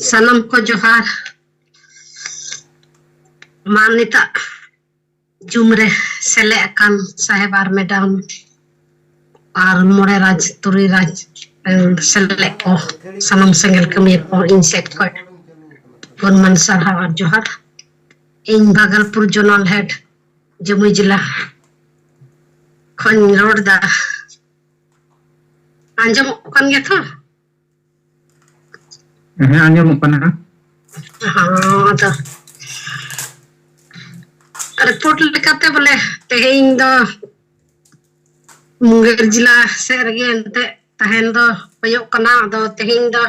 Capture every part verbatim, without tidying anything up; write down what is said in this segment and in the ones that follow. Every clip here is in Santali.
ᱥᱟᱱᱟᱢ ᱠᱚ ᱡᱚᱦᱟᱨ᱾ ᱢᱟ ᱱᱤᱛᱟᱜ ᱡᱩᱢ ᱨᱮ ᱥᱮᱞᱮᱫ ᱟᱠᱟᱱ ᱥᱟᱦᱮᱵ ᱟᱨ ᱢᱮᱰᱟᱢ ᱟᱨ ᱢᱚᱬᱮ ᱨᱟᱡᱽ ᱛᱩᱨᱩᱭ ᱨᱟᱡᱽ ᱨᱮᱱ ᱥᱮᱞᱮᱫ ᱠᱚ, ᱥᱟᱱᱟᱢ ᱥᱮᱸᱜᱮᱞ ᱠᱟᱹᱢᱤᱭᱟᱹ ᱠᱚ, ᱤᱧ ᱥᱮᱫ ᱠᱷᱚᱱ ᱜᱩᱱᱢᱟᱱ ᱥᱟᱨᱦᱟᱣ ᱟᱨ ᱡᱚᱦᱟᱨ᱾ ᱤᱧ ᱵᱷᱟᱜᱚᱞᱯᱩᱨ ᱡᱳᱱᱟᱞ ᱦᱮᱰ, ᱡᱟᱹᱢᱩᱭ ᱡᱮᱞᱟ ᱠᱷᱚᱱ ᱤᱧ ᱨᱚᱲ ᱮᱫᱟ᱾ ᱟᱸᱡᱚᱢᱚᱜ ᱠᱟᱱ ᱜᱮᱭᱟ ᱛᱚ? ᱦᱮᱸ, ᱟᱸᱡᱚᱢᱚᱜ ᱠᱟᱱᱟ᱾ ᱦᱚᱸ, ᱟᱫᱚ ᱨᱤᱯᱳᱨᱴ ᱞᱮᱠᱟᱛᱮ ᱵᱚᱞᱮ ᱛᱮᱦᱮᱧ ᱫᱚ ᱢᱩᱝᱜᱮᱨ ᱡᱮᱞᱟ ᱥᱮᱫ ᱨᱮᱜᱮ ᱮᱱᱛᱮ ᱛᱟᱦᱮᱱ ᱫᱚ ᱦᱩᱭᱩᱜ ᱠᱟᱱᱟ᱾ ᱟᱫᱚ ᱛᱮᱦᱮᱧ ᱫᱚ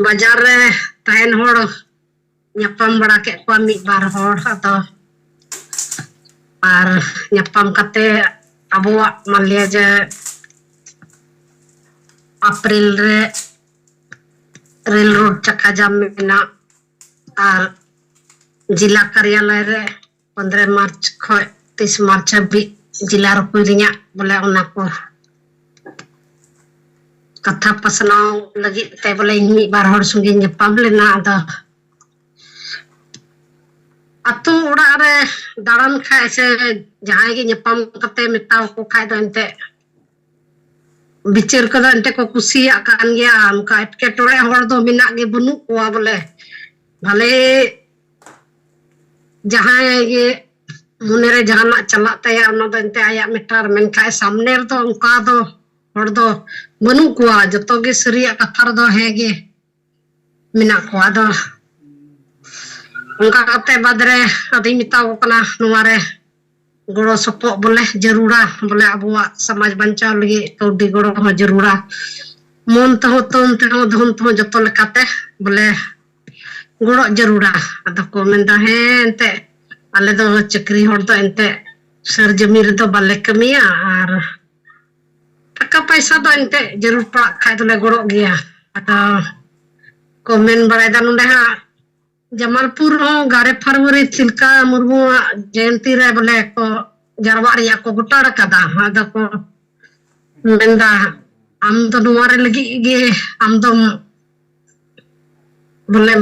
ᱵᱟᱡᱟᱨ ᱨᱮ ᱛᱟᱦᱮᱱ ᱦᱚᱲ ᱧᱟᱯᱟᱢ ᱵᱟᱲᱟ ᱠᱮᱫ ᱠᱚᱣᱟ ᱢᱤᱫ ᱵᱟᱨ ᱦᱚᱲ᱾ ᱟᱫᱚ ᱟᱨ ᱧᱟᱯᱟᱢ ᱠᱟᱛᱮ ᱟᱵᱚᱣᱟᱜ ᱢᱟᱱᱞᱤᱭᱟ ᱡᱮ ᱟᱯᱨᱤᱞ ᱨᱮ ᱨᱮᱞ ᱨᱳᱰ ᱪᱟᱠᱟ ᱡᱟᱢ ᱢᱮᱱᱟᱜ, ᱟᱨ ᱡᱮᱞᱟ ᱠᱟᱨᱭᱟᱞᱚᱭ ᱨᱮ ᱯᱚᱱᱫᱽᱨᱚ ᱢᱟᱨᱪ ᱠᱷᱚᱱ ᱛᱤᱥ ᱢᱟᱨᱪ ᱦᱟᱹᱵᱤᱡ ᱡᱮᱞᱟ ᱨᱩᱯᱟᱹᱭ ᱨᱮᱭᱟᱜ ᱵᱚᱞᱮ ᱚᱱᱟ ᱠᱚ ᱠᱟᱛᱷᱟ ᱯᱟᱥᱱᱟᱣ ᱞᱟᱹᱜᱤᱫ ᱛᱮ ᱵᱚᱞᱮ ᱤᱧ ᱢᱤᱫ ᱵᱟᱨ ᱦᱚᱲ ᱥᱚᱸᱜᱮᱧ ᱧᱟᱯᱟᱢ ᱞᱮᱱᱟ᱾ ᱟᱫᱚ ᱟᱛᱳ ᱚᱲᱟᱜ ᱨᱮ ᱫᱟᱬᱟᱱ ᱠᱷᱟᱡ ᱥᱮ ᱡᱟᱦᱟᱸᱭ ᱜᱮ ᱧᱟᱯᱟᱢ ᱠᱟᱛᱮ ᱢᱮᱛᱟᱣᱟᱠᱚ ᱠᱷᱟᱡ ᱫᱚ ᱮᱱᱛᱮ ᱵᱤᱪᱟᱹᱨ ᱠᱚᱫᱚ ᱮᱱᱛᱮ ᱠᱚ ᱠᱩᱥᱤᱭᱟᱜ ᱠᱟᱱ ᱜᱮᱭᱟ᱾ ᱚᱱᱠᱟ ᱮᱴᱠᱮᱴᱚᱬᱮ ᱦᱚᱲ ᱫᱚ ᱢᱮᱱᱟᱜ ᱜᱮ ᱵᱟᱹᱱᱩᱜ ᱠᱚᱣᱟ ᱵᱚᱞᱮ᱾ ᱵᱷᱟᱞᱮ ᱡᱟᱦᱟᱸᱭ ᱜᱮ ᱢᱚᱱᱮᱨᱮ ᱡᱟᱦᱟᱱᱟᱜ ᱪᱟᱞᱟᱜ ᱛᱟᱭᱟ, ᱚᱱᱟ ᱫᱚ ᱮᱱᱛᱮ ᱟᱭᱟᱜ ᱢᱮᱴᱟᱨ᱾ ᱢᱮᱱᱠᱷᱟᱱ ᱥᱟᱢᱱᱮ ᱨᱮᱫᱚ ᱚᱱᱠᱟ ᱫᱚ ᱦᱚᱲ ᱫᱚ ᱵᱟᱹᱱᱩᱜ ᱠᱚᱣᱟ᱾ ᱡᱚᱛᱚ ᱜᱮ ᱥᱟᱹᱨᱤᱭᱟᱜ ᱠᱟᱛᱷᱟ ᱨᱮᱫᱚ ᱦᱮᱸ ᱜᱮ ᱢᱮᱱᱟᱜ ᱠᱚᱣᱟ᱾ ᱟᱫᱚ ᱚᱱᱠᱟ ᱠᱟᱛᱮ ᱵᱟᱫᱽ ᱨᱮ ᱟᱫᱚᱧ ᱢᱮᱛᱟ ᱠᱚ ᱠᱟᱱᱟ, ᱱᱚᱣᱟ ᱨᱮ ᱜᱚᱲᱚ ᱥᱚᱯᱚᱦᱚᱫ ᱵᱚᱞᱮ ᱡᱟᱹᱨᱩᱲᱟ, ᱵᱚᱞᱮ ᱟᱵᱚᱣᱟᱜ ᱥᱚᱢᱟᱡᱽ ᱵᱟᱧᱪᱟᱣ ᱞᱟᱹᱜᱤᱫ ᱠᱟᱹᱣᱰᱤ ᱜᱚᱲᱚ ᱦᱚᱸ ᱡᱟᱹᱨᱩᱲᱟ, ᱢᱚᱱ ᱛᱮᱦᱚᱸ, ᱛᱚᱱ ᱛᱮᱦᱚᱸ, ᱫᱷᱚᱱ ᱛᱮᱦᱚᱸ, ᱡᱚᱛᱚ ᱞᱮᱠᱟᱛᱮ ᱵᱚᱞᱮ ᱜᱚᱲᱚ ᱡᱟᱹᱨᱩᱲᱟ᱾ ᱟᱫᱚ ᱠᱚ ᱢᱮᱱᱫᱟ, ᱦᱮᱸ ᱮᱱᱛᱮ ᱟᱞᱮ ᱫᱚ ᱪᱟᱹᱠᱨᱤ ᱦᱚᱲ ᱫᱚ ᱮᱱᱛᱮ ᱥᱟᱹᱨ ᱡᱟᱹᱢᱤ ᱨᱮᱫᱚ ᱵᱟᱞᱮ ᱠᱟᱹᱢᱤᱭᱟ, ᱟᱨ ᱴᱟᱠᱟ ᱯᱟᱭᱥᱟ ᱫᱚ ᱮᱱᱛᱮ ᱡᱟᱹᱨᱩᱲ ᱯᱟᱲᱟᱜ ᱠᱷᱟᱡ ᱫᱚᱞᱮ ᱜᱚᱲᱚᱜ ᱜᱮᱭᱟ᱾ ᱟᱫᱚ ᱠᱚ ᱢᱮᱱ ᱵᱟᱲᱟᱭᱮᱫᱟ ᱱᱚᱰᱮ ᱦᱟᱸᱜ ᱡᱟᱢᱟᱞᱯᱩᱨ ᱦᱚᱸ ᱜᱟᱨᱮ ᱯᱷᱮᱵᱽᱨᱩᱣᱟᱨᱤ ᱛᱤᱞᱠᱟ ᱢᱩᱨᱢᱩᱣᱟᱜ ᱡᱚᱭᱚᱱᱛᱤ ᱨᱮ ᱵᱚᱞᱮ ᱠᱚ ᱡᱟᱨᱣᱟᱜ ᱨᱮᱭᱟᱜ ᱠᱚ ᱜᱚᱴᱟ ᱟᱠᱟᱫᱟ᱾ ᱟᱫᱚ ᱠᱚ ᱢᱮᱱᱫᱟ, ᱟᱢ ᱫᱚ ᱱᱚᱣᱟ ᱨᱮ ᱞᱟᱹᱜᱤᱫ ᱜᱮ ᱟᱢ ᱫᱚᱢ ᱵᱚᱞᱮ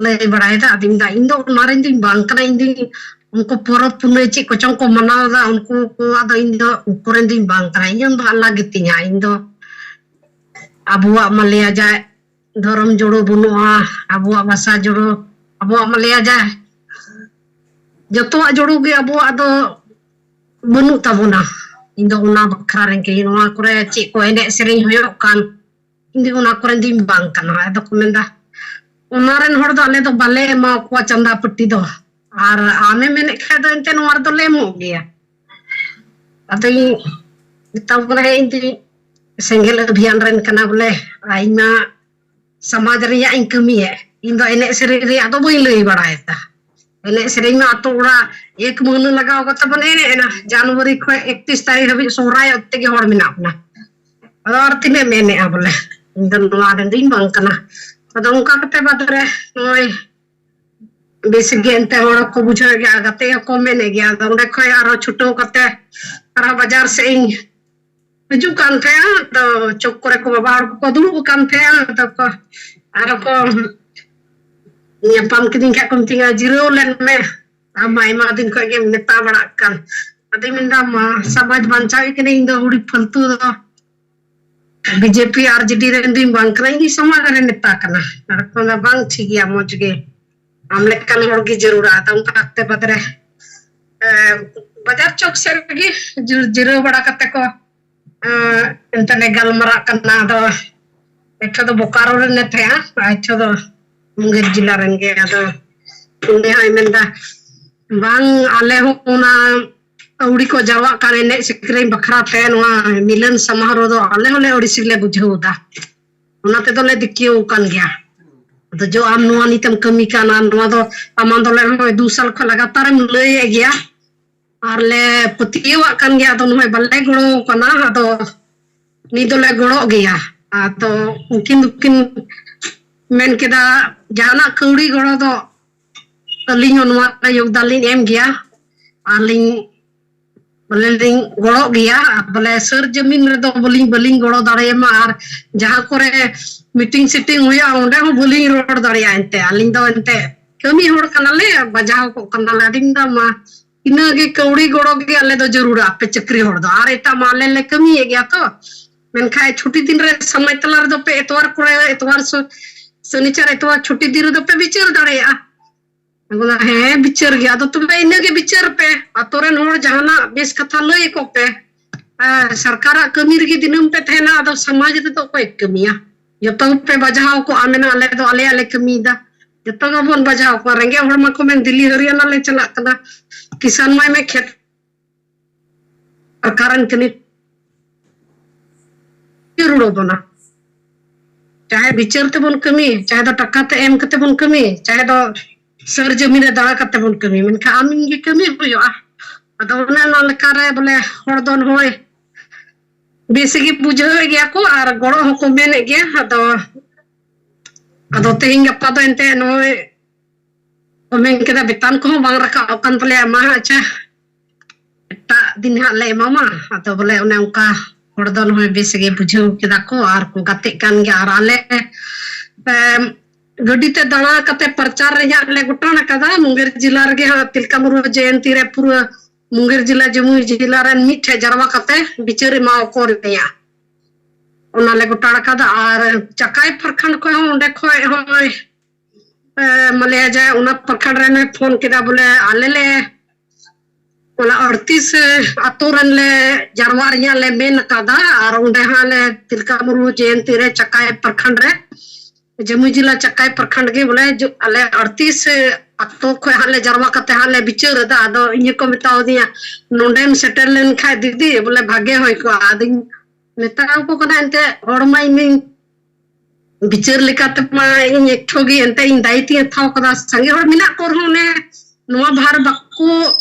ᱞᱟᱹᱭ ᱵᱟᱲᱟᱭᱮᱫᱟ᱾ ᱟᱫᱚᱧ ᱢᱮᱱᱫᱟ, ᱤᱧ ᱫᱚ ᱚᱱᱟ ᱨᱮᱱ ᱫᱚᱧ ᱵᱟᱝ ᱠᱟᱱᱟ᱾ ᱤᱧ ᱫᱚᱧ, ᱩᱱᱠᱩ ᱯᱚᱨᱚᱵᱽ ᱯᱩᱱᱟᱹᱭ ᱪᱮᱫ ᱠᱚᱪᱚᱝ ᱠᱚ ᱢᱟᱱᱟᱣ ᱮᱫᱟ, ᱩᱱᱠᱩ ᱠᱚᱣᱟᱜ ᱫᱚ ᱤᱧ ᱫᱚ ᱩᱱᱠᱩ ᱨᱮᱱ ᱫᱚᱧ ᱵᱟᱝ ᱠᱟᱱᱟ᱾ ᱤᱧ ᱫᱚ ᱟᱞᱟᱜᱽ ᱜᱮᱛᱤᱧᱟ᱾ ᱤᱧ ᱫᱚ ᱟᱵᱚᱣᱟᱜ ᱢᱟ ᱞᱟᱹᱭᱟ ᱡᱟ ᱫᱷᱚᱨᱚᱢ ᱡᱩᱲᱩ ᱵᱟᱹᱱᱩᱜᱼᱟ, ᱟᱵᱚᱣᱟᱜ ᱵᱷᱟᱥᱟ ᱡᱩᱲᱩ, ᱟᱵᱚᱣᱟᱜ ᱢᱟ ᱞᱟᱹᱭᱟ ᱡᱟ ᱡᱚᱛᱚᱣᱟᱜ ᱡᱩᱲᱩ ᱜᱮ ᱟᱵᱚᱣᱟᱜ ᱫᱚ ᱵᱟᱹᱱᱩᱜ ᱛᱟᱵᱚᱱᱟ᱾ ᱤᱧ ᱫᱚ ᱚᱱᱟ ᱵᱟᱠᱷᱨᱟ ᱨᱮᱱ ᱠᱟᱹᱱᱟᱹᱧ᱾ ᱱᱚᱣᱟ ᱠᱚᱨᱮ ᱪᱮᱫ ᱠᱚ ᱮᱱᱮᱡ ᱥᱮᱨᱮᱧ ᱦᱩᱭᱩᱜ ᱠᱟᱱ, ᱤᱧ ᱫᱚ ᱚᱱᱟ ᱠᱚᱨᱮᱱ ᱫᱚᱧ ᱵᱟᱝ ᱠᱟᱱᱟ᱾ ᱟᱫᱚ ᱠᱚ ᱢᱮᱱᱫᱟ, ᱚᱱᱟ ᱨᱮᱱ ᱦᱚᱲ ᱫᱚ ᱟᱞᱮ ᱫᱚ ᱵᱟᱞᱮ ᱮᱢᱟ ᱠᱚᱣᱟ ᱪᱟᱸᱫᱟ ᱯᱟᱹᱴᱤ ᱫᱚ, ᱟᱨ ᱟᱢᱮᱢ ᱢᱮᱱᱮᱫ ᱠᱷᱟᱡ ᱫᱚ ᱮᱱᱛᱮ ᱱᱚᱣᱟ ᱨᱮᱫᱚ ᱞᱮ ᱮᱢᱚᱜ ᱜᱮᱭᱟ᱾ ᱟᱫᱚᱧ ᱢᱮᱛᱟᱢ ᱠᱟᱱᱟ, ᱦᱮᱸ, ᱤᱧ ᱫᱚᱧ ᱥᱮᱸᱜᱮᱞ ᱚᱵᱷᱤᱭᱟᱱ ᱨᱮᱱ ᱠᱟᱱᱟ ᱵᱚᱞᱮ, ᱟᱨ ᱤᱧ ᱢᱟ ᱥᱚᱢᱟᱡᱽ ᱨᱮᱭᱟᱜ ᱤᱧ ᱠᱟᱹᱢᱤᱭᱮᱫ, ᱤᱧ ᱫᱚ ᱮᱱᱮᱡ ᱥᱮᱨᱮᱧ ᱨᱮᱭᱟᱜ ᱫᱚ ᱵᱟᱹᱧ ᱞᱟᱹᱭ ᱵᱟᱲᱟᱭᱮᱫᱟ᱾ ᱮᱱᱮᱡ ᱥᱮᱨᱮᱧ ᱢᱟ ᱟᱛᱳ ᱚᱲᱟᱜ ᱮᱠ ᱢᱟᱹᱦᱱᱟᱹ ᱞᱟᱜᱟᱣ ᱠᱟᱛᱮ ᱵᱚᱱ ᱮᱱᱮᱡ ᱮᱱᱟ, ᱡᱟᱱᱩᱣᱟᱨᱤ ᱠᱷᱚᱱ ᱮᱠᱛᱨᱤᱥ ᱛᱟᱹᱨᱤᱠᱷ ᱦᱟᱹᱵᱤᱡ ᱥᱚᱦᱨᱟᱭ ᱚᱠᱛᱮ ᱜᱮ ᱦᱚᱲ ᱢᱮᱱᱟᱜ ᱵᱚᱱᱟ᱾ ᱟᱫᱚ ᱟᱨ ᱛᱤᱱᱟᱹᱜ ᱮᱢ ᱮᱱᱮᱡᱼᱟ ᱵᱚᱞᱮ, ᱤᱧ ᱫᱚ ᱱᱚᱣᱟ ᱨᱮᱱ ᱫᱚᱧ ᱵᱟᱝ ᱠᱟᱱᱟ᱾ ᱟᱫᱚ ᱚᱱᱠᱟ ᱠᱟᱛᱮ ᱵᱟᱫᱽ ᱨᱮ ᱱᱚᱜᱼᱚᱭ ᱵᱮᱥ ᱜᱮ ᱮᱱᱛᱮ ᱦᱚᱲ ᱠᱚ ᱵᱩᱡᱷᱟᱹᱣ ᱜᱮᱭᱟ, ᱜᱟᱛᱮ ᱦᱚᱸᱠᱚ ᱢᱮᱱᱮᱫ ᱜᱮᱭᱟ᱾ ᱟᱫᱚ ᱚᱸᱰᱮ ᱠᱷᱚᱱ ᱟᱨᱦᱚᱸ ᱪᱷᱩᱴᱟᱹᱣ ᱠᱟᱛᱮ ᱟᱨᱦᱚᱸ ᱵᱟᱡᱟᱨ ᱥᱮᱫ ᱤᱧ ᱦᱤᱡᱩᱜ ᱠᱟᱱ ᱛᱟᱦᱮᱸᱜᱼᱟ᱾ ᱟᱫᱚ ᱪᱚᱠ ᱠᱚᱨᱮ ᱠᱚ ᱵᱟᱵᱟ ᱦᱚᱲ ᱠᱚᱠᱚ ᱫᱩᱲᱩᱵ ᱟᱠᱟᱱ ᱛᱟᱦᱮᱸᱜᱼᱟ᱾ ᱟᱫᱚ ᱠᱚ ᱟᱨᱦᱚᱸ ᱠᱚ ᱧᱟᱯᱟᱢ ᱠᱤᱫᱤᱧ ᱠᱷᱟᱡ ᱠᱚ ᱢᱤᱛᱟᱹᱧᱟ, "ᱡᱤᱨᱟᱹᱣ ᱞᱮᱱ ᱢᱮ, ᱟᱢ ᱢᱟ ᱟᱭᱢᱟ ᱫᱤᱱ ᱠᱷᱚᱱ ᱜᱮᱢ ᱢᱮᱛᱟ ᱵᱟᱲᱟᱜ ᱠᱟᱱ᱾" ᱟᱫᱚᱧ ᱢᱮᱱᱫᱟ, "ᱢᱟ ᱥᱚᱢᱟᱡᱽ ᱵᱟᱧᱪᱟᱣ ᱠᱟᱹᱱᱟᱹᱧ ᱤᱧ ᱫᱚ, ᱟᱹᱣᱲᱤ ᱯᱷᱟᱞᱛᱩ ᱫᱚ ᱵᱤᱡᱮᱯᱤ ᱟᱨᱡᱮᱰᱤ ᱨᱮᱱ ᱫᱚᱧ ᱵᱟᱝ ᱠᱟᱱᱟ, ᱤᱧ ᱫᱚ ᱥᱚᱢᱟᱡᱽ ᱨᱮᱱ ᱱᱮᱛᱟ ᱠᱟᱱᱟ᱾" ᱟᱨ ᱠᱚ ᱢᱮᱱᱫᱟ, "ᱵᱟᱝ, ᱴᱷᱤᱠ ᱜᱮᱭᱟ, ᱢᱚᱡᱽ ᱜᱮ, ᱟᱢ ᱞᱮᱠᱟᱱ ᱦᱚᱲ ᱜᱮ ᱡᱟᱹᱨᱩᱲᱟ᱾" ᱟᱫᱚ ᱚᱱᱠᱟ ᱠᱟᱛᱮ ᱵᱟᱫᱽ ᱨᱮ, ᱮ, ᱵᱟᱡᱟᱨ ᱪᱚᱠ ᱥᱮᱫ ᱨᱮᱜᱮ ᱡᱤᱨ-, ᱡᱤᱨᱟᱹᱣ ᱵᱟᱲᱟ ᱠᱟᱛᱮ ᱠᱚ, ᱮ, ᱮᱱᱛᱮ ᱞᱮ ᱜᱟᱞᱢᱟᱨᱟᱜ ᱠᱟᱱᱟ᱾ ᱟᱫᱚ ᱮᱠᱴᱟ ᱫᱚ ᱵᱳᱠᱟᱨᱳ ᱨᱮᱱ ᱮ ᱛᱟᱦᱮᱸᱜᱼᱟ, ᱟᱨ ᱮᱠᱴᱟ ᱫᱚ ᱢᱩᱝᱜᱮᱨ ᱡᱮᱞᱟ ᱨᱮᱱ ᱜᱮ᱾ ᱟᱫᱚ ᱩᱱᱤ ᱦᱚᱸᱭ ᱢᱮᱱᱫᱟ, "ᱵᱟᱝ, ᱟᱞᱮ ᱦᱚᱸ ᱚᱱᱟ ᱟᱹᱣᱲᱤ ᱠᱚ ᱡᱟᱣᱨᱟᱜ ᱠᱟᱱ ᱮᱱᱮᱡ ᱥᱮᱨᱮᱧ ᱵᱟᱠᱷᱨᱟ ᱛᱮ ᱱᱚᱣᱟ ᱢᱤᱞᱚᱱ ᱥᱚᱢᱟᱨᱳᱦ ᱫᱚ ᱟᱞᱮ ᱦᱚᱸᱞᱮ ᱟᱹᱲᱤᱥ ᱜᱮᱞᱮ ᱵᱩᱡᱷᱟᱹᱣ ᱮᱫᱟ, ᱚᱱᱟ ᱛᱮᱫᱚ ᱞᱮ ᱫᱤᱠᱤᱭᱟᱹᱣ ᱟᱠᱟᱱ ᱜᱮᱭᱟ᱾ ᱟᱫᱚ ᱡᱚ ᱟᱢ ᱱᱚᱣᱟ ᱱᱤᱛᱮᱢ ᱠᱟᱹᱢᱤ ᱠᱟᱱᱟ, ᱱᱚᱣᱟ ᱫᱚ ᱟᱢ ᱟᱱᱫᱳᱞᱚᱱ ᱱᱚᱜᱼᱚᱭ ᱫᱩ ᱥᱟᱞ ᱠᱷᱚᱱ ᱞᱟᱜᱟᱛᱟᱨ ᱮᱢ ᱞᱟᱹᱭᱮᱫ ᱜᱮᱭᱟ, ᱟᱨ ᱞᱮ ᱯᱟᱹᱛᱭᱟᱹᱣᱟᱜ ᱠᱟᱱ ᱜᱮᱭᱟ, ᱟᱫᱚ ᱱᱚᱜᱼᱚᱭ ᱵᱟᱞᱮ ᱜᱚᱲᱚ ᱠᱟᱱᱟ, ᱟᱫᱚ ᱱᱤᱛ ᱫᱚᱞᱮ ᱜᱚᱲᱚᱜ ᱜᱮᱭᱟ᱾" ᱟᱫᱚ ᱩᱱᱠᱤᱱ ᱫᱚᱠᱤᱱ ᱢᱮᱱ ᱠᱮᱫᱟ, "ᱡᱟᱦᱟᱱᱟᱜ ᱠᱟᱹᱣᱰᱤ ᱜᱚᱲᱚ ᱫᱚ ᱟᱹᱞᱤᱧ ᱦᱚᱸ ᱱᱚᱣᱟ ᱨᱮ ᱭᱳᱜᱽᱫᱟᱱ ᱞᱤᱧ ᱮᱢ ᱜᱮᱭᱟ, ᱟᱨ ᱞᱤᱧ ᱵᱚᱞᱮ ᱞᱤᱧ ᱜᱚᱲᱚᱜ ᱜᱮᱭᱟ᱾ ᱵᱚᱞᱮ ᱥᱟᱹᱨ ᱡᱟᱹᱢᱤᱱ ᱨᱮᱫᱚ ᱵᱟᱹᱞᱤᱧ ᱵᱟᱹᱞᱤᱧ ᱜᱚᱲᱚ ᱫᱟᱲᱮᱭᱟᱢᱟ, ᱟᱨ ᱡᱟᱦᱟᱸ ᱠᱚᱨᱮ ᱢᱤᱴᱤᱝ ᱥᱤᱴᱤᱝ ᱦᱩᱭᱩᱜᱼᱟ, ᱚᱸᱰᱮ ᱦᱚᱸ ᱵᱟᱹᱞᱤᱧ ᱨᱚᱲ ᱫᱟᱲᱮᱭᱟᱜᱼᱟ᱾ ᱮᱱᱛᱮ ᱟᱹᱞᱤᱧ ᱫᱚ ᱮᱱᱛᱮ ᱠᱟᱹᱢᱤ ᱦᱚᱲ ᱠᱟᱱᱟᱞᱮ, ᱵᱟᱡᱟᱣ ᱠᱚᱜ ᱠᱟᱱᱟᱞᱮ᱾ ᱟᱹᱞᱤᱧ ᱫᱚ ᱢᱟ ᱤᱱᱟᱹᱜᱮ ᱠᱟᱹᱣᱰᱤ ᱜᱚᱲᱚ ᱜᱮ ᱟᱞᱮ ᱫᱚ ᱡᱟᱹᱨᱩᱲᱟ, ᱟᱯᱮ ᱪᱟᱹᱠᱨᱤ ᱦᱚᱲ ᱫᱚ᱾ ᱟᱨ ᱮᱴᱟᱜ ᱢᱟ ᱟᱞᱮ ᱞᱮ ᱠᱟᱹᱢᱤᱭᱮᱫ ᱜᱮᱭᱟ ᱛᱚ, ᱢᱮᱱᱠᱷᱟᱱ ᱪᱷᱩᱴᱤ ᱫᱤᱱ ᱨᱮ ᱥᱚᱢᱚᱭ ᱛᱟᱞᱟ ᱨᱮᱫᱚ ᱯᱮ ᱮᱛᱣᱟᱨ ᱠᱚᱨᱮ, ᱮᱛᱣᱟᱨ ᱥᱚ-, ᱥᱚᱱᱤᱪᱟᱨ ᱮᱛᱣᱟᱨ ᱪᱷᱩᱴᱤ ᱫᱤᱱ ᱨᱮᱫᱚ ᱯᱮ ᱵᱤᱪᱟᱹᱨ ᱫᱟᱲᱮᱭᱟᱜᱼᱟ᱾ ᱟᱫᱚ ᱦᱮᱸ, ᱵᱤᱪᱟᱹᱨ ᱜᱮ᱾ ᱟᱫᱚ ᱛᱚᱵᱮ ᱤᱱᱟᱹᱜᱮ ᱵᱤᱪᱟᱹᱨ ᱯᱮ᱾ ᱟᱛᱳ ᱨᱮᱱ ᱦᱚᱲ ᱡᱟᱦᱟᱱᱟᱜ ᱵᱮᱥ ᱠᱟᱛᱷᱟ ᱞᱟᱹᱭ ᱟᱠᱚ ᱯᱮ᱾ ᱟᱨ ᱥᱚᱨᱠᱟᱨᱟᱜ ᱠᱟᱹᱢᱤ ᱨᱮᱜᱮ ᱫᱤᱱᱟᱹᱢ ᱯᱮ ᱛᱟᱦᱮᱱᱟ, ᱟᱫᱚ ᱥᱚᱢᱟᱡᱽ ᱨᱮᱫᱚ ᱚᱠᱚᱭ ᱠᱟᱹᱢᱤᱭᱟ? ᱡᱚᱛᱚ ᱜᱮᱯᱮ ᱵᱟᱡᱷᱟᱣ ᱠᱚᱜᱼᱟ, ᱢᱮᱱᱟ ᱟᱞᱮ ᱫᱚ ᱟᱞᱮᱭᱟᱜ ᱞᱮ ᱠᱟᱹᱢᱤᱭᱮᱫᱟ᱾ ᱡᱚᱛᱚ ᱜᱮᱵᱚᱱ ᱵᱟᱡᱷᱟᱣ ᱠᱚᱣᱟ᱾ ᱨᱮᱸᱜᱮᱡ ᱦᱚᱲ ᱢᱟᱠᱚ ᱢᱮᱱ ᱫᱤᱞᱞᱤ ᱦᱚᱨᱤᱭᱟᱱᱟ ᱞᱮ ᱪᱟᱞᱟᱜ ᱠᱟᱱᱟ, ᱠᱤᱥᱟᱱ ᱢᱟᱭ ᱢᱮ ᱠᱷᱮᱛ ᱥᱚᱨᱠᱟᱨ ᱨᱮᱱ ᱠᱟᱹᱢᱤ ᱡᱟᱹᱨᱩᱲ ᱟᱵᱚᱱᱟ᱾ ᱪᱟᱦᱮ ᱵᱤᱪᱟᱹᱨ ᱛᱮᱵᱚᱱ ᱠᱟᱹᱢᱤ, ᱪᱟᱦᱮ ᱫᱚ ᱴᱟᱠᱟ ᱛᱮ ᱮᱢ ᱠᱟᱛᱮ ᱵᱚᱱ ᱠᱟᱹᱢᱤ, ᱪᱟᱦᱮ ᱫᱚ ᱥᱟᱹᱨ ᱡᱟᱹᱢᱤᱱ ᱨᱮ ᱫᱟᱬᱟ ᱠᱟᱛᱮ ᱵᱚᱱ ᱠᱟᱹᱢᱤ, ᱢᱮᱱᱠᱷᱟᱱ ᱟᱢ ᱤᱧ ᱜᱮ ᱠᱟᱹᱢᱤ ᱦᱩᱭᱩᱜᱼᱟ᱾ ᱟᱫᱚ ᱚᱱᱮ ᱚᱱᱟ ᱞᱮᱠᱟᱨᱮ ᱵᱚᱞᱮ ᱦᱚᱲ ᱫᱚ ᱱᱚᱜᱼᱚᱭ ᱵᱮᱥ ᱜᱮ ᱵᱩᱡᱷᱟᱹᱣᱮᱫ ᱜᱮᱭᱟ ᱠᱚ ᱟᱨ ᱜᱚᱲᱚ ᱦᱚᱸᱠᱚ ᱢᱮᱱᱮᱫ ᱜᱮᱭᱟ᱾ ᱟᱫᱚ, ᱟᱫᱚ ᱛᱮᱦᱮᱧ ᱜᱟᱯᱟ ᱫᱚ ᱮᱱᱛᱮ ᱱᱚᱜᱼᱚᱭ ᱠᱚ ᱢᱮᱱ ᱠᱮᱫᱟ, ᱵᱮᱛᱟᱱ ᱠᱚᱦᱚᱸ ᱵᱟᱝ ᱨᱟᱠᱟᱵ ᱟᱠᱟᱱ ᱛᱟᱞᱮᱭᱟ, ᱢᱟ ᱟᱪᱪᱷᱟ ᱮᱴᱟᱜ ᱫᱤᱱ ᱦᱟᱸᱜ ᱞᱮ ᱮᱢᱟᱢᱟ᱾ ᱟᱫᱚ ᱵᱚᱞᱮ ᱚᱱᱮ ᱚᱱᱠᱟ ᱦᱚᱲ ᱫᱚ ᱱᱚᱜᱼᱚᱭ ᱵᱮᱥ ᱜᱮ ᱵᱩᱡᱷᱟᱹᱣ ᱠᱮᱫᱟ ᱠᱚ ᱟᱨ ᱠᱚ ᱜᱟᱛᱮᱜ ᱠᱟᱱ ᱜᱮᱭᱟ᱾ ᱟᱨ ᱟᱞᱮ, ᱮᱢ, ᱜᱟᱹᱰᱤ ᱛᱮ ᱫᱟᱬᱟ ᱠᱟᱛᱮ ᱯᱨᱚᱪᱟᱨ ᱨᱮ ᱦᱟᱸᱜ ᱞᱮ ᱜᱚᱴᱟᱬ ᱟᱠᱟᱫᱟ᱾ ᱢᱩᱝᱜᱮᱨ ᱡᱮᱞᱟ ᱨᱮᱜᱮ ᱦᱟᱸᱜ ᱛᱤᱞᱠᱟ ᱢᱩᱨᱢᱩ ᱡᱚᱭᱚᱱᱛᱤ ᱨᱮ ᱯᱩᱨᱟᱹ ᱢᱩᱝᱜᱮᱨ ᱡᱮᱞᱟ, ᱡᱟᱹᱢᱩᱭ ᱡᱮᱞᱟ ᱨᱮᱱ ᱢᱤᱫ ᱴᱷᱮᱡ ᱡᱟᱨᱣᱟ ᱠᱟᱛᱮ ᱵᱤᱪᱟᱹᱨ ᱮᱢᱟ ᱠᱚ ᱨᱮᱭᱟᱜ ᱚᱱᱟ ᱞᱮ ᱜᱚᱴᱟᱬ ᱟᱠᱟᱫᱟ᱾ ᱟᱨ ᱪᱟᱠᱟᱭ ᱯᱨᱚᱠᱷᱚᱸᱰ ᱠᱷᱚᱱ ᱦᱚᱸ, ᱚᱸᱰᱮ ᱠᱷᱚᱱ ᱦᱚᱸ, ᱮ, ᱢᱟᱞᱮᱭᱟ ᱡᱟᱭ ᱚᱱᱟ ᱯᱨᱚᱠᱷᱚᱸᱰ ᱨᱮᱱᱮ ᱯᱷᱳᱱ ᱠᱮᱫᱟ, ᱵᱚᱞᱮ ᱟᱞᱮ ᱞᱮ ᱚᱱᱟ ᱟᱹᱲᱛᱤᱥ ᱟᱛᱳ ᱨᱮᱱ ᱞᱮ ᱡᱟᱨᱣᱟ ᱨᱮᱭᱟᱜ ᱞᱮ ᱢᱮᱱ ᱟᱠᱟᱫᱟ᱾ ᱟᱨ ᱚᱸᱰᱮ ᱦᱟᱸᱜ ᱞᱮ ᱛᱤᱞᱠᱟ ᱢᱩᱨᱢᱩ ᱡᱚᱭᱚᱱᱛᱤ ᱨᱮ ᱪᱟᱠᱟᱭ ᱯᱨᱚᱠᱷᱚᱸᱰ ᱨᱮ, ᱡᱟᱹᱢᱩᱭ ᱡᱮᱞᱟ ᱪᱟᱠᱟᱭ ᱯᱨᱚᱠᱷᱚᱸᱰ ᱜᱮ ᱵᱚᱞᱮ ᱡᱚ-, ᱟᱞᱮ ᱟᱹᱲᱛᱤᱥ ᱟᱛᱳ ᱠᱷᱚᱱ ᱦᱟᱸᱜ ᱞᱮ ᱡᱟᱨᱣᱟ ᱠᱟᱛᱮ ᱦᱟᱸᱜ ᱞᱮ ᱵᱤᱪᱟᱹᱨ ᱮᱫᱟ᱾ ᱟᱫᱚ ᱤᱧ ᱜᱮᱠᱚ ᱢᱮᱛᱟᱣ ᱫᱤᱧᱟ, "ᱱᱚᱸᱰᱮᱢ ᱥᱮᱴᱮᱨ ᱞᱮᱱ ᱠᱷᱟᱡ ᱫᱤᱫᱤ ᱵᱚᱞᱮ ᱵᱷᱟᱜᱮ ᱦᱩᱭ ᱠᱚᱜᱼᱟ᱾" ᱟᱫᱚᱧ ᱢᱮᱛᱟᱣ ᱠᱚ ᱠᱟᱱᱟ, ᱮᱱᱛᱮ ᱦᱚᱲ ᱢᱟ ᱤᱧ ᱵᱤᱪᱟᱹᱨ ᱞᱮᱠᱟᱛᱮ ᱢᱟ ᱤᱧ ᱮᱠᱴᱷᱚ ᱜᱮ ᱮᱱᱛᱮ ᱤᱧ ᱫᱟᱭᱤᱛ ᱤᱧ ᱦᱟᱛᱟᱣ ᱠᱟᱫᱟ᱾ ᱥᱟᱸᱜᱮ ᱦᱚᱲ ᱢᱮᱱᱟᱜ ᱠᱚ ᱨᱮᱦᱚᱸ ᱚᱱᱮ ᱱᱚᱣᱟ ᱵᱷᱟᱨ ᱵᱟᱠᱚ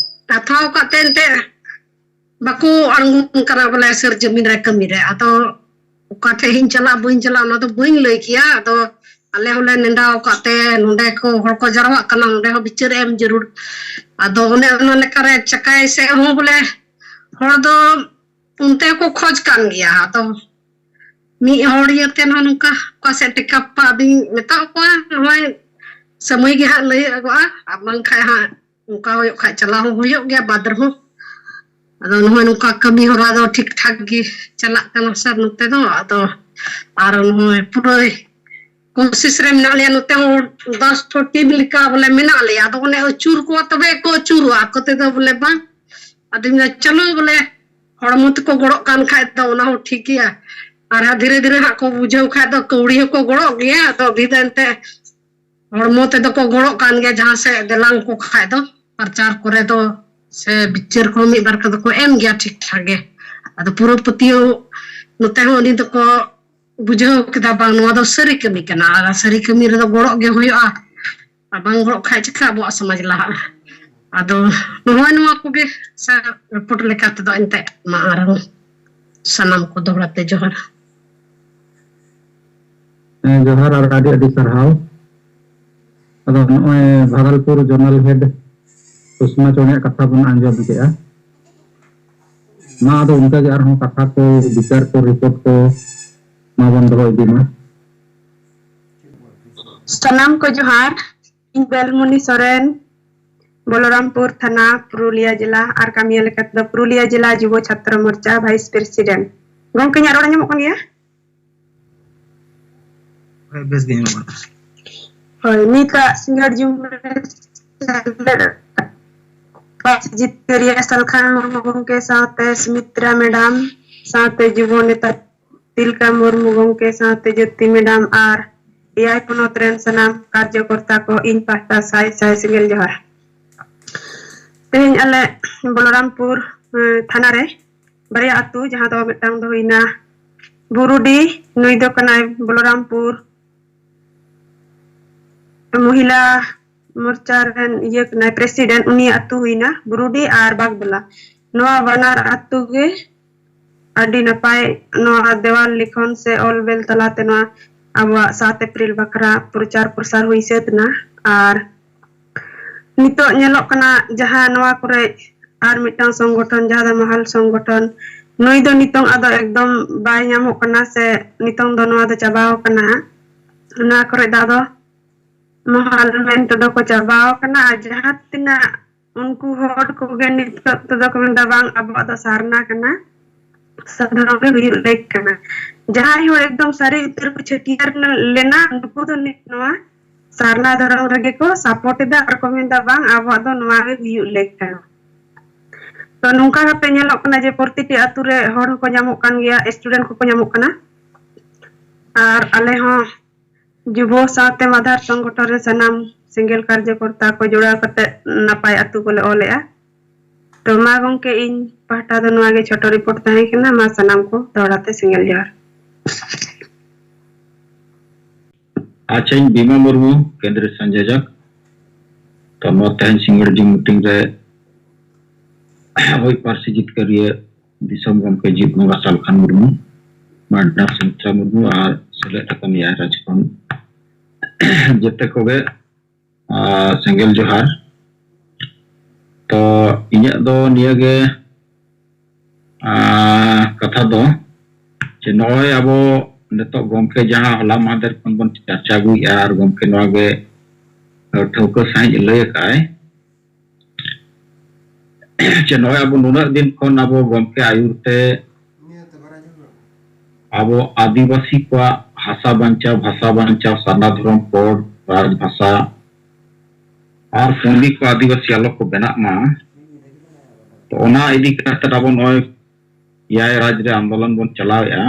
ᱦᱟᱛᱟᱣ ᱟᱠᱟᱫ ᱛᱮ ᱮᱱᱛᱮ ᱵᱟᱠᱚ ᱟᱬᱜᱚᱱ ᱠᱟᱱᱟ ᱵᱚᱞᱮ ᱥᱟᱹᱨ ᱡᱟᱹᱢᱤᱱ ᱨᱮ ᱠᱟᱹᱢᱤ ᱨᱮ᱾ ᱟᱫᱚ ᱚᱠᱟ ᱴᱷᱮᱡ ᱤᱧ ᱪᱟᱞᱟᱜ ᱵᱟᱹᱧ ᱪᱟᱞᱟᱜ ᱚᱱᱟ ᱫᱚ ᱵᱟᱹᱧ ᱞᱟᱹᱭ ᱠᱮᱭᱟ᱾ ᱟᱫᱚ ᱟᱞᱮ ᱦᱚᱸᱞᱮ ᱱᱮᱰᱟ ᱟᱠᱟᱫ ᱛᱮ ᱱᱚᱰᱮ ᱠᱚ ᱦᱚᱲ ᱠᱚ ᱡᱟᱨᱣᱟᱜ ᱠᱟᱱᱟ, ᱱᱚᱰᱮ ᱦᱚᱸ ᱵᱤᱪᱟᱹᱨ ᱮᱢ ᱡᱟᱹᱨᱩᱲ᱾ ᱟᱫᱚ ᱚᱱᱮ ᱚᱱᱟ ᱞᱮᱠᱟᱨᱮ ᱪᱟᱠᱟᱭ ᱥᱮᱫ ᱦᱚᱸ ᱵᱚᱞᱮ ᱦᱚᱲ ᱫᱚ ᱚᱱᱛᱮ ᱠᱚ ᱠᱷᱚᱡᱽ ᱠᱟᱱ ᱜᱮᱭᱟ᱾ ᱟᱫᱚ ᱢᱤᱫ ᱦᱚᱲ ᱤᱭᱟᱹᱛᱮ ᱱᱚᱜᱼᱚ ᱱᱚᱝᱠᱟ ᱚᱠᱟ ᱥᱮᱫ ᱴᱮᱠᱟᱯ ᱯᱟ ᱟᱫᱚᱧ ᱢᱮᱛᱟᱜ ᱠᱚᱣᱟ, ᱱᱚᱜᱼᱚᱭ ᱥᱚᱢᱚᱭ ᱜᱮ ᱦᱟᱸᱜ ᱞᱟᱹᱭ ᱟᱹᱜᱩᱜᱼᱟ, ᱟᱨ ᱵᱟᱝᱠᱷᱟᱡ ᱦᱟᱸᱜ ᱚᱱᱠᱟ ᱦᱩᱭᱩᱜ ᱠᱷᱟᱡ ᱪᱟᱞᱟᱣ ᱦᱚᱸ ᱦᱩᱭᱩᱜ ᱜᱮᱭᱟ ᱵᱟᱫᱽ ᱨᱮᱦᱚᱸ᱾ ᱟᱫᱚ ᱱᱚᱜᱼᱚᱭ ᱱᱚᱝᱠᱟ ᱠᱟᱹᱢᱤ ᱦᱚᱨᱟ ᱫᱚ ᱴᱷᱤᱠ ᱴᱷᱟᱠ ᱜᱮ ᱪᱟᱞᱟᱜ ᱠᱟᱱᱟ ᱥᱟᱨ ᱱᱚᱛᱮ ᱫᱚ᱾ ᱟᱫᱚ ᱟᱨ ᱱᱚᱜᱼᱚᱭ ᱯᱩᱨᱟᱹ ᱠᱳᱥᱤᱥ ᱨᱮ ᱢᱮᱱᱟᱜ ᱞᱮᱭᱟ ᱱᱚᱛᱮ ᱦᱚᱸ, ᱫᱚᱥ ᱴᱷᱚ ᱴᱤᱢ ᱞᱮᱠᱟ ᱵᱚᱞᱮ ᱢᱮᱱᱟᱜ ᱞᱮᱭᱟ᱾ ᱟᱫᱚ ᱚᱱᱮ ᱟᱹᱪᱩᱨ ᱠᱚᱣᱟ ᱛᱚᱵᱮ ᱠᱚ ᱟᱹᱪᱩᱨᱚᱜᱼᱟ, ᱟᱠᱚ ᱛᱮᱫᱚ ᱵᱚᱞᱮ ᱵᱟᱝ᱾ ᱟᱫᱚᱧ ᱢᱮᱱᱟ ᱪᱚᱞᱚ ᱵᱚᱞᱮ ᱦᱚᱲᱢᱚ ᱛᱮᱠᱚ ᱜᱚᱲᱚᱜ ᱠᱟᱱ ᱠᱷᱟᱡ ᱫᱚ ᱚᱱᱟ ᱦᱚᱸ ᱴᱷᱤᱠ ᱜᱮᱭᱟ᱾ ᱟᱨ ᱦᱟᱸᱜ ᱫᱷᱤᱨᱮ ᱫᱷᱤᱨᱮ ᱦᱟᱸᱜ ᱠᱚ ᱵᱩᱡᱷᱟᱹᱣ ᱠᱷᱟᱡ ᱫᱚ ᱠᱟᱹᱣᱲᱤ ᱦᱚᱸᱠᱚ ᱜᱚᱲᱚᱜ ᱜᱮᱭᱟ᱾ ᱟᱫᱚ ᱵᱷᱤᱛ ᱮᱱᱛᱮ ᱦᱚᱲᱢᱚ ᱛᱮᱫᱚ ᱠᱚ ᱜᱚᱲᱚᱜ ᱠᱟᱱ ᱜᱮᱭᱟ ᱡᱟᱦᱟᱸ ᱥᱮᱫ ᱫᱮᱞᱟᱝ ᱠᱚ ᱠᱷᱟᱡ ᱫᱚ, ᱯᱨᱚᱪᱟᱨ ᱠᱚᱨᱮ ᱫᱚ ᱥᱮ ᱵᱤᱪᱟᱹᱨ ᱠᱚᱦᱚᱸ ᱢᱤᱫ ᱵᱟᱨ ᱠᱚᱫᱚ ᱠᱚ ᱮᱢ ᱜᱮᱭᱟ ᱴᱷᱤᱠ ᱴᱷᱟᱠ ᱜᱮ᱾ ᱟᱫᱚ ᱯᱩᱨᱟᱹ ᱯᱟᱹᱛᱭᱟᱹᱣ ᱱᱚᱛᱮ ᱦᱚᱸ ᱩᱱᱤ ᱫᱚᱠᱚ ᱵᱩᱡᱷᱟᱹᱣ ᱠᱮᱫᱟ ᱵᱟᱝ ᱱᱚᱣᱟ ᱫᱚ ᱥᱟᱹᱨᱤ ᱠᱟᱹᱢᱤ ᱠᱟᱱᱟ, ᱟᱨ ᱥᱟᱹᱨᱤ ᱠᱟᱹᱢᱤ ᱨᱮᱫᱚ ᱜᱚᱲᱚᱜ ᱜᱮ ᱦᱩᱭᱩᱜᱼᱟ᱾ ᱟᱨ ᱵᱟᱝ ᱜᱚᱲᱚᱜ ᱠᱷᱟᱡ ᱪᱤᱠᱟ ᱟᱵᱚᱣᱟᱜ ᱥᱚᱢᱟᱡᱽ ᱞᱟᱦᱟᱜᱼᱟ? ᱟᱫᱚ ᱱᱚᱜᱼᱚᱭ ᱱᱚᱣᱟ ᱠᱚᱜᱮ ᱥᱟᱨ ᱨᱤᱯᱳᱨᱴ ᱞᱮᱠᱟ ᱛᱮᱫᱚ ᱮᱱᱛᱮᱫ ᱢᱟ ᱟᱨᱦᱚᱸ ᱥᱟᱱᱟᱢ ᱠᱚ ᱫᱚᱦᱲᱟ ᱛᱮ ᱡᱚᱦᱟᱨ᱾ ᱦᱮᱸ, ᱡᱚᱦᱟᱨ ᱟᱨ ᱟᱹᱰᱤ ᱟᱹᱰᱤ ᱥᱟᱨᱦᱟᱣ᱾ ᱟᱫᱚ ᱱᱚᱜᱼᱚᱭ ᱵᱷᱟᱜᱚᱞᱯᱩᱨ ᱡᱚᱱᱟᱞ ᱦᱮᱰ ᱥᱩᱥᱢᱟ ᱪᱚᱬᱮᱭᱟᱜ ᱠᱟᱛᱷᱟ ᱵᱚᱱ ᱟᱸᱡᱚᱢ ᱠᱮᱜᱼᱟ᱾ ᱢᱟ ᱟᱫᱚ ᱚᱱᱠᱟᱜᱮ ᱟᱨᱦᱚᱸ ᱠᱟᱛᱷᱟ ᱠᱚ, ᱵᱤᱪᱟᱨ ᱠᱚ, ᱨᱤᱯᱳᱨᱴ ᱠᱚ ᱢᱟ ᱵᱚᱱ ᱫᱚᱦᱚ ᱤᱫᱤ ᱢᱟ᱾ ᱥᱟᱱᱟᱢ ᱠᱚ ᱡᱚᱦᱟᱨ᱾ ᱤᱧ ᱵᱮᱞᱢᱩᱱᱤ ᱥᱚᱨᱮᱱ, ᱵᱚᱞᱚᱨᱟᱢᱯᱩᱨ ᱛᱷᱟᱱᱟ, ᱯᱩᱨᱩᱞᱤᱭᱟ ᱡᱮᱞᱟ, ᱟᱨ ᱠᱟᱹᱢᱤᱭᱟᱹ ᱞᱮᱠᱟ ᱛᱮᱫᱚ ᱯᱩᱨᱩᱞᱤᱭᱟ ᱡᱮᱞᱟ ᱡᱩᱵᱚ ᱪᱷᱟᱛᱨᱚ ᱢᱳᱨᱪᱟ ᱵᱷᱟᱭᱤᱥ ᱯᱨᱮᱥᱤᱰᱮᱱᱴ᱾ ᱜᱚᱢᱠᱮ, ᱤᱧᱟᱹᱜ ᱨᱚᱲ ᱟᱸᱡᱚᱢᱚᱜ ᱠᱟᱱ ᱜᱮᱭᱟ? ᱦᱳᱭ, ᱵᱮᱥ ᱜᱮ ᱟᱸᱡᱚᱢᱚᱜ ᱠᱟᱱᱟ᱾ ᱦᱳᱭ, ᱱᱤᱛᱟᱜ ᱥᱤᱸᱜᱟᱲ ᱡᱩᱢ ᱨᱮ ᱥᱮᱞᱮᱫ ᱡᱤᱛᱠᱟᱹᱨᱤᱭᱟᱹ ᱥᱟᱞᱠᱷᱟᱱ ᱢᱩᱨᱢᱩ ᱜᱚᱢᱠᱮ ᱥᱟᱶᱛᱮ ᱥᱩᱢᱤᱛᱨᱟ ᱢᱮᱰᱟᱢ ᱥᱟᱶᱛᱮ ᱡᱩᱵᱚ ᱱᱮᱛᱟ ᱛᱤᱞᱠᱟ ᱢᱩᱨᱢᱩ ᱜᱚᱢᱠᱮ ᱥᱟᱶᱛᱮ ᱡᱳᱛᱤ ᱢᱮᱰᱟᱢ ᱟᱨ ᱮᱭᱟᱭ ᱯᱚᱱᱚᱛ ᱨᱮᱱ ᱥᱟᱱᱟᱢ ᱠᱟᱨᱡᱚᱠᱚᱨᱛᱟ ᱠᱚ ᱤᱧ ᱯᱟᱦᱴᱟ ᱥᱟᱭ ᱥᱟᱭ ᱥᱤᱸᱜᱟᱹᱲ ᱡᱚᱦᱟᱨ᱾ ᱛᱮᱦᱮᱧ ᱟᱞᱮ ᱵᱚᱞᱚᱨᱟᱢᱯᱩᱨ ᱛᱷᱟᱱᱟ ᱨᱮ ᱵᱟᱨᱭᱟ ᱟᱹᱛᱩ, ᱡᱟᱦᱟᱸ ᱫᱚ ᱢᱤᱫᱴᱟᱝ ᱫᱚ ᱦᱩᱭᱱᱟ ᱵᱩᱨᱩᱰᱤ, ᱱᱩᱭ ᱫᱚ ᱠᱟᱱᱟᱭ ᱵᱚᱞᱚᱨᱟᱢᱯᱩᱨ ᱢᱚᱦᱤᱞᱟ ᱢᱳᱨᱪᱟ ᱨᱮᱱ ᱤᱭᱟᱹ ᱠᱟᱱᱟᱭ ᱯᱨᱮᱥᱤᱰᱮᱱᱴ, ᱩᱱᱤᱭᱟᱜ ᱟᱹᱛᱩ ᱦᱩᱭᱱᱟ ᱵᱩᱨᱩᱰᱤ ᱟᱨ ᱵᱟᱜᱽᱵᱚᱞᱟ᱾ ᱱᱚᱣᱟ ᱵᱟᱱᱟᱨ ᱟᱹᱛᱩ ᱜᱮ ᱟᱹᱰᱤ ᱱᱟᱯᱟᱭ ᱱᱚᱣᱟ ᱫᱮᱣᱟᱞ ᱞᱤᱠᱷᱚᱱ ᱥᱮ ᱚᱞ ᱵᱮᱞ ᱛᱟᱞᱟᱛᱮ ᱱᱚᱣᱟ ᱟᱵᱚᱣᱟᱜ ᱥᱟᱛ ᱮᱯᱨᱤᱞ ᱵᱟᱠᱷᱨᱟ ᱯᱨᱚᱪᱟᱨ ᱯᱨᱚᱥᱟᱨ ᱦᱩᱭ ᱥᱟᱹᱛ ᱮᱱᱟ᱾ ᱟᱨ ᱱᱤᱛᱚᱜ ᱧᱮᱞᱚᱜ ᱠᱟᱱᱟ ᱡᱟᱦᱟᱸ ᱱᱚᱣᱟ ᱠᱚᱨᱮ ᱟᱨ ᱢᱤᱫᱴᱟᱝ ᱥᱚᱝᱜᱚᱴᱷᱚᱱ, ᱡᱟᱦᱟᱸ ᱫᱚ ᱢᱟᱦᱟᱞ ᱥᱚᱝᱜᱚᱴᱷᱚᱱ, ᱱᱩᱭ ᱫᱚ ᱱᱤᱛᱚᱝ ᱟᱫᱚ ᱮᱠᱫᱚᱢ ᱵᱟᱭ ᱧᱟᱢᱚᱜ ᱠᱟᱱᱟ, ᱥᱮ ᱱᱤᱛᱚᱝ ᱫᱚ ᱱᱚᱣᱟ ᱫᱚ ᱪᱟᱵᱟᱣ ᱠᱟᱱᱟ᱾ ᱚᱱᱟ ᱠᱚᱨᱮ ᱫᱚ ᱟᱫᱚ ᱢᱟᱦᱟᱞ ᱢᱮᱱ ᱛᱮᱫᱚ ᱠᱚ ᱪᱟᱵᱟᱣ ᱠᱟᱱᱟ᱾ ᱟᱨ ᱡᱟᱦᱟᱸ ᱛᱤᱱᱟᱹᱜ ᱩᱱᱠᱩ ᱦᱚᱲ ᱠᱚᱜᱮ ᱱᱤᱛᱚᱜ ᱛᱮᱫᱚ ᱠᱚ ᱢᱮᱱᱫᱟ, "ᱵᱟᱝ, ᱟᱵᱚᱣᱟᱜ ᱫᱚ ᱥᱟᱨᱱᱟ ᱠᱟᱱᱟ, ᱥᱟᱨᱱᱟ ᱫᱷᱚᱨᱚᱢ ᱜᱮ ᱦᱩᱭᱩᱜ ᱞᱮᱠ ᱠᱟᱱᱟ᱾" ᱡᱟᱦᱟᱸᱭ ᱦᱚᱲ ᱮᱠᱫᱚᱢ ᱥᱟᱹᱨᱤ ᱩᱛᱟᱹᱨ ᱠᱚ ᱪᱷᱟᱹᱴᱭᱟᱹᱨ ᱞᱮᱱᱟ, ᱩᱱᱠᱩ ᱫᱚ ᱱᱤᱛ ᱱᱚᱣᱟ ᱥᱟᱨᱱᱟ ᱫᱷᱚᱨᱚᱢ ᱨᱮᱜᱮ ᱠᱚ ᱥᱟᱯᱳᱨᱴ ᱮᱫᱟ ᱟᱨ ᱠᱚ ᱢᱮᱱᱫᱟ, "ᱵᱟᱝ, ᱟᱵᱚᱣᱟᱜ ᱫᱚ ᱱᱚᱣᱟ ᱜᱮ ᱦᱩᱭᱩᱜ ᱞᱮᱠ ᱠᱟᱱᱟ᱾" ᱛᱚ, ᱱᱚᱝᱠᱟ ᱠᱟᱛᱮ ᱧᱮᱞᱚᱜ ᱠᱟᱱᱟ ᱡᱮ ᱯᱨᱚᱛᱤᱴᱤ ᱟᱛᱳ ᱨᱮ ᱦᱚᱲ ᱦᱚᱸᱠᱚ ᱧᱟᱢᱚᱜ ᱠᱟᱱ ᱜᱮᱭᱟ, ᱥᱴᱩᱰᱮᱱᱴ ᱠᱚᱠᱚ ᱧᱟᱢᱚᱜ ᱠᱟᱱᱟ᱾ ᱟᱨ ᱟᱞᱮ ᱦᱚᱸ ᱡᱩᱵᱚ ᱥᱟᱶᱛᱮ ᱢᱟᱫᱷᱟᱨ ᱥᱚᱝᱜᱚᱴᱷᱚᱱ ᱨᱮ ᱥᱟᱱᱟᱢ ᱥᱮᱸᱜᱮᱞ ᱠᱟᱨᱡᱚᱠᱚᱨᱛᱟ ᱠᱚ ᱡᱚᱲᱟᱣ ᱠᱟᱛᱮ ᱱᱟᱯᱟᱭ ᱟᱛᱳ ᱠᱚᱞᱮ ᱚᱞᱮᱜᱼᱟ᱾ ᱛᱚ ᱢᱟ ᱜᱚᱢᱠᱮ, ᱤᱧ ᱯᱟᱦᱴᱟ ᱫᱚ ᱱᱚᱣᱟ ᱜᱮ ᱪᱷᱳᱴᱳ ᱨᱤᱯᱳᱨᱴ ᱛᱟᱦᱮᱸ ᱠᱟᱱᱟ᱾ ᱢᱟ ᱥᱟᱱᱟᱢ ᱠᱚ ᱫᱚᱦᱲᱟ ᱛᱮ ᱥᱮᱸᱜᱮᱞ ᱡᱚᱦᱟᱨ᱾ ᱟᱪᱪᱷᱟ, ᱤᱧ ᱵᱤᱢᱟ ᱢᱩᱨᱢᱩ, ᱠᱮᱱᱫᱨᱤᱭᱚ ᱥᱚᱝᱡᱳᱡᱚᱠ᱾ ᱛᱚ ᱱᱚᱣᱟ ᱛᱮᱦᱮᱧ ᱥᱤᱸᱜᱟᱹᱲ ᱡᱩᱢ ᱢᱤᱴᱤᱝ ᱨᱮ ᱦᱩᱭ ᱯᱟᱹᱨᱥᱤ ᱡᱤᱛᱠᱟᱹᱨᱤᱭᱟᱹ ᱫᱤᱥᱚᱢ ᱜᱚᱢᱠᱮ ᱡᱤᱛ ᱵᱚᱸᱜᱟ ᱥᱟᱞᱠᱷᱟᱱ ᱢᱩᱨᱢᱩ, ᱢᱟᱰᱱᱟ ᱥᱩᱢᱤᱛᱨᱟ ᱢᱩᱨᱢᱩ ᱟᱨ ᱥᱮᱞᱮᱫ ᱟᱠᱟᱱ ᱮᱭᱟᱭ ᱨᱟᱡᱽ ᱠᱷᱚᱱ ᱡᱚᱛᱚ ᱠᱚᱜᱮ ᱟᱨ ᱥᱮᱸᱜᱮᱞ ᱡᱚᱦᱟᱨ᱾ ᱛᱚ ᱤᱧᱟᱹᱜ ᱫᱚ ᱱᱤᱭᱟᱹᱜᱮ ᱟᱨ ᱠᱟᱛᱷᱟ ᱫᱚ ᱡᱮ ᱱᱚᱜᱼᱚᱭ ᱟᱵᱚ ᱱᱤᱛᱚᱜ ᱜᱚᱢᱠᱮ ᱡᱟᱦᱟᱸ ᱦᱚᱞᱟ ᱢᱟᱦᱫᱮᱨ ᱠᱷᱚᱱ ᱵᱚᱱ ᱪᱟᱨᱪᱟ ᱟᱹᱜᱩᱭᱮᱫᱼᱟ ᱟᱨ ᱜᱚᱢᱠᱮ ᱱᱚᱣᱟ ᱜᱮ ᱴᱷᱟᱹᱣᱠᱟᱹ ᱥᱟᱺᱦᱤᱡ ᱞᱟᱹᱭ ᱟᱠᱟᱫᱼᱟᱭ ᱡᱮ ᱱᱚᱜᱼᱚᱭ ᱟᱵᱚ ᱱᱩᱱᱟᱹᱜ ᱫᱤᱱ ᱠᱷᱚᱱ ᱟᱵᱚ ᱜᱚᱢᱠᱮ ᱟᱹᱭᱩᱨ ᱛᱮ ᱟᱵᱚ ᱟᱹᱫᱤᱵᱟᱹᱥᱤ ᱠᱚᱣᱟᱜ ᱦᱟᱥᱟ ᱵᱟᱧᱪᱟᱣ, ᱵᱷᱟᱥᱟ ᱵᱟᱧᱪᱟᱣ, ᱥᱟᱨᱱᱟ ᱫᱷᱚᱨᱚᱢ ᱠᱳᱰ, ᱨᱟᱡᱽ ᱵᱷᱟᱥᱟ ᱟᱨ ᱯᱩᱸᱰᱤ ᱠᱚ ᱟᱹᱫᱤᱵᱟᱹᱥᱤ ᱟᱞᱚ ᱠᱚ ᱵᱮᱱᱟᱜ ᱢᱟ, ᱛᱚ ᱚᱱᱟ ᱤᱫᱤ ᱠᱟᱛᱮ ᱟᱵᱚ ᱱᱚᱜᱼᱚᱭ ᱮᱭᱟᱭ ᱨᱟᱡᱽ ᱨᱮ ᱟᱱᱫᱳᱞᱚᱱ ᱵᱚᱱ ᱪᱟᱞᱟᱣᱮᱫᱼᱟ᱾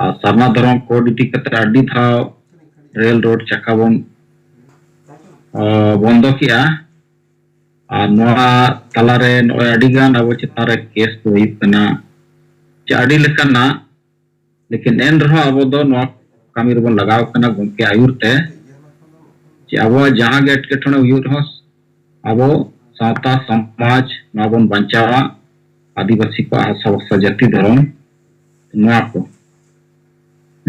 ᱟᱨ ᱥᱟᱨᱱᱟ ᱫᱷᱚᱨᱚᱢ ᱠᱳᱰ ᱤᱫᱤ ᱠᱟᱛᱮ ᱟᱹᱰᱤ ᱫᱷᱟᱣ ᱨᱮᱞ ᱨᱳᱰ ᱪᱟᱠᱟ ᱵᱚᱱ ᱵᱚᱱᱫᱚ ᱠᱮᱜᱼᱟ᱾ ᱟᱨ ᱱᱚᱣᱟ ᱛᱟᱞᱟᱨᱮ ᱱᱚᱜᱼᱚᱭ ᱟᱹᱰᱤᱜᱟᱱ ᱟᱵᱚ ᱪᱮᱛᱟᱱ ᱨᱮ ᱠᱮᱥ ᱠᱚ ᱦᱩᱭᱩᱜ ᱠᱟᱱᱟ, ᱪᱮ ᱟᱹᱰᱤ ᱞᱮᱠᱟᱱᱟᱜ᱾ ᱞᱮᱠᱤᱱ ᱮᱱ ᱨᱮᱦᱚᱸ ᱟᱵᱚ ᱫᱚ ᱱᱚᱣᱟ ᱠᱟᱹᱢᱤ ᱨᱮᱵᱚᱱ ᱞᱟᱜᱟᱣ ᱠᱟᱱᱟ ᱜᱚᱢᱠᱮ ᱟᱹᱭᱩᱨ ᱛᱮ, ᱡᱮ ᱟᱵᱚᱣᱟᱜ ᱡᱟᱦᱟᱸ ᱜᱮ ᱮᱴᱠᱮᱴᱚᱬᱮ ᱦᱩᱭᱩᱜ ᱨᱮᱦᱚᱸ ᱟᱵᱚ ᱥᱟᱶᱛᱟ ᱥᱚᱢᱟᱡᱽ ᱱᱚᱣᱟ ᱵᱚᱱ ᱵᱟᱧᱪᱟᱣᱟ, ᱟᱹᱫᱤᱵᱟᱹᱥᱤ ᱠᱚᱣᱟᱜ ᱦᱟᱥᱟ ᱵᱷᱟᱥᱟ ᱡᱟᱹᱛᱤ ᱫᱷᱚᱨᱚᱢ ᱱᱚᱣᱟ ᱠᱚ᱾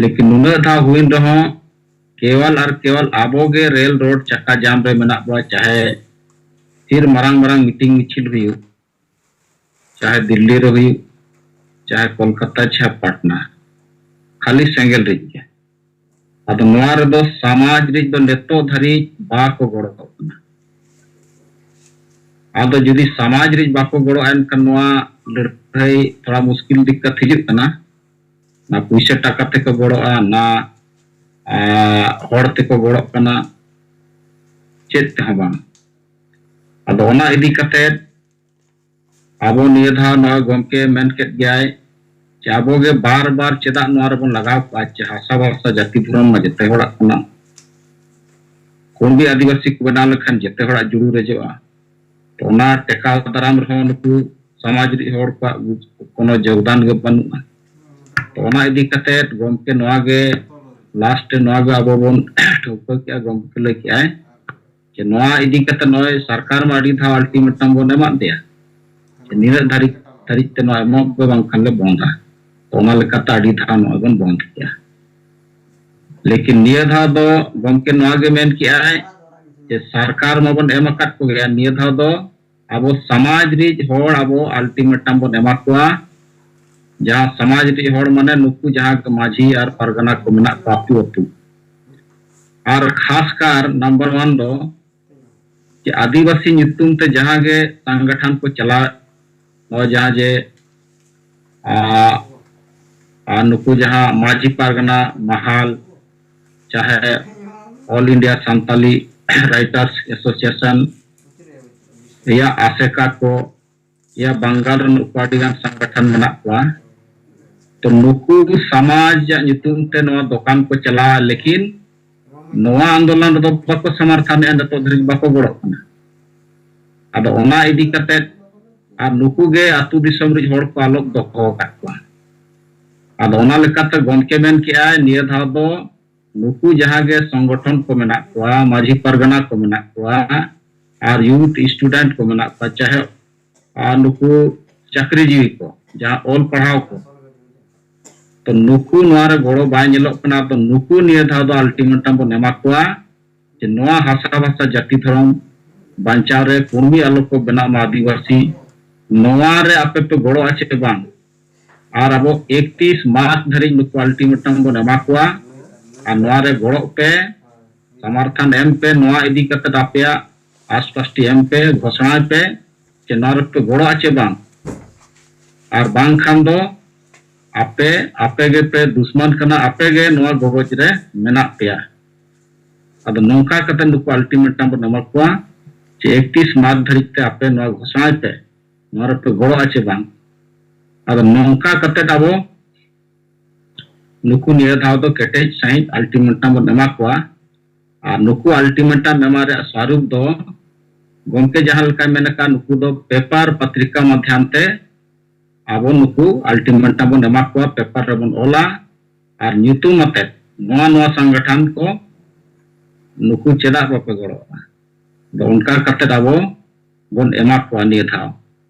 ᱞᱮᱠᱤᱱ ᱱᱩᱱᱟᱹᱜ ᱫᱷᱟᱣ ᱦᱩᱭᱮᱱ ᱨᱮᱦᱚᱸ ᱠᱮᱣᱟᱞ ᱟᱨ ᱠᱮᱣᱟᱞ ᱟᱵᱚ ᱜᱮ ᱨᱮᱞ ᱨᱳᱰ ᱪᱟᱠᱟ ᱡᱟᱢ ᱨᱮ ᱢᱮᱱᱟᱜ ᱵᱚᱱᱟ, ᱪᱟᱦᱮ ᱛᱤᱨ ᱢᱟᱨᱟᱝ ᱢᱟᱨᱟᱝ ᱢᱤᱴᱤᱝ ᱢᱤᱪᱷᱤᱞ ᱦᱩᱭᱩᱜ, ᱪᱟᱦᱮ ᱫᱤᱞᱞᱤ ᱨᱮ ᱦᱩᱭᱩᱜ, ᱪᱟᱦᱮ ᱠᱳᱞᱠᱟᱛᱟ, ᱪᱟᱦᱮ ᱯᱟᱴᱱᱟ, ᱠᱷᱟᱹᱞᱤ ᱥᱮᱸᱜᱮᱞ ᱨᱮᱡ ᱜᱮ᱾ ᱟᱫᱚ ᱱᱚᱣᱟ ᱨᱮᱫᱚ ᱥᱚᱢᱟᱡᱽ ᱨᱮᱡ ᱫᱚ ᱱᱤᱛᱚᱜ ᱫᱷᱟᱹᱨᱤᱡ ᱵᱟᱠᱚ ᱜᱚᱲᱚ ᱠᱟᱱᱟ᱾ ᱟᱫᱚ ᱡᱩᱫᱤ ᱥᱚᱢᱟᱡᱽ ᱨᱮᱡ ᱵᱟᱠᱚ ᱜᱚᱲᱚᱜᱼᱟ, ᱮᱱᱠᱷᱟᱱ ᱱᱚᱣᱟ ᱞᱟᱹᱲᱦᱟᱹᱭ ᱛᱷᱚᱲᱟ ᱢᱩᱥᱠᱤᱞ ᱫᱤᱠᱠᱟᱛ ᱦᱤᱡᱩᱜ ᱠᱟᱱᱟ᱾ ᱚᱱᱟ ᱯᱩᱭᱥᱟᱹ ᱴᱟᱠᱟ ᱛᱮᱠᱚ ᱜᱚᱲᱚᱜᱼᱟ, ᱱᱟ ᱟᱨ ᱦᱚᱲ ᱛᱮᱠᱚ ᱜᱚᱲᱚᱜ ᱠᱟᱱᱟ, ᱪᱮᱫ ᱛᱮᱦᱚᱸ ᱵᱟᱝ᱾ ᱟᱫᱚ ᱚᱱᱟ ᱤᱫᱤ ᱠᱟᱛᱮ ᱟᱵᱚ ᱱᱤᱭᱟᱹ ᱫᱷᱟᱣ ᱱᱚᱣᱟ ᱜᱚᱢᱠᱮ ᱢᱮᱱ ᱠᱮᱫ ᱜᱮᱭᱟᱭ ᱡᱮ ᱟᱵᱚ ᱜᱮ ᱵᱟᱨ ᱵᱟᱨ ᱪᱮᱫᱟᱜ ᱱᱚᱣᱟ ᱨᱮᱵᱚᱱ ᱞᱟᱜᱟᱣ ᱠᱚᱣᱟ, ᱡᱮ ᱦᱟᱥᱟ ᱵᱷᱟᱥᱟ ᱡᱟᱹᱛᱤ ᱫᱷᱚᱨᱚᱢ ᱢᱟ ᱡᱚᱛᱚ ᱦᱚᱲᱟᱜ ᱠᱟᱱᱟ᱾ ᱠᱩᱲᱢᱤ ᱟᱹᱫᱤᱵᱟᱹᱥᱤ ᱠᱚ ᱵᱮᱱᱟᱣ ᱞᱮᱠᱷᱟᱱ ᱡᱚᱛᱚ ᱦᱚᱲᱟᱜ ᱡᱩᱲᱩ ᱨᱮᱡᱚᱜᱼᱟ᱾ ᱛᱚ ᱚᱱᱟ ᱴᱮᱠᱟᱣ ᱫᱟᱨᱟᱢ ᱨᱮᱦᱚᱸ ᱱᱩᱠᱩ ᱥᱚᱢᱟᱡᱽ ᱨᱤᱱ ᱦᱚᱲ ᱠᱚᱣᱟᱜ ᱠᱳᱱᱳ ᱡᱳᱜᱽᱫᱟᱱ ᱜᱮ ᱵᱟᱹᱱᱩᱜᱼᱟ᱾ ᱛᱚ ᱚᱱᱟ ᱤᱫᱤ ᱠᱟᱛᱮ ᱜᱚᱢᱠᱮ ᱱᱚᱣᱟ ᱜᱮ ᱞᱟᱥᱴ ᱨᱮ ᱱᱚᱣᱟ ᱜᱮ ᱟᱵᱚ ᱵᱚᱱ ᱴᱷᱟᱹᱣᱠᱟᱹ ᱠᱮᱜᱼᱟ, ᱜᱚᱢᱠᱮ ᱞᱟᱹᱭ ᱠᱮᱜᱼᱟᱭ ᱡᱮ ᱱᱚᱣᱟ ᱤᱫᱤ ᱠᱟᱛᱮ ᱱᱚᱜᱼᱚᱭ ᱥᱚᱨᱠᱟᱨ ᱢᱟ ᱟᱹᱰᱤ ᱫᱷᱟᱣ ᱟᱞᱴᱤᱢᱮᱴᱟᱢ ᱵᱚᱱ ᱮᱢᱟᱫ ᱫᱮᱭᱟ, ᱡᱮ ᱱᱤᱱᱟᱹᱜ ᱫᱷᱟᱹᱨᱤᱡ ᱫᱷᱟᱹᱨᱤᱡ ᱛᱮ ᱱᱚᱣᱟ ᱮᱢᱚᱜ ᱯᱮ, ᱵᱟᱝᱠᱷᱟᱱ ᱞᱮ ᱵᱚᱱᱫᱟ᱾ ᱛᱚ ᱚᱱᱟ ᱞᱮᱠᱟᱛᱮ ᱟᱹᱰᱤ ᱫᱷᱟᱣ ᱱᱚᱜᱼᱚᱭ ᱵᱚᱱ ᱵᱚᱱᱫ ᱠᱮᱜᱼᱟ᱾ ᱞᱮᱠᱤᱱ ᱱᱤᱭᱟᱹ ᱫᱷᱟᱣ ᱫᱚ ᱜᱚᱢᱠᱮ ᱱᱚᱣᱟ ᱜᱮ ᱢᱮᱱ ᱠᱮᱜᱼᱟᱭ ᱡᱮ ᱥᱚᱨᱠᱟᱨ ᱢᱟᱵᱚᱱ ᱮᱢ ᱟᱠᱟᱫ ᱠᱚᱜᱮᱭᱟ, ᱱᱤᱭᱟᱹ ᱫᱷᱟᱣ ᱫᱚ ᱟᱵᱚ ᱥᱚᱢᱟᱡᱽ ᱨᱤᱡ ᱦᱚᱲ ᱟᱵᱚ ᱟᱞᱴᱤᱢᱮᱴᱟᱢ ᱵᱚᱱ ᱮᱢᱟ ᱠᱚᱣᱟ᱾ ᱡᱟᱦᱟᱸ ᱥᱚᱢᱟᱡᱽ ᱨᱤᱡ ᱦᱚᱲ ᱢᱟᱱᱮ ᱱᱩᱠᱩ ᱡᱟᱦᱟᱸ ᱢᱟᱹᱡᱷᱤ ᱟᱨ ᱯᱟᱨᱜᱟᱱᱟ ᱠᱚ ᱢᱮᱱᱟᱜ ᱠᱚᱣᱟ ᱟᱹᱛᱩ ᱟᱹᱛᱩ, ᱟᱨ ᱠᱷᱟᱥ ᱠᱟᱨ ᱱᱟᱢᱵᱟᱨ ᱚᱣᱟᱱ ᱫᱚ ᱡᱮ ᱟᱹᱫᱤᱵᱟᱹᱥᱤ ᱧᱩᱛᱩᱢ ᱛᱮ ᱡᱟᱦᱟᱸ ᱜᱮ ᱥᱚᱝᱜᱚᱴᱷᱚᱱ ᱠᱚ ᱪᱟᱞᱟᱣᱮᱫ, ᱱᱚᱣᱟ ᱡᱟᱦᱟᱸ ᱡᱮ ᱟᱨ ᱱᱩᱠᱩ ᱡᱟᱦᱟᱸ ᱢᱟᱹᱡᱷᱤ ᱯᱟᱨᱜᱟᱱᱟ ᱢᱟᱦᱟᱞ, ᱪᱟᱦᱮ All India Santali Writers Association, ᱭᱟ ᱟᱥᱮᱠᱟ ᱠᱚ, ᱭᱟ ᱵᱟᱝᱜᱟᱞ ᱨᱮ ᱱᱩᱠᱩ ᱟᱹᱰᱤ ᱜᱟᱱ ᱥᱚᱝᱜᱚᱴᱷᱚᱱ ᱢᱮᱱᱟᱜ ᱠᱚᱣᱟ᱾ ᱛᱚ ᱱᱩᱠᱩ ᱥᱚᱢᱟᱡᱽ ᱟᱜ ᱧᱩᱛᱩᱢ ᱛᱮ ᱱᱚᱣᱟ ᱫᱚᱠᱟᱱ ᱠᱚ ᱪᱟᱞᱟᱣᱟ, ᱞᱮᱠᱤᱱ ᱱᱚᱣᱟ ᱟᱱᱫᱳᱞᱚᱱ ᱨᱮᱫᱚ ᱵᱟᱠᱚ ᱥᱚᱢᱚᱨᱛᱷᱚᱱᱮᱜᱼᱟ, ᱱᱤᱛᱚᱜ ᱫᱷᱟᱹᱨᱤᱡ ᱵᱟᱠᱚ ᱜᱚᱲᱚᱜ ᱠᱟᱱᱟ᱾ ᱟᱫᱚ ᱚᱱᱟ ᱤᱫᱤ ᱠᱟᱛᱮ ᱟᱨ ᱱᱩᱠᱩ ᱜᱮ ᱟᱹᱛᱩ ᱫᱤᱥᱚᱢ ᱨᱤᱡ ᱦᱚᱲ ᱠᱚ ᱟᱞᱚ ᱫᱚᱦᱚ ᱟᱠᱟᱫ ᱠᱚᱣᱟ᱾ ᱟᱫᱚ ᱚᱱᱟ ᱞᱮᱠᱟᱛᱮ ᱜᱚᱢᱠᱮ ᱢᱮᱱ ᱠᱮᱜᱼᱟᱭ, ᱱᱤᱭᱟᱹ ᱫᱷᱟᱣ ᱫᱚ ᱱᱩᱠᱩ ᱡᱟᱦᱟᱸ ᱜᱮ ᱥᱚᱝᱜᱚᱴᱷᱚᱱ ᱠᱚ ᱢᱮᱱᱟᱜ ᱠᱚᱣᱟ, ᱢᱟᱹᱡᱷᱤ ᱯᱟᱨᱜᱟᱱᱟ ᱠᱚ ᱢᱮᱱᱟᱜ ᱠᱚᱣᱟ, ᱟᱨ ᱭᱩᱛᱷ ᱥᱴᱩᱰᱮᱱᱴ ᱠᱚ ᱢᱮᱱᱟᱜ ᱠᱚᱣᱟ, ᱪᱟᱦᱮ ᱟᱨ ᱱᱩᱠᱩ ᱪᱟᱹᱠᱨᱤᱡᱤᱵᱤ ᱠᱚ, ᱡᱟᱦᱟᱸ ᱚᱞ ᱯᱟᱲᱦᱟᱣ ᱠᱚ, ᱛᱚ ᱱᱩᱠᱩ ᱱᱚᱣᱟ ᱨᱮ ᱜᱚᱲᱚ ᱵᱟᱭ ᱧᱮᱞᱚᱜ ᱠᱟᱱᱟ᱾ ᱛᱚ ᱱᱩᱠᱩ ᱱᱤᱭᱟᱹ ᱫᱷᱟᱣ ᱫᱚ ᱟᱞᱴᱤᱢᱮᱴᱟᱢ ᱵᱚᱱ ᱮᱢᱟ ᱠᱚᱣᱟ ᱡᱮ ᱱᱚᱣᱟ ᱦᱟᱥᱟ ᱵᱷᱟᱥᱟ ᱡᱟᱹᱛᱤ ᱫᱷᱚᱨᱚᱢ ᱵᱟᱧᱪᱟᱣ ᱨᱮ ᱠᱩᱲᱢᱤ ᱟᱞᱚ ᱠᱚ ᱵᱮᱱᱟᱜ ᱢᱟ ᱟᱹᱫᱤᱵᱟᱹᱥᱤ, ᱱᱚᱣᱟ ᱨᱮ ᱟᱯᱮ ᱯᱮ ᱜᱚᱲᱚᱜᱼᱟ ᱪᱮ ᱵᱟᱝ? ᱟᱨ ᱟᱵᱚ ᱮᱠᱛᱤᱥ ᱢᱟᱨᱪ ᱫᱷᱟᱹᱨᱤᱡ ᱱᱩᱠᱩ ᱟᱞᱴᱤᱢᱮᱴᱟᱢ ᱵᱚᱱ ᱮᱢᱟ ᱠᱚᱣᱟ, ᱟᱨ ᱱᱚᱣᱟ ᱨᱮ ᱜᱚᱲᱚᱜ ᱯᱮ, ᱥᱟᱢᱟᱨᱛᱷᱟᱱ ᱮᱢ ᱯᱮ, ᱱᱚᱣᱟ ᱤᱫᱤ ᱠᱟᱛᱮ ᱟᱯᱮᱭᱟᱜ ᱟᱥᱯᱟᱥᱴᱤ ᱮᱢ ᱯᱮ, ᱜᱷᱳᱥᱚᱱᱟᱭ ᱯᱮ ᱪᱮ ᱱᱚᱣᱟ ᱨᱮᱯᱮ ᱜᱚᱲᱚᱜᱼᱟ ᱪᱮ ᱵᱟᱝ? ᱟᱨ ᱵᱟᱝᱠᱷᱟᱱ ᱫᱚ ᱟᱯᱮ, ᱟᱯᱮ ᱜᱮᱯᱮ ᱫᱩᱥᱢᱟᱱ ᱠᱟᱱᱟ, ᱟᱯᱮ ᱜᱮ ᱱᱚᱣᱟ ᱜᱚᱜᱚᱡ ᱨᱮ ᱢᱮᱱᱟᱜ ᱯᱮᱭᱟ᱾ ᱟᱫᱚ ᱱᱚᱝᱠᱟ ᱠᱟᱛᱮ ᱱᱩᱠᱩ ᱟᱞᱴᱤᱢᱮᱴᱟᱢ ᱵᱚᱱ ᱮᱢᱟ ᱠᱚᱣᱟ ᱡᱮ ᱮᱠᱛᱤᱥ ᱢᱟᱨᱪ ᱫᱷᱟᱹᱨᱤᱡ ᱛᱮ ᱟᱯᱮ ᱱᱚᱣᱟ ᱜᱷᱳᱥᱚᱱᱟᱭ ᱯᱮ, ᱱᱚᱣᱟ ᱨᱮᱯᱮ ᱜᱚᱲᱚᱜᱼᱟ ᱪᱮ ᱵᱟᱝ? ᱟᱫᱚ ᱱᱚᱝᱠᱟ ᱠᱟᱛᱮ ᱟᱵᱚ ᱱᱩᱠᱩ ᱱᱤᱭᱟᱹ ᱫᱷᱟᱣ ᱫᱚ ᱠᱮᱴᱮᱡ ᱥᱟᱺᱦᱤᱡ ᱟᱞᱴᱤᱢᱮᱴᱟᱢ ᱵᱚᱱ ᱮᱢᱟ ᱠᱚᱣᱟ᱾ ᱟᱨ ᱱᱩᱠᱩ ᱟᱞᱴᱤᱢᱮᱴᱟᱢ ᱮᱢᱟ ᱨᱮᱭᱟᱜ ᱥᱟᱨᱩᱯ ᱫᱚ ᱜᱚᱢᱠᱮ ᱡᱟᱦᱟᱸ ᱞᱮᱠᱟᱭ ᱢᱮᱱ ᱟᱠᱟᱫ, ᱱᱩᱠᱩ ᱫᱚ ᱯᱮᱯᱟᱨ ᱯᱟᱛᱨᱤᱠᱟ ᱢᱟᱫᱽᱫᱷᱚᱢ ᱛᱮ ᱟᱵᱚ ᱱᱩᱠᱩ ᱟᱞᱴᱤᱢᱮᱴᱟᱢ ᱵᱚᱱ ᱮᱢᱟ ᱠᱚᱣᱟ, ᱯᱮᱯᱟᱨ ᱨᱮᱵᱚᱱ ᱚᱞᱟ ᱟᱨ ᱧᱩᱛᱩᱢ ᱟᱛᱮᱫ ᱱᱚᱣᱟ ᱱᱚᱣᱟ ᱥᱚᱝᱜᱚᱴᱷᱚᱱ ᱠᱚ ᱱᱩᱠᱩ ᱪᱮᱫᱟᱜ ᱵᱟᱯᱮ ᱜᱚᱲᱚᱜᱼᱟ? ᱟᱫᱚ ᱚᱱᱠᱟ ᱠᱟᱛᱮᱫ ᱟᱵᱚ ᱵᱚᱱ ᱮᱢᱟ ᱠᱚᱣᱟ ᱱᱤᱭᱟᱹ ᱫᱷᱟᱣ᱾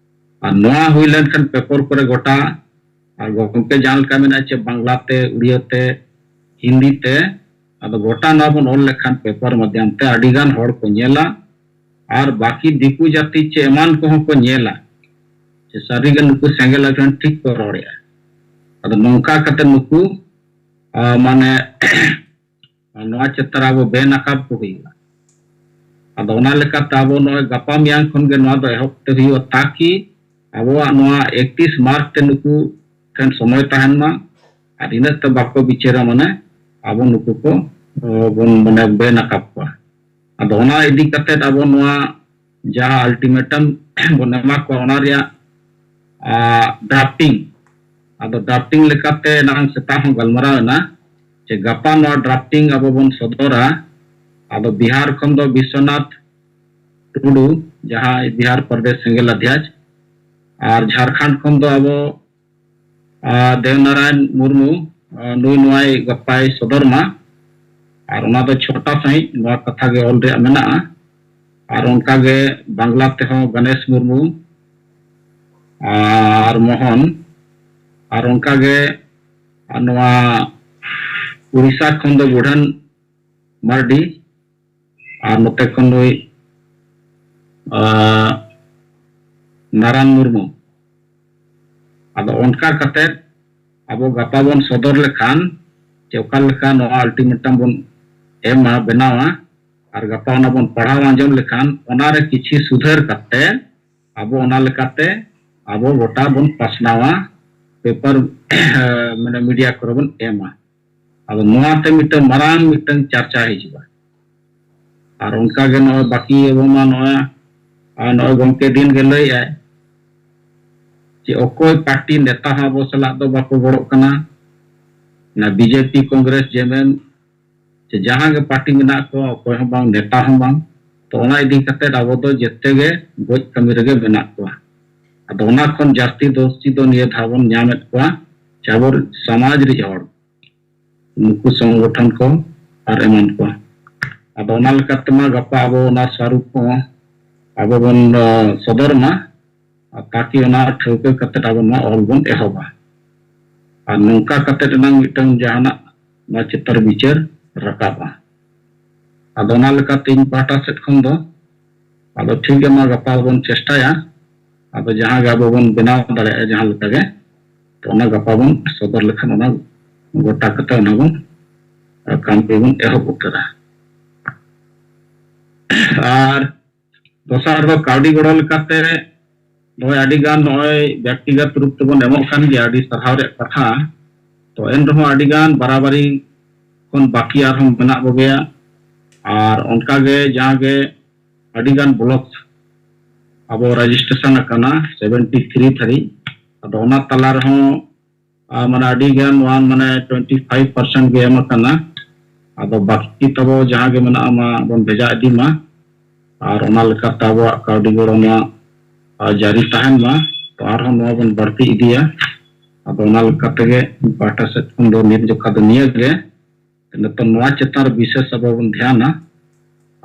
ᱟᱨ ᱱᱚᱣᱟ ᱦᱩᱭ ᱞᱮᱱᱠᱷᱟᱱ ᱯᱮᱯᱟᱨ ᱠᱚᱨᱮ ᱜᱚᱴᱟ, ᱟᱨ ᱜᱚᱢᱠᱮ ᱡᱟᱦᱟᱸ ᱞᱮᱠᱟ ᱢᱮᱱᱟᱜᱼᱟ ᱪᱮ ᱵᱟᱝᱞᱟ ᱛᱮ, ᱩᱲᱤᱭᱟᱹ ᱛᱮ, ᱦᱤᱱᱫᱤ ᱛᱮ, ᱟᱫᱚ ᱜᱚᱴᱟ ᱱᱚᱣᱟ ᱵᱚᱱ ᱚᱞ ᱞᱮᱠᱷᱟᱱ ᱯᱮᱯᱟᱨ ᱢᱟᱫᱽᱫᱷᱚᱢ ᱛᱮ ᱟᱹᱰᱤ ᱜᱟᱱ ᱦᱚᱲ ᱠᱚ ᱧᱮᱞᱟ, ᱟᱨ ᱵᱟᱹᱠᱤ ᱫᱤᱠᱩ ᱡᱟᱹᱛᱤ ᱪᱮ ᱮᱢᱟᱱ ᱠᱚᱦᱚᱸ ᱠᱚ ᱧᱮᱞᱟ ᱡᱮ ᱥᱟᱹᱨᱤᱜᱮ ᱱᱩᱠᱩ ᱥᱮᱸᱜᱮᱞ ᱟᱜᱽᱨᱚᱦᱤ ᱴᱷᱤᱠ ᱠᱚ ᱨᱚᱲᱮᱜᱼᱟ᱾ ᱟᱫᱚ ᱱᱚᱝᱠᱟ ᱠᱟᱛᱮ ᱱᱩᱠᱩ, ᱟ, ᱢᱟᱱᱮ ᱱᱚᱣᱟ ᱪᱮᱛᱟᱱ ᱨᱮ ᱟᱵᱚ ᱵᱮᱱᱟᱠᱟᱵ ᱠᱚ ᱦᱩᱭᱩᱜᱼᱟ᱾ ᱟᱫᱚ ᱚᱱᱟ ᱞᱮᱠᱟᱛᱮ ᱟᱵᱚ ᱱᱚᱜᱼᱚᱭ ᱜᱟᱯᱟ ᱢᱮᱭᱟᱝ ᱠᱷᱚᱱ ᱜᱮ ᱱᱚᱣᱟ ᱫᱚ ᱮᱦᱚᱵ ᱛᱮ ᱦᱩᱭᱩᱜᱼᱟ, ᱛᱟᱠᱤ ᱟᱵᱚᱣᱟᱜ ᱱᱚᱣᱟ ᱮᱠᱛᱤᱥ ᱢᱟᱨᱪ ᱛᱮ ᱱᱩᱠᱩ ᱴᱷᱮᱱ ᱥᱚᱢᱚᱭ ᱛᱟᱦᱮᱱ ᱢᱟ, ᱟᱨ ᱤᱱᱟᱹᱜ ᱛᱮ ᱵᱟᱠᱚ ᱵᱤᱪᱟᱹᱨᱟ, ᱢᱟᱱᱮ ᱟᱵᱚ ᱱᱩᱠᱩ ᱠᱚ, ᱚ, ᱵᱚᱱ ᱢᱟᱱᱮ ᱵᱮᱱᱟᱠᱟᱵ ᱠᱚᱣᱟ᱾ ᱟᱫᱚ ᱚᱱᱟ ᱤᱫᱤ ᱠᱟᱛᱮᱫ ᱟᱵᱚ ᱱᱚᱣᱟ ᱡᱟᱦᱟᱸ ᱟᱞᱴᱤᱢᱮᱴᱟᱢ ᱵᱚᱱ ᱮᱢᱟ ᱠᱚᱣᱟ, ᱚᱱᱟ ᱨᱮᱭᱟᱜ, ᱟ, ᱰᱨᱟᱯᱴᱤᱝ, ᱟᱫᱚ ᱰᱨᱟᱯᱴᱤᱝ ᱞᱮᱠᱟᱛᱮ ᱮᱱᱟᱝ ᱥᱮᱛᱟᱜ ᱦᱚᱸ ᱜᱟᱞᱢᱟᱨᱟᱣ ᱮᱱᱟ ᱡᱮ ᱜᱟᱯᱟ ᱱᱚᱣᱟ ᱰᱨᱟᱯᱴᱤᱝ ᱟᱵᱚ ᱵᱚᱱ ᱥᱚᱫᱚᱨᱟ᱾ ᱟᱫᱚ ᱵᱤᱦᱟᱨ ᱠᱷᱚᱱ ᱫᱚ ᱵᱤᱥᱥᱚᱱᱟᱛᱷ ᱴᱩᱰᱩ, ᱡᱟᱦᱟᱸᱭ ᱵᱤᱦᱟᱨ ᱯᱨᱚᱫᱮᱥ ᱥᱮᱸᱜᱮᱞ ᱚᱫᱷᱭᱟᱠᱥ, ᱟᱨ ᱡᱷᱟᱲᱠᱷᱚᱸᱰ ᱠᱷᱚᱱ ᱫᱚ ᱟᱵᱚ, ᱟ, ᱫᱮᱵᱱᱟᱨᱟᱭᱚᱱ ᱢᱩᱨᱢᱩ, ᱟ, ᱱᱩᱭ ᱱᱚᱣᱟᱭ ᱜᱟᱯᱟᱭ ᱥᱚᱫᱚᱨ ᱢᱟ᱾ ᱟᱨ ᱚᱱᱟ ᱫᱚ ᱪᱷᱚᱴᱟ ᱥᱟᱺᱦᱤᱡ ᱱᱚᱣᱟ ᱠᱟᱛᱷᱟ ᱜᱮ ᱚᱞ ᱨᱮᱭᱟᱜ ᱢᱮᱱᱟᱜᱼᱟ᱾ ᱟᱨ ᱚᱱᱠᱟᱜᱮ ᱵᱟᱝᱞᱟ ᱛᱮᱦᱚᱸ ᱜᱚᱱᱮᱥ ᱢᱩᱨᱢᱩ ᱟᱨ ᱢᱳᱦᱚᱱ, ᱟᱨ ᱚᱱᱠᱟᱜᱮ, ᱟᱨ ᱱᱚᱣᱟ ᱩᱲᱤᱥᱥᱟ ᱠᱷᱚᱱ ᱫᱚ ᱵᱩᱰᱷᱟᱱ ᱢᱟᱨᱰᱤ, ᱟᱨ ᱱᱚᱛᱮ ᱠᱷᱚᱱ ᱱᱩᱭ, ᱟ, ᱱᱟᱨᱟᱱ ᱢᱩᱨᱢᱩ᱾ ᱟᱫᱚ ᱚᱱᱠᱟ ᱠᱟᱛᱮ ᱟᱵᱚ ᱜᱟᱯᱟ ᱵᱚᱱ ᱥᱚᱫᱚᱨ ᱞᱮᱠᱷᱟᱱ ᱡᱮ ᱚᱠᱟ ᱞᱮᱠᱟ ᱱᱚᱣᱟ ultimatum ᱵᱚᱱ ᱮᱢᱟ, ᱵᱮᱱᱟᱣᱟ, ᱟᱨ ᱜᱟᱯᱟ ᱚᱱᱟ ᱵᱚᱱ ᱯᱟᱲᱦᱟᱣ ᱟᱸᱡᱚᱢ ᱞᱮᱠᱷᱟᱱ ᱚᱱᱟᱨᱮ ᱠᱤᱪᱷᱤ ᱥᱩᱫᱷᱟᱹᱨ ᱠᱟᱛᱮ ᱟᱵᱚ ᱚᱱᱟ ᱞᱮᱠᱟᱛᱮ ᱟᱵᱚ ᱜᱚᱴᱟ ᱵᱚᱱ ᱯᱟᱥᱱᱟᱣᱟ, ᱯᱮᱯᱟᱨ ᱢᱟᱱᱮ ᱢᱤᱰᱤᱭᱟ ᱠᱚᱨᱮ ᱵᱚᱱ ᱮᱢᱟ᱾ ᱟᱫᱚ ᱱᱚᱣᱟᱛᱮ ᱢᱤᱫᱴᱟᱝ ᱢᱟᱨᱟᱝ ᱢᱤᱫᱴᱟᱝ ᱪᱟᱨᱪᱟ ᱦᱤᱡᱩᱜᱼᱟ᱾ ᱟᱨ ᱚᱱᱠᱟ ᱜᱮ ᱱᱚᱜᱼᱚᱭ ᱵᱟᱹᱠᱤ ᱟᱵᱚ ᱢᱟ ᱱᱚᱜᱼᱚᱭ, ᱟᱨ ᱱᱚᱜᱼᱚᱭ ᱜᱚᱢᱠᱮ ᱫᱤᱱ ᱜᱮ ᱞᱟᱹᱭᱮᱫᱼᱟᱭ ᱡᱮ ᱚᱠᱚᱭ ᱯᱟᱨᱴᱤ ᱱᱮᱛᱟ ᱦᱚᱸ ᱟᱵᱚ ᱥᱟᱞᱟᱜ ᱫᱚ ᱵᱟᱠᱚ ᱜᱚᱲᱚᱜ ᱠᱟᱱᱟ, ᱚᱱᱟ ᱵᱤᱡᱮᱯᱤ, ᱠᱚᱝᱜᱨᱮᱥ, ᱡᱮᱢᱮᱢ, ᱥᱮ ᱡᱟᱦᱟᱸ ᱜᱮ ᱯᱟᱨᱴᱤ ᱢᱮᱱᱟᱜ ᱠᱚᱣᱟ, ᱚᱠᱚᱭ ᱦᱚᱸ ᱵᱟᱝ, ᱱᱮᱛᱟ ᱦᱚᱸ ᱵᱟᱝ᱾ ᱛᱚ ᱚᱱᱟ ᱤᱫᱤ ᱠᱟᱛᱮ ᱟᱵᱚ ᱫᱚ ᱡᱮᱛᱮ ᱜᱮ ᱜᱚᱡ ᱠᱟᱹᱢᱤ ᱨᱮᱜᱮ ᱢᱮᱱᱟᱜ ᱠᱚᱣᱟ᱾ ᱟᱫᱚ ᱚᱱᱟ ᱠᱷᱚᱱ ᱡᱟᱹᱥᱛᱤ ᱫᱳᱥᱤ ᱫᱚ ᱱᱤᱭᱟᱹ ᱫᱷᱟᱣ ᱵᱚᱱ ᱧᱟᱢᱮᱫ ᱠᱚᱣᱟ ᱡᱮ ᱟᱵᱚ ᱥᱚᱢᱟᱡᱽ ᱨᱮ ᱦᱚᱲ, ᱱᱩᱠᱩ ᱥᱚᱝᱜᱚᱴᱷᱚᱱ ᱠᱚ ᱟᱨ ᱮᱢᱟᱱ ᱠᱚ᱾ ᱟᱫᱚ ᱚᱱᱟ ᱞᱮᱠᱟᱛᱮ ᱢᱟ ᱜᱟᱯᱟ ᱟᱵᱚ ᱚᱱᱟ ᱥᱟᱹᱨᱩᱯ ᱦᱚᱸ ᱟᱵᱚ ᱵᱚᱱ, ᱟ, ᱥᱚᱫᱚᱨ ᱢᱟ᱾ ᱟᱨ ᱛᱟᱠᱤ ᱚᱱᱟ ᱴᱷᱟᱹᱣᱠᱟᱹ ᱠᱟᱛᱮ ᱟᱵᱚ ᱱᱚᱣᱟ ᱚᱞ ᱵᱚᱱ ᱮᱦᱚᱵᱟ᱾ ᱟᱨ ᱱᱚᱝᱠᱟ ᱠᱟᱛᱮ ᱮᱱᱟᱝ ᱢᱤᱫᱴᱟᱝ ᱡᱟᱦᱟᱱᱟᱜ ᱱᱚᱣᱟ ᱪᱮᱛᱟᱱ ᱵᱤᱪᱟᱹᱨ ᱨᱟᱠᱟᱵᱼᱟ᱾ ᱟᱫᱚ ᱚᱱᱟ ᱞᱮᱠᱟᱛᱮ ᱤᱧ ᱯᱟᱦᱴᱟ ᱥᱮᱫ ᱠᱷᱚᱱ ᱫᱚ, ᱟᱫᱚ ᱴᱷᱤᱠ ᱜᱮᱭᱟ, ᱢᱟ ᱜᱟᱯᱟ ᱵᱚᱱ ᱪᱮᱥᱴᱟᱭᱟ᱾ ᱟᱫᱚ ᱡᱟᱦᱟᱸ ᱜᱮ ᱟᱵᱚ ᱵᱚᱱ ᱵᱮᱱᱟᱣ ᱫᱟᱲᱮᱭᱟᱜᱼᱟ ᱡᱟᱦᱟᱸ ᱞᱮᱠᱟ ᱜᱮ, ᱛᱚ ᱚᱱᱟ ᱜᱟᱯᱟ ᱵᱚᱱ ᱥᱚᱫᱚᱨ ᱞᱮᱠᱷᱟᱱ ᱚᱱᱟ ᱜᱚᱴᱟ ᱠᱟᱛᱮ ᱚᱱᱟ ᱵᱚᱱ, ᱟ, ᱠᱟᱹᱢᱤ ᱵᱚᱱ ᱮᱦᱚᱵ ᱩᱛᱟᱹᱨᱟ᱾ ᱟᱨ ᱫᱚᱥᱟᱨ ᱫᱚ ᱠᱟᱹᱣᱰᱤ ᱜᱚᱲᱚ ᱞᱮᱠᱟᱛᱮ ᱱᱚᱜᱼᱚᱭ ᱟᱹᱰᱤ ᱜᱟᱱ ᱱᱚᱜᱼᱚᱭ ᱵᱮᱠᱛᱤᱜᱚᱛ ᱨᱩᱯ ᱛᱮᱵᱚᱱ ᱮᱢᱚᱜ ᱠᱟᱱ ᱜᱮᱭᱟ, ᱟᱹᱰᱤ ᱥᱟᱨᱦᱟᱣ ᱨᱮᱭᱟᱜ ᱠᱟᱛᱷᱟ᱾ ᱛᱚ ᱮᱱ ᱨᱮᱦᱚᱸ ᱟᱹᱰᱤ ᱜᱟᱱ ᱵᱟᱨᱟᱵᱟᱨᱤ ᱠᱷᱚᱱ ᱵᱟᱹᱠᱤ ᱟᱨᱦᱚᱸ ᱢᱮᱱᱟᱜ ᱠᱚᱜᱮᱭᱟ᱾ ᱟᱨ ᱚᱱᱠᱟ ᱜᱮ ᱡᱟᱦᱟᱸ ᱜᱮ ᱟᱹᱰᱤ ᱜᱟᱱ ᱵᱞᱚᱠ ᱟᱵᱚ ᱨᱮᱡᱤᱥᱴᱨᱮᱥᱚᱱ ᱟᱠᱟᱱᱟ ᱥᱮᱵᱷᱮᱱᱴᱤ ᱛᱷᱨᱤ ᱫᱷᱟᱹᱨᱤᱡ᱾ ᱟᱫᱚ ᱚᱱᱟ ᱛᱟᱞᱟ ᱨᱮᱦᱚᱸ, ᱟ, ᱢᱟᱱᱮ ᱟᱹᱰᱤ ᱜᱟᱱ ᱱᱚᱣᱟ ᱢᱟᱱᱮ ᱴᱩᱭᱮᱱᱴᱤ ᱯᱷᱟᱭᱤᱵᱷ ᱯᱟᱨᱥᱮᱱᱴ ᱜᱮ ᱮᱢ ᱟᱠᱟᱱᱟ᱾ ᱟᱫᱚ ᱵᱟᱹᱠᱤ ᱛᱟᱵᱚ ᱡᱟᱦᱟᱸ ᱜᱮ ᱢᱮᱱᱟᱜᱼᱟ ᱢᱟ ᱵᱚᱱ ᱵᱷᱮᱡᱟ ᱤᱫᱤ ᱢᱟ᱾ ᱟᱨ ᱚᱱᱟ ᱞᱮᱠᱟᱛᱮ ᱟᱵᱚᱣᱟᱜ ᱠᱟᱹᱣᱰᱤ ᱜᱚᱲᱚ ᱱᱚᱣᱟ, ᱟ, ᱡᱟᱹᱨᱤ ᱛᱟᱦᱮᱱ ᱢᱟ᱾ ᱛᱚ ᱟᱨᱦᱚᱸ ᱱᱚᱣᱟ ᱵᱚᱱ ᱵᱟᱹᱲᱛᱤ ᱤᱫᱤᱭᱟ᱾ ᱟᱫᱚ ᱚᱱᱟ ᱞᱮᱠᱟ ᱛᱮᱜᱮ ᱯᱟᱦᱴᱟ ᱥᱮᱫ ᱠᱷᱚᱱ ᱫᱚ ᱱᱤᱛ ᱡᱚᱠᱷᱟ ᱫᱚ ᱱᱤᱭᱟᱹ ᱜᱮ᱾ ᱱᱤᱛᱚᱜ ᱱᱚᱣᱟ ᱪᱮᱛᱟᱱ ᱨᱮ ᱵᱤᱥᱮᱥ ᱟᱵᱚ ᱵᱚᱱ ᱫᱷᱮᱭᱟᱱᱟ᱾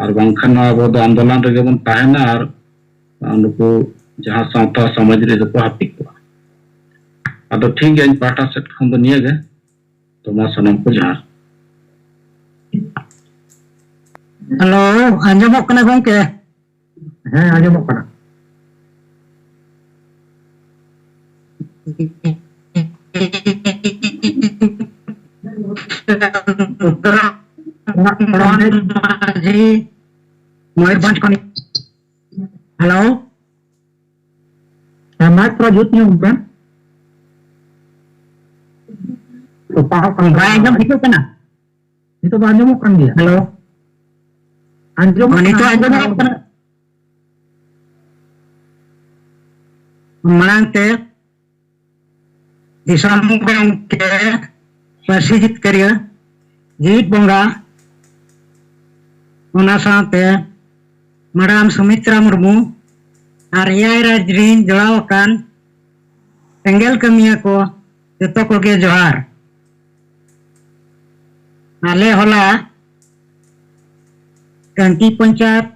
ᱟᱨ ᱵᱟᱝᱠᱷᱟᱱ ᱱᱚᱣᱟ ᱟᱵᱚ ᱫᱚ ᱟᱱᱫᱳᱞᱚᱱ ᱨᱮᱜᱮ ᱵᱚᱱ ᱛᱟᱦᱮᱱᱟ ᱟᱨ ᱱᱩᱠᱩ ᱡᱟᱦᱟᱸ ᱥᱟᱶᱛᱟ ᱥᱚᱢᱟᱡᱽ ᱨᱮ ᱫᱚᱠᱚ ᱦᱟᱹᱯᱤᱫ ᱠᱚᱣᱟ᱾ ᱟᱫᱚ ᱴᱷᱤᱠ ᱜᱮᱭᱟ, ᱤᱧ ᱯᱟᱦᱴᱟ ᱥᱮᱫ ᱠᱷᱚᱱ ᱫᱚ ᱱᱤᱭᱟᱹ ᱜᱮ᱾ ᱛᱚ ᱢᱟ ᱥᱟᱱᱟᱢ ᱠᱚ ᱡᱚᱦᱟᱨ᱾ ᱦᱮᱞᱳ, ᱟᱸᱡᱚᱢᱚᱜ ᱠᱟᱱᱟ ᱜᱚᱝᱠᱮ? ᱦᱮᱸ, ᱟᱸᱡᱚᱢᱚᱜ ᱠᱟᱱᱟ᱾ ᱢᱟᱹᱡᱷᱤ, ᱢᱚᱭᱩᱨᱵᱷᱚᱸᱡᱽ ᱠᱷᱚᱱ᱾ ᱦᱮᱞᱳ᱾ ᱦᱮᱸ, ᱢᱟᱭᱤᱠ ᱛᱷᱚᱲᱟ ᱡᱩᱛ ᱧᱚᱜ ᱵᱮᱱ᱾ ᱛᱚᱯᱟᱜ ᱠᱟᱱᱟ᱾ ᱵᱟᱭ ᱟᱸᱡᱚᱢ ᱴᱷᱤᱠᱚᱜ ᱠᱟᱱᱟ? ᱱᱤᱛᱚᱜ ᱫᱚ ᱟᱸᱡᱚᱢᱚᱜ ᱠᱟᱱ ᱜᱮᱭᱟ᱾ ᱦᱮᱞᱳ᱾ ᱟᱸᱡᱚᱢᱚᱜ ᱦᱚᱸ, ᱱᱤᱛᱚᱜ ᱠᱟᱱᱟ᱾ ᱟᱸᱡᱚᱢᱚᱜ ᱠᱟᱱᱟ᱾ ᱢᱟᱲᱟᱝ ᱛᱮ ᱫᱤᱥᱚᱢ ᱜᱚᱢᱠᱮ, ᱯᱟᱹᱨᱥᱤ ᱡᱤᱛᱠᱟᱹᱨᱤᱭᱟᱹ, ᱡᱤᱣᱤᱫ ᱵᱚᱸᱜᱟ, ᱚᱱᱟ ᱥᱟᱶᱛᱮ ᱢᱮᱰᱟᱢ ᱥᱩᱢᱤᱛᱨᱟ ᱢᱩᱨᱢᱩ ᱟᱨ ᱮᱭᱟᱭ ᱨᱟᱡᱽ ᱨᱤᱱ ᱡᱚᱲᱟᱣ ᱟᱠᱟᱱ ᱥᱮᱸᱜᱮᱞ ᱠᱟᱹᱢᱤᱭᱟᱹ ᱠᱚ ᱡᱚᱛᱚ ᱠᱚᱜᱮ ᱡᱚᱦᱟᱨ᱾ ᱟᱞᱮ ᱦᱚᱞᱟ ᱴᱟᱹᱝᱠᱤ ᱯᱚᱧᱪᱟᱭᱮᱛ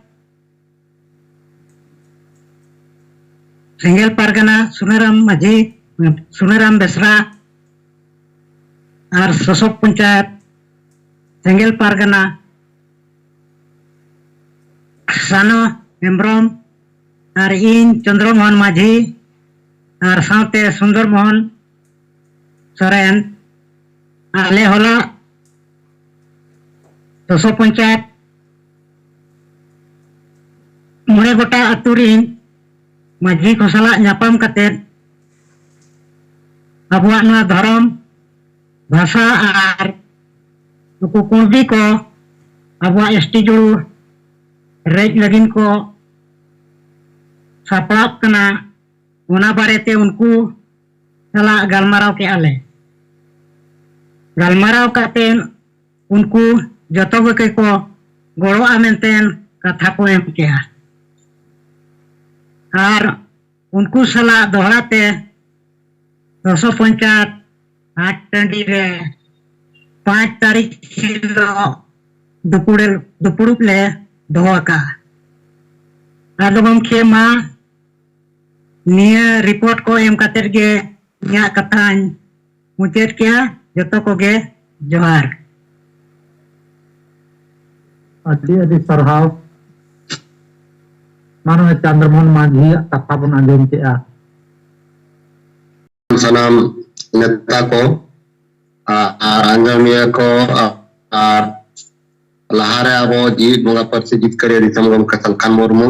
ᱥᱮᱸᱜᱮᱞ ᱯᱟᱨᱜᱟᱱᱟ ᱥᱩᱱᱟᱹᱨᱟᱢ ᱢᱟᱹᱡᱷᱤ, ᱥᱩᱱᱟᱹᱨᱟᱢ ᱵᱮᱥᱨᱟ ᱟᱨ ᱥᱚᱥᱚᱠ ᱯᱚᱧᱪᱟᱭᱮᱛ ᱥᱮᱸᱜᱮᱞ ᱯᱟᱨᱜᱟᱱᱟ ᱥᱟᱱᱚ ᱦᱮᱢᱵᱨᱚᱢ ᱟᱨ ᱤᱧ ᱪᱚᱱᱫᱨᱚ ᱢᱳᱦᱚᱱ ᱢᱟᱹᱡᱷᱤ ᱟᱨ ᱥᱟᱶᱛᱮ ᱥᱩᱱᱫᱚᱨ ᱢᱳᱦᱚᱱ ᱥᱚᱨᱮᱱ, ᱟᱞᱮ ᱦᱚᱞᱟ ᱥᱚᱥᱚ ᱯᱚᱧᱪᱟᱭᱮᱛ ᱢᱚᱬᱮ ᱜᱚᱴᱟ ᱟᱹᱛᱩ ᱨᱤᱱ ᱢᱟᱹᱡᱷᱤ ᱠᱚ ᱥᱟᱞᱟᱜ ᱧᱟᱯᱟᱢ ᱠᱟᱛᱮᱫ ᱟᱵᱚᱣᱟᱜ ᱱᱚᱣᱟ ᱫᱷᱚᱨᱚᱢ, ᱵᱷᱟᱥᱟ ᱟᱨ ᱱᱩᱠᱩ ᱠᱩᱬᱵᱤ ᱠᱚ ᱟᱵᱚᱣᱟᱜ ᱮᱥ ᱴᱤ ᱡᱩᱲᱩ ᱨᱮᱡ ᱞᱟᱹᱜᱤᱫ ᱠᱚ ᱥᱟᱯᱲᱟᱜ ᱠᱟᱱᱟ, ᱚᱱᱟ ᱵᱟᱨᱮᱛᱮ ᱩᱱᱠᱩ ᱥᱟᱞᱟᱜ ᱜᱟᱞᱢᱟᱨᱟᱣ ᱠᱮᱜᱼᱟ ᱞᱮ᱾ ᱜᱟᱞᱢᱟᱨᱟᱣ ᱠᱟᱛᱮ ᱩᱱᱠᱩ ᱡᱚᱛᱚ ᱜᱮᱠᱚ ᱜᱚᱲᱚᱜᱼᱟ ᱢᱮᱱᱛᱮ ᱠᱟᱛᱷᱟ ᱠᱚ ᱮᱢ ᱠᱮᱜᱼᱟ᱾ ᱟᱨ ᱩᱱᱠᱩ ᱥᱟᱞᱟᱜ ᱫᱚᱦᱲᱟ ᱛᱮ ᱥᱚᱥᱚ ᱯᱚᱧᱪᱟᱭᱮᱛ ᱦᱟᱴ ᱴᱟᱺᱰᱤ ᱨᱮ ᱯᱟᱸᱪ ᱛᱟᱹᱨᱤᱠᱷ ᱦᱤᱞᱳᱜ ᱫᱩᱯᱩᱲ-, ᱫᱩᱯᱩᱲᱩᱵ ᱞᱮ ᱫᱚᱦᱚ ᱟᱠᱟᱫᱼᱟ᱾ ᱟᱫᱚ ᱜᱚᱢᱠᱮ, ᱢᱟ ᱱᱤᱭᱟᱹ ᱨᱤᱯᱳᱨᱴ ᱠᱚ ᱮᱢ ᱠᱟᱛᱮᱫ ᱜᱮ ᱤᱧᱟᱹᱜ ᱠᱟᱛᱷᱟᱧ ᱢᱩᱪᱟᱹᱫ ᱠᱮᱜᱼᱟ᱾ ᱡᱚᱛᱚ ᱠᱚᱜᱮ ᱡᱚᱦᱟᱨ᱾ ᱟᱹᱰᱤ ᱟᱹᱰᱤ ᱥᱟᱨᱦᱟᱣ᱾ ᱢᱟᱱᱚᱛ ᱪᱚᱱᱫᱨᱚᱢᱳᱦᱚᱱ ᱢᱟᱹᱡᱷᱤᱭᱟᱜ ᱠᱟᱛᱷᱟ ᱵᱚᱱ ᱟᱸᱡᱚᱢ ᱠᱮᱜᱼᱟ᱾ ᱥᱟᱱᱟᱢ ᱱᱮᱛᱟ ᱠᱚ, ᱟ-, ᱟᱨ ᱟᱸᱡᱚᱢᱤᱭᱟᱹ ᱠᱚ, ᱟ-, ᱟᱨ ᱞᱟᱦᱟᱨᱮ ᱟᱵᱚ ᱡᱤᱣᱤᱫ ᱵᱚᱸᱜᱟ ᱯᱟᱹᱨᱥᱤ ᱡᱤᱛᱠᱟᱹᱨᱤᱭᱟᱹ ᱫᱤᱥᱚᱢ ᱜᱚᱢᱠᱮ ᱥᱟᱞᱠᱷᱟᱱ ᱢᱩᱨᱢᱩ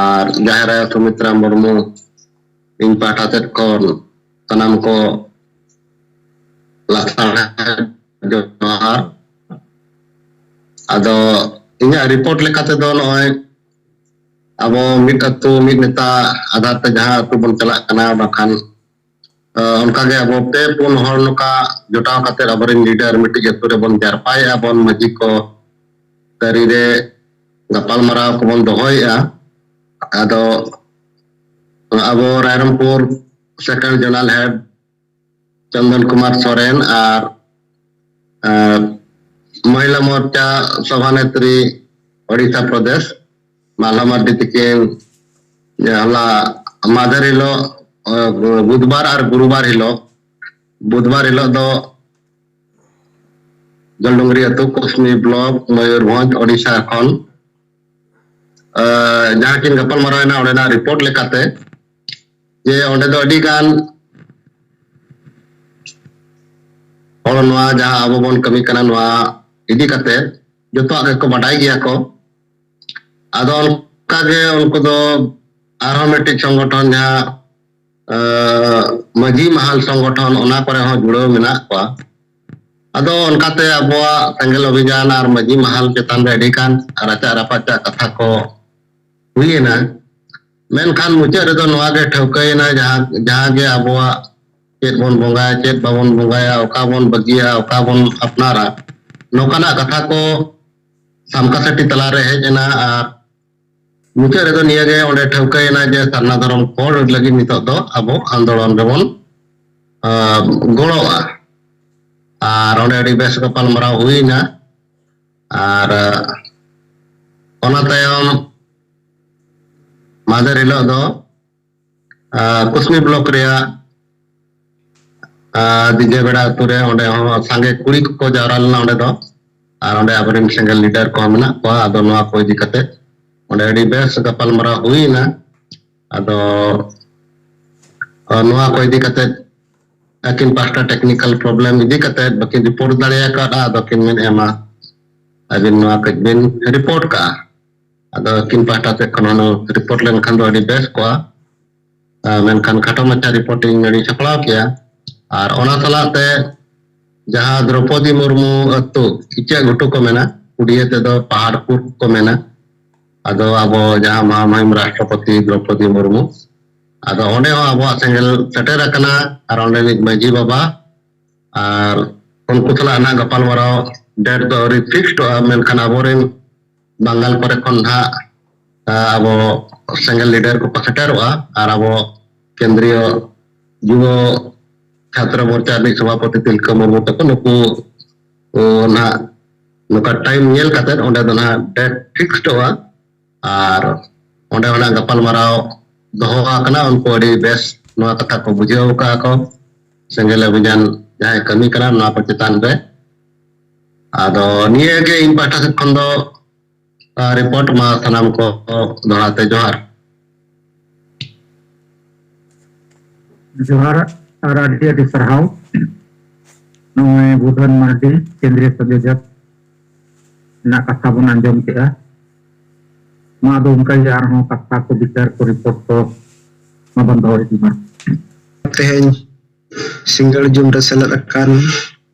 ᱟᱨ ᱡᱟᱦᱮᱨ ᱟᱭᱳ ᱥᱩᱢᱤᱛᱨᱟ ᱢᱩᱨᱢᱩ, ᱤᱧ ᱯᱟᱦᱴᱟ ᱥᱮᱫ ᱠᱷᱚᱱ ᱥᱟᱱᱟᱢ ᱠᱚ ᱞᱟᱥᱟᱲᱦᱮᱫ ᱡᱚᱦᱟᱨ᱾ ᱟᱫᱚ ᱤᱧᱟᱹᱜ ᱨᱤᱯᱳᱨᱴ ᱞᱮᱠᱟ ᱛᱮᱫᱚ ᱱᱚᱜᱼᱚᱭ ᱟᱵᱚ ᱢᱤᱫ ᱟᱹᱛᱩ ᱢᱤᱫ ᱱᱮᱛᱟ ᱟᱫᱷᱟᱨ ᱛᱮ ᱡᱟᱦᱟᱸ ᱟᱹᱛᱩ ᱵᱚᱱ ᱪᱟᱞᱟᱜ ᱠᱟᱱᱟ, ᱵᱟᱠᱷᱟᱱ, ᱟ, ᱚᱱᱠᱟᱜᱮ ᱟᱵᱚ ᱯᱮ ᱯᱩᱱ ᱦᱚᱲ ᱱᱚᱝᱠᱟ ᱡᱚᱴᱟᱣ ᱠᱟᱛᱮ ᱟᱵᱚᱨᱮᱱ ᱞᱤᱰᱟᱨ ᱢᱤᱫᱴᱤᱡ ᱟᱹᱛᱩ ᱨᱮᱵᱚᱱ ᱡᱟᱨᱯᱟᱭᱮᱜᱼᱟ ᱵᱚᱱ, ᱢᱟᱹᱡᱷᱤ ᱠᱚ ᱛᱟᱹᱨᱤ ᱨᱮ ᱜᱟᱯᱟᱞ ᱢᱟᱨᱟᱣ ᱠᱚᱵᱚᱱ ᱫᱚᱦᱚᱭᱮᱜᱼᱟ᱾ ᱟᱫᱚ ᱟᱵᱚ ᱨᱟᱭᱨᱚᱝᱯᱩᱨ ᱥᱮᱠᱮᱱᱰ ᱡᱚᱱᱟᱞ ᱦᱮᱰ ᱪᱚᱱᱫᱚᱱ ᱠᱩᱢᱟᱨ ᱥᱚᱨᱮᱱ ᱟᱨ, ᱟᱨ ᱢᱚᱦᱤᱞᱟ ᱢᱳᱨᱪᱟ ᱥᱚᱵᱷᱟᱱᱮᱛᱨᱤ ᱳᱰᱤᱥᱟ ᱯᱨᱚᱫᱮᱥ ᱢᱟᱞᱦᱟ ᱢᱟᱨᱰᱤ ᱛᱤᱠᱤᱱ ᱡᱮ ᱦᱚᱞᱟ ᱢᱟᱫᱷᱮᱨ ᱦᱤᱞᱳᱜ, ᱟ, ᱵᱩᱫᱷᱵᱟᱨ ᱟᱨ ᱜᱩᱨᱩᱵᱟᱨ ᱦᱤᱞᱳᱜ, ᱵᱩᱫᱷᱵᱟᱨ ᱦᱤᱞᱳᱜ ᱫᱚ ᱡᱚᱞᱰᱩᱝᱨᱤ ᱟᱹᱛᱩ, ᱠᱩᱥᱢᱤ ᱵᱞᱚᱠ, ᱢᱚᱭᱩᱨᱵᱷᱚᱸᱡᱽ, ᱳᱰᱤᱥᱟ ᱠᱷᱚᱱ, ᱟ, ᱡᱟᱦᱟᱸ ᱠᱤᱱ ᱜᱟᱯᱟᱞ ᱢᱟᱨᱟᱣ ᱮᱱᱟ, ᱚᱸᱰᱮᱱᱟᱜ ᱨᱤᱯᱳᱨᱴ ᱞᱮᱠᱟᱛᱮ ᱡᱮ ᱚᱸᱰᱮ ᱫᱚ ᱟᱹᱰᱤ ᱜᱟᱱ ᱦᱚᱲ ᱱᱚᱣᱟ ᱡᱟᱦᱟᱸ ᱟᱵᱚ ᱵᱚᱱ ᱠᱟᱹᱢᱤ ᱠᱟᱱᱟ, ᱱᱚᱣᱟ ᱤᱫᱤ ᱠᱟᱛᱮ ᱡᱚᱛᱚᱣᱟᱜ ᱜᱮᱠᱚ ᱵᱟᱰᱟᱭ ᱜᱮᱭᱟ ᱠᱚ᱾ ᱟᱫᱚ ᱚᱱᱠᱟ ᱜᱮ ᱩᱱᱠᱩ ᱫᱚ ᱟᱨᱦᱚᱸ ᱢᱤᱫᱴᱤᱡ ᱥᱚᱝᱜᱚᱴᱷᱚᱱ ᱡᱟᱦᱟᱸ, ᱟ, ᱢᱟᱹᱡᱷᱤ ᱢᱟᱦᱟᱞ ᱥᱚᱝᱜᱚᱴᱷᱚᱱ, ᱚᱱᱟ ᱠᱚᱨᱮ ᱦᱚᱸ ᱡᱩᱲᱟᱹᱣ ᱢᱮᱱᱟᱜ ᱠᱚᱣᱟ᱾ ᱟᱫᱚ ᱚᱱᱠᱟᱛᱮ ᱟᱵᱚᱣᱟᱜ ᱥᱮᱸᱜᱮᱞ ᱚᱵᱷᱤᱡᱟᱱ ᱟᱨ ᱢᱟᱹᱡᱷᱤ ᱢᱟᱦᱟᱞ ᱪᱮᱛᱟᱱ ᱨᱮ ᱟᱹᱰᱤ ᱜᱟᱱ ᱨᱟᱪᱟᱜ ᱨᱟᱯᱟᱪᱟᱜ ᱠᱟᱛᱷᱟ ᱠᱚ ᱦᱩᱭᱮᱱᱟ᱾ ᱢᱮᱱᱠᱷᱟᱱ ᱢᱩᱪᱟᱹᱫ ᱨᱮᱫᱚ ᱱᱚᱣᱟ ᱜᱮ ᱴᱷᱟᱹᱣᱠᱟᱹᱭᱮᱱᱟ, ᱡᱟᱦᱟᱸ, ᱡᱟᱦᱟᱸ ᱜᱮ ᱟᱵᱚᱣᱟᱜ ᱪᱮᱫ ᱵᱚᱱ ᱵᱚᱸᱜᱟᱭᱟ, ᱪᱮᱫ ᱵᱟᱵᱚᱱ ᱵᱚᱸᱜᱟᱭᱟ, ᱚᱠᱟ ᱵᱚᱱ ᱵᱟᱹᱜᱤᱭᱟ, ᱚᱠᱟ ᱵᱚᱱ ᱟᱯᱱᱟᱨᱟ, ᱱᱚᱝᱠᱟᱱᱟᱜ ᱠᱟᱛᱷᱟ ᱠᱚ ᱥᱟᱢᱠᱟ ᱥᱟᱹᱴᱤ ᱛᱟᱞᱟᱨᱮ ᱦᱮᱡ ᱮᱱᱟ᱾ ᱟᱨ ᱢᱩᱪᱟᱹᱫ ᱨᱮᱫᱚ ᱱᱤᱭᱟᱹ ᱜᱮ ᱚᱸᱰᱮ ᱴᱷᱟᱹᱣᱠᱟᱹᱭᱮᱱᱟ ᱡᱮ ᱥᱟᱨᱱᱟ ᱫᱷᱚᱨᱚᱢ ᱠᱳᱰ ᱞᱟᱹᱜᱤᱫ ᱱᱤᱛᱚᱜ ᱫᱚ ᱟᱵᱚ ᱟᱱᱫᱳᱲᱚᱱ ᱨᱮᱵᱚᱱ, ᱟ, ᱜᱚᱲᱚᱜᱼᱟ᱾ ᱟᱨ ᱚᱸᱰᱮ ᱟᱹᱰᱤ ᱵᱮᱥ ᱜᱟᱯᱟᱞ ᱢᱟᱨᱟᱣ ᱦᱩᱭᱱᱟ᱾ ᱟᱨ, ᱟ, ᱚᱱᱟ ᱛᱟᱭᱚᱢ ᱢᱟᱫᱷᱮᱨ ᱦᱤᱞᱳᱜ ᱫᱚ, ᱟ, ᱠᱩᱥᱢᱤ ᱵᱞᱚᱠ ᱨᱮᱭᱟᱜ, ᱟ, ᱫᱤᱡᱮ ᱵᱮᱲᱟ ᱟᱹᱛᱩ ᱨᱮ, ᱚᱸᱰᱮ ᱦᱚᱸ ᱥᱟᱸᱜᱮ ᱠᱩᱲᱤ ᱠᱚᱠᱚ ᱡᱟᱣᱨᱟ ᱞᱮᱱᱟ ᱚᱸᱰᱮ ᱫᱚ᱾ ᱟᱨ ᱚᱸᱰᱮ ᱟᱵᱚᱨᱮᱱ ᱥᱮᱸᱜᱮᱞ ᱞᱤᱰᱟᱨ ᱠᱚᱦᱚᱸ ᱢᱮᱱᱟᱜ ᱠᱚᱣᱟ᱾ ᱟᱫᱚ ᱱᱚᱣᱟ ᱠᱚ ᱤᱫᱤ ᱠᱟᱛᱮ ᱚᱸᱰᱮ ᱟᱹᱰᱤ ᱵᱮᱥ ᱜᱟᱯᱟᱞ ᱢᱟᱨᱟᱣ ᱦᱩᱭᱱᱟ᱾ ᱟᱫᱚ ᱛᱚ ᱱᱚᱣᱟ ᱠᱚ ᱤᱫᱤ ᱠᱟᱛᱮ ᱟᱹᱠᱤᱱ ᱯᱟᱦᱴᱟ technical problem ᱤᱫᱤ ᱠᱟᱛᱮ ᱵᱟᱹᱠᱤᱱ report ᱫᱟᱲᱮ ᱟᱠᱟᱫᱼᱟ᱾ ᱟᱫᱚ ᱠᱤᱱ ᱢᱮᱱᱮᱫᱼᱟ, ᱢᱟ ᱟᱹᱵᱤᱱ ᱱᱚᱣᱟ ᱠᱟᱹᱡ ᱵᱤᱱ report ᱠᱟᱜᱼᱟ᱾ ᱟᱫᱚ ᱟᱹᱠᱤᱱ ᱯᱟᱦᱴᱟ ᱥᱮᱫ ᱠᱷᱚᱱ ᱦᱩᱱᱟᱹᱝ report ᱞᱮᱱᱠᱷᱟᱱ ᱫᱚ ᱟᱹᱰᱤ ᱵᱮᱥ ᱠᱚᱜᱼᱟ᱾ ᱟᱨ ᱢᱮᱱᱠᱷᱟᱱ ᱠᱷᱟᱴᱚ ᱢᱟᱪᱷᱟ report ᱤᱧ ᱱᱚᱰᱮᱧ ᱥᱟᱯᱲᱟᱣ ᱠᱮᱜᱼᱟ᱾ ᱟᱨ ᱚᱱᱟ ᱥᱟᱞᱟᱜ ᱛᱮ ᱡᱟᱦᱟᱸ ᱫᱨᱚᱯᱚᱫᱤ ᱢᱩᱨᱢᱩ ᱟᱹᱛᱩ, ᱤᱪᱟᱹᱜ ᱜᱷᱩᱴᱩ ᱠᱚ ᱢᱮᱱᱟ, ᱩᱲᱤᱭᱟᱹ ᱛᱮᱫᱚ ᱯᱟᱦᱟᱲᱯᱩᱨ ᱠᱚ ᱢᱮᱱᱟ᱾ ᱟᱫᱚ ᱟᱵᱚ ᱡᱟᱦᱟᱸ ᱢᱚᱦᱟᱢᱚᱦᱤᱢ ᱨᱟᱥᱴᱨᱚᱯᱚᱛᱤ ᱫᱨᱚᱯᱚᱫᱤ ᱢᱩᱨᱢᱩ, ᱟᱫᱚ ᱚᱸᱰᱮ ᱦᱚᱸ ᱟᱵᱚᱣᱟᱜ ᱥᱮᱸᱜᱮᱞ ᱥᱮᱴᱮᱨ ᱟᱠᱟᱱᱟ᱾ ᱟᱨ ᱚᱸᱰᱮᱱᱤᱡ ᱢᱟᱹᱡᱷᱤ ᱵᱟᱵᱟ ᱟᱨ ᱩᱱᱠᱩ ᱥᱟᱞᱟᱜ ᱱᱟᱦᱟᱜ ᱜᱟᱯᱟᱞᱢᱟᱨᱟᱣ date ᱫᱚ ᱟᱹᱣᱨᱤ fixedᱚᱜᱼᱟ, ᱢᱮᱱᱠᱷᱟᱱ ᱟᱵᱚᱨᱮᱱ ᱵᱟᱝᱜᱟᱞ ᱠᱚᱨᱮ ᱠᱷᱚᱱ ᱱᱟᱦᱟᱜ, ᱟ, ᱟᱵᱚ ᱥᱮᱸᱜᱮᱞ leader ᱠᱚᱠᱚ ᱥᱮᱴᱮᱨᱚᱜᱼᱟ᱾ ᱟᱨ ᱟᱵᱚ ᱠᱮᱱᱫᱨᱤᱭᱚ ᱡᱩᱵᱚ ᱪᱷᱟᱛᱨᱚ ᱢᱳᱨᱪᱟ ᱨᱤᱱᱤᱡ ᱥᱚᱵᱷᱟᱯᱚᱛᱤ ᱛᱤᱞᱠᱟᱹ ᱢᱩᱨᱢᱩ ᱛᱟᱠᱚ ᱱᱩᱠᱩ, ᱚ, ᱱᱟᱦᱟᱜ ᱱᱚᱝᱠᱟ time ᱧᱮᱞ ᱠᱟᱛᱮ ᱚᱸᱰᱮ ᱫᱚ ᱱᱟᱦᱟᱜ date fixedᱚᱜᱼᱟ᱾ ᱟᱨ ᱚᱸᱰᱮ ᱚᱱᱟ ᱜᱟᱯᱟᱞᱢᱟᱨᱟᱣ ᱫᱚᱦᱚ ᱟᱠᱟᱱᱟ᱾ ᱩᱱᱠᱩ ᱟᱹᱰᱤ ᱵᱮᱥ ᱱᱚᱣᱟ ᱠᱟᱛᱷᱟ ᱠᱚ ᱵᱩᱡᱷᱟᱹᱣ ᱟᱠᱟᱫᱼᱟ ᱠᱚ, ᱥᱮᱸᱜᱮᱞ ᱚᱵᱷᱤᱡᱟᱱ ᱡᱟᱦᱟᱸᱭ ᱠᱟᱹᱢᱤ ᱠᱟᱱᱟ ᱱᱚᱣᱟ ᱠᱚ ᱪᱮᱛᱟᱱ ᱨᱮ᱾ ᱟᱫᱚ ᱱᱤᱭᱟᱹ ᱜᱮ ᱤᱧ ᱯᱟᱦᱴᱟ ᱥᱮᱫ ᱠᱷᱚᱱ ᱫᱚ, ᱟ, report ᱢᱟ ᱥᱟᱱᱟᱢ ᱠᱚ ᱫᱚᱦᱲᱟ ᱛᱮ ᱡᱚᱦᱟᱨ᱾ ᱡᱚᱦᱟᱨ ᱟᱨ ᱟᱹᱰᱤ ᱟᱹᱰᱤ ᱥᱟᱨᱦᱟᱣ᱾ ᱱᱚᱜᱼᱚᱭ ᱵᱩᱫᱷᱟᱹᱱ ᱢᱟᱨᱰᱤ ᱠᱮᱱᱫᱨᱤᱭᱚ ᱥᱚᱝᱡᱳᱡᱚᱠ ᱨᱮᱱᱟᱜ ᱠᱟᱛᱷᱟ ᱵᱚᱱ ᱟᱸᱡᱚᱢ ᱠᱮᱫᱼᱟ᱾ ᱢᱟ ᱟᱫᱚ ᱚᱱᱠᱟ ᱜᱮ ᱟᱨᱦᱚᱸ ᱠᱟᱛᱷᱟ ᱠᱚ, ᱵᱤᱪᱟᱨ ᱠᱚ, report ᱠᱚ ᱢᱟᱵᱚᱱ ᱫᱚᱦᱚ ᱤᱫᱤ ᱢᱟ᱾ ᱛᱮᱦᱮᱧ ᱥᱤᱸᱜᱟᱹᱲ ᱡᱩᱢ ᱨᱮ ᱥᱮᱞᱮᱫ ᱟᱠᱟᱱ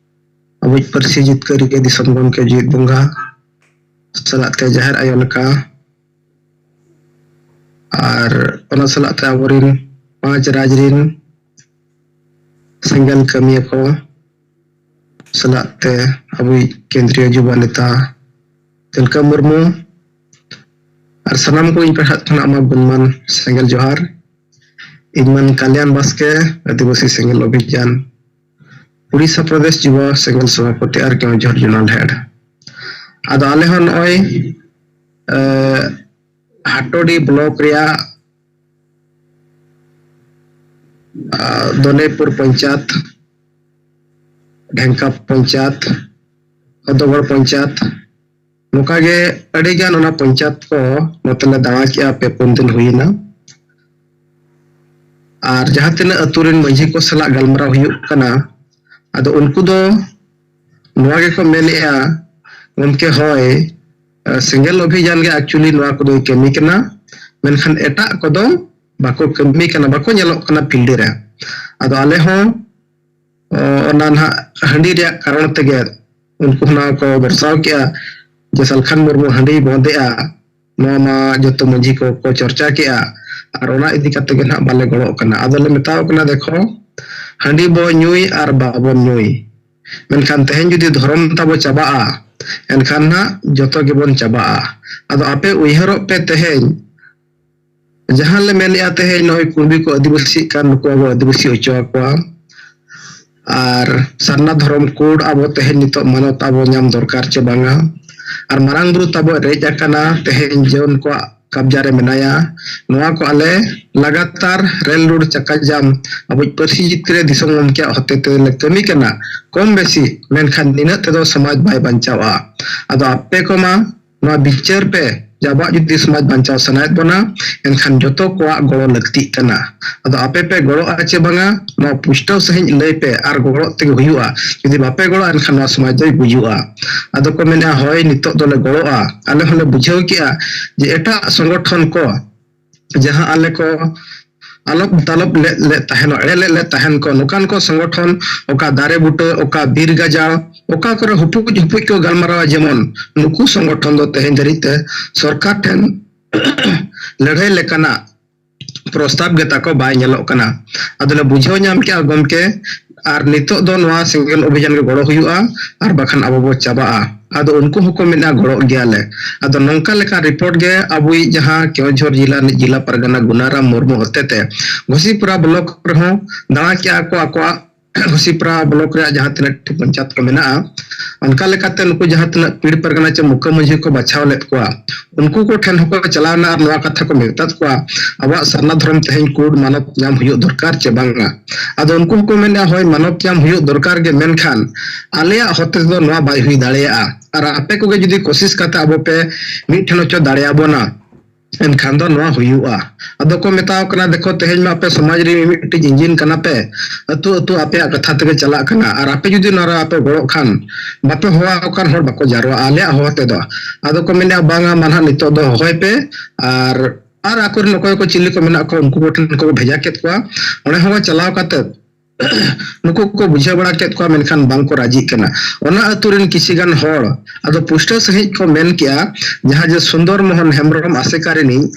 ᱟᱵᱚᱭᱤᱡ ᱯᱟᱹᱨᱥᱤ ᱡᱤᱛᱠᱟᱹᱨᱤᱡ ᱫᱤᱥᱚᱢ ᱜᱚᱢᱠᱮ ᱡᱤᱣᱤᱫ ᱵᱚᱸᱜᱟ ᱥᱟᱞᱟᱜ ᱛᱮ ᱡᱟᱦᱮᱨ ᱟᱭᱳ ᱞᱮᱠᱟ ᱟᱨ ᱚᱱᱟ ᱥᱟᱞᱟᱜ ᱛᱮ ᱟᱵᱚᱨᱮᱱ ᱯᱟᱸᱪ ᱨᱟᱡᱽ ᱨᱮᱱ ᱥᱮᱸᱜᱮᱞ ᱠᱟᱹᱢᱤᱭᱟᱹ ᱠᱚ ᱥᱟᱞᱟᱜ ᱛᱮ ᱟᱵᱚᱭᱤᱡ ᱠᱮᱱᱫᱨᱤᱭᱚ ᱡᱩᱵᱟ ᱱᱮᱛᱟ ᱛᱤᱞᱠᱟᱹ ᱢᱩᱨᱢᱩ ᱟᱨ ᱥᱟᱱᱟᱢ ᱠᱚ ᱤᱧ ᱯᱟᱦᱴᱟ ᱠᱷᱚᱱᱟᱜ ᱢᱟ ᱜᱩᱱᱢᱟᱱ ᱥᱮᱸᱜᱮᱞ ᱡᱚᱦᱟᱨ᱾ ᱤᱧ ᱢᱟᱱ ᱠᱟᱞᱭᱟᱱ ᱵᱟᱥᱠᱮ, ᱟᱹᱫᱤᱵᱟᱹᱥᱤ ᱥᱮᱸᱜᱮᱞ ᱚᱵᱷᱤᱡᱟᱱ, ᱩᱲᱤᱥᱥᱟ ᱯᱨᱚᱫᱮᱥ ᱡᱩᱵᱟ ᱥᱮᱸᱜᱮᱞ ᱥᱚᱵᱷᱟᱯᱚᱛᱤ ᱟᱨ ᱠᱮᱣᱚᱱᱡᱷᱚᱨ ᱡᱳᱱᱟᱞ ᱦᱮᱰ᱾ ᱟᱫᱚ ᱟᱞᱮ ᱦᱚᱸ ᱱᱚᱜᱼᱚᱭ, ᱮ, ᱦᱟᱴᱳᱰᱤ ᱵᱞᱚᱠ ᱨᱮᱭᱟᱜ, ᱟ, ᱫᱚᱱᱮᱭᱯᱩᱨ ᱯᱚᱧᱪᱟᱭᱮᱛ, ᱰᱷᱮᱝᱠᱟ ᱯᱚᱧᱪᱟᱭᱮᱛ, ᱦᱚᱫᱚᱜᱚᱲ ᱯᱚᱧᱪᱟᱭᱮᱛ, ᱱᱚᱝᱠᱟ ᱜᱮ ᱟᱹᱰᱤ ᱜᱟᱱ ᱚᱱᱟ ᱯᱚᱧᱪᱟᱭᱮᱛ ᱠᱚ ᱱᱚᱛᱮ ᱞᱮ ᱫᱟᱬᱟ ᱠᱮᱜᱼᱟ, ᱯᱮ ᱯᱩᱱ ᱫᱤᱱ ᱦᱩᱭᱮᱱᱟ᱾ ᱟᱨ ᱡᱟᱦᱟᱸ ᱛᱤᱱᱟᱹᱜ ᱟᱹᱛᱩ ᱨᱮᱱ ᱢᱟᱹᱡᱷᱤ ᱠᱚ ᱥᱟᱞᱟᱜ ᱜᱟᱞᱢᱟᱨᱟᱣ ᱦᱩᱭᱩᱜ ᱠᱟᱱᱟ, ᱟᱫᱚ ᱩᱱᱠᱩ ᱫᱚ ᱱᱚᱣᱟ ᱜᱮᱠᱚ ᱢᱮᱱᱮᱫᱼᱟ, ᱜᱚᱢᱠᱮ, ᱦᱳᱭ, ᱥᱮᱸᱜᱮᱞ ᱚᱵᱷᱤᱡᱟᱱ ᱜᱮ actually ᱱᱚᱣᱟ ᱠᱚᱫᱚᱭ ᱠᱟᱹᱢᱤ ᱠᱟᱱᱟ, ᱢᱮᱱᱠᱷᱟᱱ ᱮᱴᱟᱜ ᱠᱚᱫᱚ ᱵᱟᱠᱚ ᱠᱟᱹᱢᱤ ᱠᱟᱱᱟ, ᱵᱟᱠᱚ ᱧᱮᱞᱚᱜ ᱠᱟᱱᱟ field ᱨᱮ᱾ ᱟᱫᱚ ᱟᱞᱮ ᱦᱚᱸ ᱚᱱᱟ ᱱᱟᱦᱟᱜ ᱦᱟᱺᱰᱤ ᱨᱮᱭᱟᱜ ᱠᱟᱨᱚᱱ ᱛᱮᱜᱮ ᱩᱱᱠᱩ ᱦᱚᱸ ᱱᱚᱣᱟ ᱠᱚ ᱵᱷᱚᱨᱥᱟᱣ ᱠᱮᱜᱼᱟ ᱡᱮ ᱥᱟᱞᱠᱷᱟᱱ ᱢᱩᱨᱢᱩ ᱦᱟᱺᱰᱤ ᱵᱚᱸᱫᱮᱜᱼᱟ, ᱱᱚᱣᱟ ᱢᱟ ᱡᱚᱛᱚ ᱢᱟᱹᱡᱷᱤ ᱠᱚ ᱠᱚ ᱪᱚᱨᱪᱟ ᱠᱮᱜᱼᱟ, ᱟᱨ ᱚᱱᱟ ᱤᱫᱤ ᱠᱟᱛᱮ ᱜᱮ ᱱᱟᱦᱟᱜ ᱵᱟᱞᱮ ᱜᱚᱲᱚᱜ ᱠᱟᱱᱟ᱾ ᱟᱫᱚᱞᱮ ᱢᱮᱛᱟᱣ ᱠᱟᱱᱟ, ᱫᱮᱠᱷᱚ, ᱦᱟᱺᱰᱤ ᱵᱚ ᱧᱩᱭ ᱟᱨ ᱵᱟᱵᱚᱱ ᱧᱩᱭ, ᱢᱮᱱᱠᱷᱟᱱ ᱛᱮᱦᱮᱧ ᱡᱩᱫᱤ ᱫᱷᱚᱨᱚᱢ ᱛᱟᱵᱚ ᱪᱟᱵᱟᱜᱼᱟ, ᱮᱱᱠᱷᱟᱱ ᱱᱟᱦᱟᱜ ᱡᱚᱛᱚ ᱜᱮᱵᱚᱱ ᱪᱟᱵᱟᱜᱼᱟ᱾ ᱟᱫᱚ ᱟᱯᱮ ᱩᱭᱦᱟᱹᱨᱚᱜ ᱯᱮ, ᱛᱮᱦᱮᱧ ᱡᱟᱦᱟᱸ ᱞᱮ ᱢᱮᱱᱮᱫᱼᱟ, ᱛᱮᱦᱮᱧ ᱱᱚᱜᱼᱚᱭ ᱠᱩᱲᱵᱤ ᱠᱚ ᱟᱹᱫᱤᱵᱟᱹᱥᱤᱜ ᱠᱟᱱ, ᱱᱩᱠᱩ ᱟᱵᱚ ᱟᱹᱫᱤᱵᱟᱹᱥᱤ ᱦᱚᱪᱚ ᱟᱠᱚᱣᱟ᱾ ᱟᱨ ᱥᱟᱨᱱᱟ ᱫᱷᱚᱨᱚᱢ ᱠᱳᱰ ᱟᱵᱚ ᱛᱮᱦᱮᱧ ᱱᱤᱛᱚᱜ ᱢᱟᱱᱚᱛ ᱟᱵᱚ ᱧᱟᱢ ᱫᱚᱨᱠᱟᱨ ᱪᱮ ᱵᱟᱝᱟ? ᱟᱨ ᱢᱟᱨᱟᱝ ᱵᱩᱨᱩ ᱛᱟᱵᱚ ᱨᱮᱡ ᱟᱠᱟᱱᱟ, ᱛᱮᱦᱮᱧ ᱡᱮ ᱩᱱᱠᱩᱣᱟᱜ ᱠᱟᱵᱽᱡᱟ ᱨᱮ ᱢᱮᱱᱟᱭᱟ, ᱱᱚᱣᱟ ᱠᱚ ᱟᱞᱮ ᱞᱟᱜᱟᱛᱟᱨ ᱨᱮᱞ ᱨᱳᱰ ᱪᱟᱠᱟ ᱡᱟᱢ ᱟᱵᱚ ᱯᱟᱹᱨᱥᱤ ᱡᱤᱛᱠᱟᱹᱨ ᱨᱮ ᱫᱤᱥᱚᱢ ᱜᱚᱢᱠᱮᱭᱟᱜ ᱦᱚᱛᱮ ᱛᱮᱞᱮ ᱠᱟᱹᱢᱤ ᱠᱟᱱᱟ ᱠᱚᱢ ᱵᱮᱥᱤ, ᱢᱮᱱᱠᱷᱟᱱ ᱱᱤᱱᱟᱹᱜ ᱛᱮᱫᱚ ᱥᱚᱢᱟᱡᱽ ᱵᱟᱭ ᱵᱟᱧᱪᱟᱣᱟ᱾ ᱟᱫᱚ ᱟᱯᱮ ᱠᱚᱢᱟ ᱱᱚᱣᱟ ᱵᱤᱪᱟᱹᱨ ᱯᱮ, ᱡᱮ ᱟᱵᱚᱣᱟᱜ ᱡᱩᱫᱤ ᱥᱚᱢᱟᱡᱽ ᱵᱟᱧᱪᱟᱣ ᱥᱟᱱᱟᱭᱮᱫ ᱵᱚᱱᱟ, ᱮᱱᱠᱷᱟᱱ ᱡᱚᱛᱚ ᱠᱚᱣᱟᱜ ᱜᱚᱲᱚ ᱞᱟᱹᱠᱛᱤᱜ ᱠᱟᱱᱟ᱾ ᱟᱫᱚ ᱟᱯᱮ ᱯᱮ ᱜᱚᱲᱚᱜᱼᱟ ᱪᱮ ᱵᱟᱝᱟ, ᱱᱚᱣᱟ ᱯᱩᱥᱴᱟᱹᱣ ᱥᱟᱺᱦᱤᱡ ᱞᱟᱹᱭ ᱯᱮ, ᱟᱨ ᱜᱚᱲᱚ ᱛᱮᱜᱮ ᱦᱩᱭᱩᱜᱼᱟ᱾ ᱡᱩᱫᱤ ᱵᱟᱯᱮ ᱜᱚᱲᱚᱜᱼᱟ, ᱮᱱᱠᱷᱟᱱ ᱱᱚᱣᱟ ᱥᱚᱢᱟᱡᱽ ᱫᱚᱭ ᱜᱩᱡᱩᱜᱼᱟ᱾ ᱟᱫᱚ ᱠᱚ ᱢᱮᱱᱟ, ᱦᱳᱭ, ᱱᱤᱛᱚᱜ ᱫᱚᱞᱮ ᱜᱚᱲᱚᱜᱼᱟ᱾ ᱟᱞᱮ ᱦᱚᱸᱞᱮ ᱵᱩᱡᱷᱟᱹᱣ ᱠᱮᱜᱼᱟ ᱡᱮ ᱮᱴᱟᱜ ᱥᱚᱝᱜᱚᱴᱷᱚᱱ ᱠᱚ ᱡᱟᱦᱟᱸ ᱟᱞᱮ ᱠᱚ ᱟᱞᱚᱯ ᱫᱟᱞᱚᱵ ᱞᱮᱫ, ᱞᱮᱫ ᱛᱟᱦᱮᱱᱚᱜ, ᱮᱲᱮ ᱞᱮᱫ, ᱞᱮᱫ ᱛᱟᱦᱮᱱ ᱠᱚ, ᱱᱚᱝᱠᱟᱱ ᱠᱚ ᱥᱚᱝᱜᱚᱴᱷᱚᱱ, ᱚᱠᱟ ᱫᱟᱨᱮ ᱵᱩᱴᱟᱹ, ᱚᱠᱟ ᱵᱤᱨ ᱜᱟᱡᱟᱲ, ᱚᱠᱟ ᱠᱚᱨᱮ ᱦᱩᱯᱩᱡ ᱦᱩᱯᱩᱡ ᱠᱚ ᱜᱟᱞᱢᱟᱨᱟᱣᱟ, ᱡᱮᱢᱚᱱ ᱱᱩᱠᱩ ᱥᱚᱝᱜᱚᱴᱷᱚᱱ ᱫᱚ ᱛᱮᱦᱮᱧ ᱫᱷᱟᱹᱨᱤᱡ ᱛᱮ ᱥᱚᱨᱠᱟᱨ ᱴᱷᱮᱱ ᱞᱟᱹᱲᱦᱟᱹᱭ ᱞᱮᱠᱟᱱᱟᱜ ᱯᱨᱚᱥᱛᱟᱵ ᱜᱮ ᱛᱟᱠᱚ ᱵᱟᱭ ᱧᱮᱞᱚᱜ ᱠᱟᱱᱟ᱾ ᱟᱫᱚᱞᱮ ᱵᱩᱡᱷᱟᱹᱣ ᱧᱟᱢ ᱠᱮᱜᱼᱟ, ᱜᱚᱢᱠᱮ, ᱟᱨ ᱱᱤᱛᱚᱜ ᱫᱚ ᱱᱚᱣᱟ ᱥᱮᱸᱜᱮᱞ ᱚᱵᱷᱤᱡᱟᱱ ᱜᱮ ᱜᱚᱲᱚ ᱦᱩᱭᱩᱜᱼᱟ, ᱟᱨ ᱵᱟᱠᱷᱟᱱ ᱟᱵᱚ ᱵᱚ ᱪᱟᱵᱟᱜᱼᱟ᱾ ᱟᱫᱚ ᱩᱱᱠᱩ ᱦᱚᱸᱠᱚ ᱢᱮᱱᱟ, ᱜᱚᱲᱚᱜ ᱜᱮᱭᱟᱞᱮ᱾ ᱟᱫᱚ ᱱᱚᱝᱠᱟ ᱞᱮᱠᱟ ᱨᱤᱯᱳᱨᱴ ᱜᱮ ᱟᱵᱚᱭᱤᱡ ᱡᱟᱦᱟᱸ ᱠᱮᱣᱚᱱᱡᱷᱚᱨ ᱡᱤᱞᱟ ᱨᱤᱱᱤᱡ ᱡᱤᱞᱟ ᱯᱟᱨᱜᱟᱱᱟ ᱜᱩᱱᱟᱨᱟᱢ ᱢᱩᱨᱢᱩ ᱦᱚᱛᱮᱛᱮ ᱜᱷᱳᱥᱤᱯᱩᱨᱟ ᱵᱞᱚᱠ ᱨᱮᱦᱚᱸ ᱫᱟᱬᱟ ᱠᱮᱜᱼᱟ ᱠᱚ, ᱟᱠᱚᱣᱟᱜ ᱜᱷᱳᱥᱤᱯᱩᱨᱟ ᱵᱞᱚᱠ ᱨᱮᱭᱟᱜ ᱡᱟᱦᱟᱸ ᱛᱤᱱᱟᱹᱜ ᱴᱤ ᱯᱚᱧᱪᱟᱭᱮᱛ ᱠᱚ ᱢᱮᱱᱟᱜᱼᱟ, ᱚᱱᱠᱟ ᱞᱮᱠᱟᱛᱮ ᱱᱩᱠᱩ ᱡᱟᱦᱟᱸ ᱛᱤᱱᱟᱹᱜ ᱯᱤᱲ ᱯᱟᱨᱜᱟᱱᱟ ᱪᱮ ᱢᱩᱠᱷᱭᱟᱹ ᱢᱟᱹᱡᱷᱤ ᱠᱚ ᱵᱟᱪᱷᱟᱣ ᱞᱮᱫ ᱠᱚᱣᱟ, ᱩᱱᱠᱩ ᱠᱚ ᱴᱷᱮᱱ ᱦᱚᱸᱠᱚ ᱪᱟᱞᱟᱣ ᱮᱱᱟ ᱟᱨ ᱱᱚᱣᱟ ᱠᱟᱛᱷᱟ ᱠᱚ ᱢᱮᱛᱟᱫ ᱠᱚᱣᱟ, ᱟᱵᱚᱣᱟᱜ ᱥᱟᱨᱱᱟ ᱫᱷᱚᱨᱚᱢ ᱛᱮᱦᱮᱧ ᱠᱳᱰ ᱢᱟᱱᱚᱛ ᱧᱟᱢ ᱦᱩᱭᱩᱜ ᱫᱚᱨᱠᱟᱨ ᱪᱮ ᱵᱟᱝᱟ? ᱟᱫᱚ ᱩᱱᱠᱩ ᱦᱚᱸᱠᱚ ᱢᱮᱱᱟ, ᱦᱳᱭ, ᱢᱟᱱᱚᱛ ᱧᱟᱢ ᱦᱩᱭᱩᱜ ᱫᱚᱨᱠᱟᱨ ᱜᱮ, ᱢᱮᱱᱠᱷᱟᱱ ᱟᱞᱮᱭᱟᱜ ᱦᱚᱛᱮ ᱛᱮᱫᱚ ᱱᱚᱣᱟ ᱵᱟᱭ ᱦᱩᱭ ᱫᱟᱲᱮᱭᱟᱜᱼᱟ᱾ ᱟᱨ ᱟᱯᱮ ᱠᱚᱜᱮ ᱡᱩᱫᱤ ᱠᱳᱥᱤᱥ ᱠᱟᱛᱮ ᱟᱵᱚ ᱯᱮ ᱢᱤᱫ ᱴᱷᱮᱱ ᱦᱚᱪᱚ ᱫᱟᱲᱮᱭᱟᱵᱚᱱᱟ, ᱮᱱᱠᱷᱟᱱ ᱫᱚ ᱱᱚᱣᱟ ᱦᱩᱭᱩᱜᱼᱟ᱾ ᱟᱫᱚ ᱠᱚ ᱢᱮᱛᱟᱣ ᱠᱟᱱᱟ, ᱫᱮᱠᱷᱚ, ᱛᱮᱦᱮᱧ ᱢᱟ ᱟᱯᱮ ᱥᱚᱢᱟᱡᱽ ᱨᱮ ᱢᱤᱫᱴᱤᱡ ᱤᱧᱡᱤᱱ ᱠᱟᱱᱟ ᱯᱮ, ᱟᱹᱛᱩ ᱟᱹᱛᱩ ᱟᱯᱮᱭᱟᱜ ᱠᱟᱛᱷᱟ ᱛᱮᱜᱮ ᱪᱟᱞᱟᱜ ᱠᱟᱱᱟ, ᱟᱨ ᱟᱯᱮ ᱡᱩᱫᱤ ᱱᱚᱣᱟ ᱨᱮ ᱟᱯᱮ ᱜᱚᱲᱚᱜ ᱠᱷᱟᱱ, ᱵᱟᱯᱮ ᱦᱚᱦᱚᱣᱟ ᱠᱷᱟᱱ ᱦᱚᱲ ᱵᱟᱠᱚ ᱡᱟᱨᱣᱟᱜᱼᱟ ᱟᱞᱮᱭᱟᱜ ᱦᱚᱦᱚ ᱛᱮᱫᱚ᱾ ᱟᱫᱚ ᱠᱚ ᱢᱮᱱᱟ, ᱵᱟᱝᱟ, ᱢᱟ ᱱᱟᱦᱟᱜ ᱱᱤᱛᱚᱜ ᱫᱚ ᱦᱚᱦᱚᱭ ᱯᱮ, ᱟᱨ ᱟᱨ ᱟᱠᱚᱨᱮᱱ ᱚᱠᱚᱭ ᱠᱚ ᱪᱤᱞᱤ ᱠᱚ ᱢᱮᱱᱟᱜ ᱠᱚᱣᱟ, ᱩᱱᱠᱩ ᱠᱚᱴᱷᱮᱱ ᱠᱚ ᱵᱷᱮᱡᱟ ᱠᱮᱫ ᱠᱚᱣᱟ᱾ ᱚᱸᱰᱮ ᱦᱚᱸ ᱪᱟᱞᱟᱣ ᱠᱟᱛᱮ ᱱᱩᱠᱩ ᱠᱚ ᱵᱩᱡᱷᱟᱹᱣ ᱵᱟᱲᱟ ᱠᱮᱫ ᱠᱚᱣᱟ, ᱢᱮᱱᱠᱷᱟᱱ ᱵᱟᱝ ᱠᱚ ᱨᱟᱡᱤᱜ ᱠᱟᱱᱟ᱾ ᱚᱱᱟ ᱟᱹᱛᱩ ᱨᱮᱱ ᱠᱤᱪᱷᱤ ᱜᱟᱱ ᱦᱚᱲ ᱟᱫᱚ ᱯᱩᱥᱴᱟᱹᱣ ᱥᱟᱺᱦᱤᱡ ᱠᱚ ᱢᱮᱱ ᱠᱮᱜᱼᱟ, ᱡᱟᱦᱟᱸ ᱡᱮ ᱥᱩᱱᱫᱚᱨ ᱢᱳᱦᱚᱱ ᱦᱮᱢᱵᱨᱚᱢ ᱟᱥᱮᱠᱟ ᱨᱤᱱᱤᱡ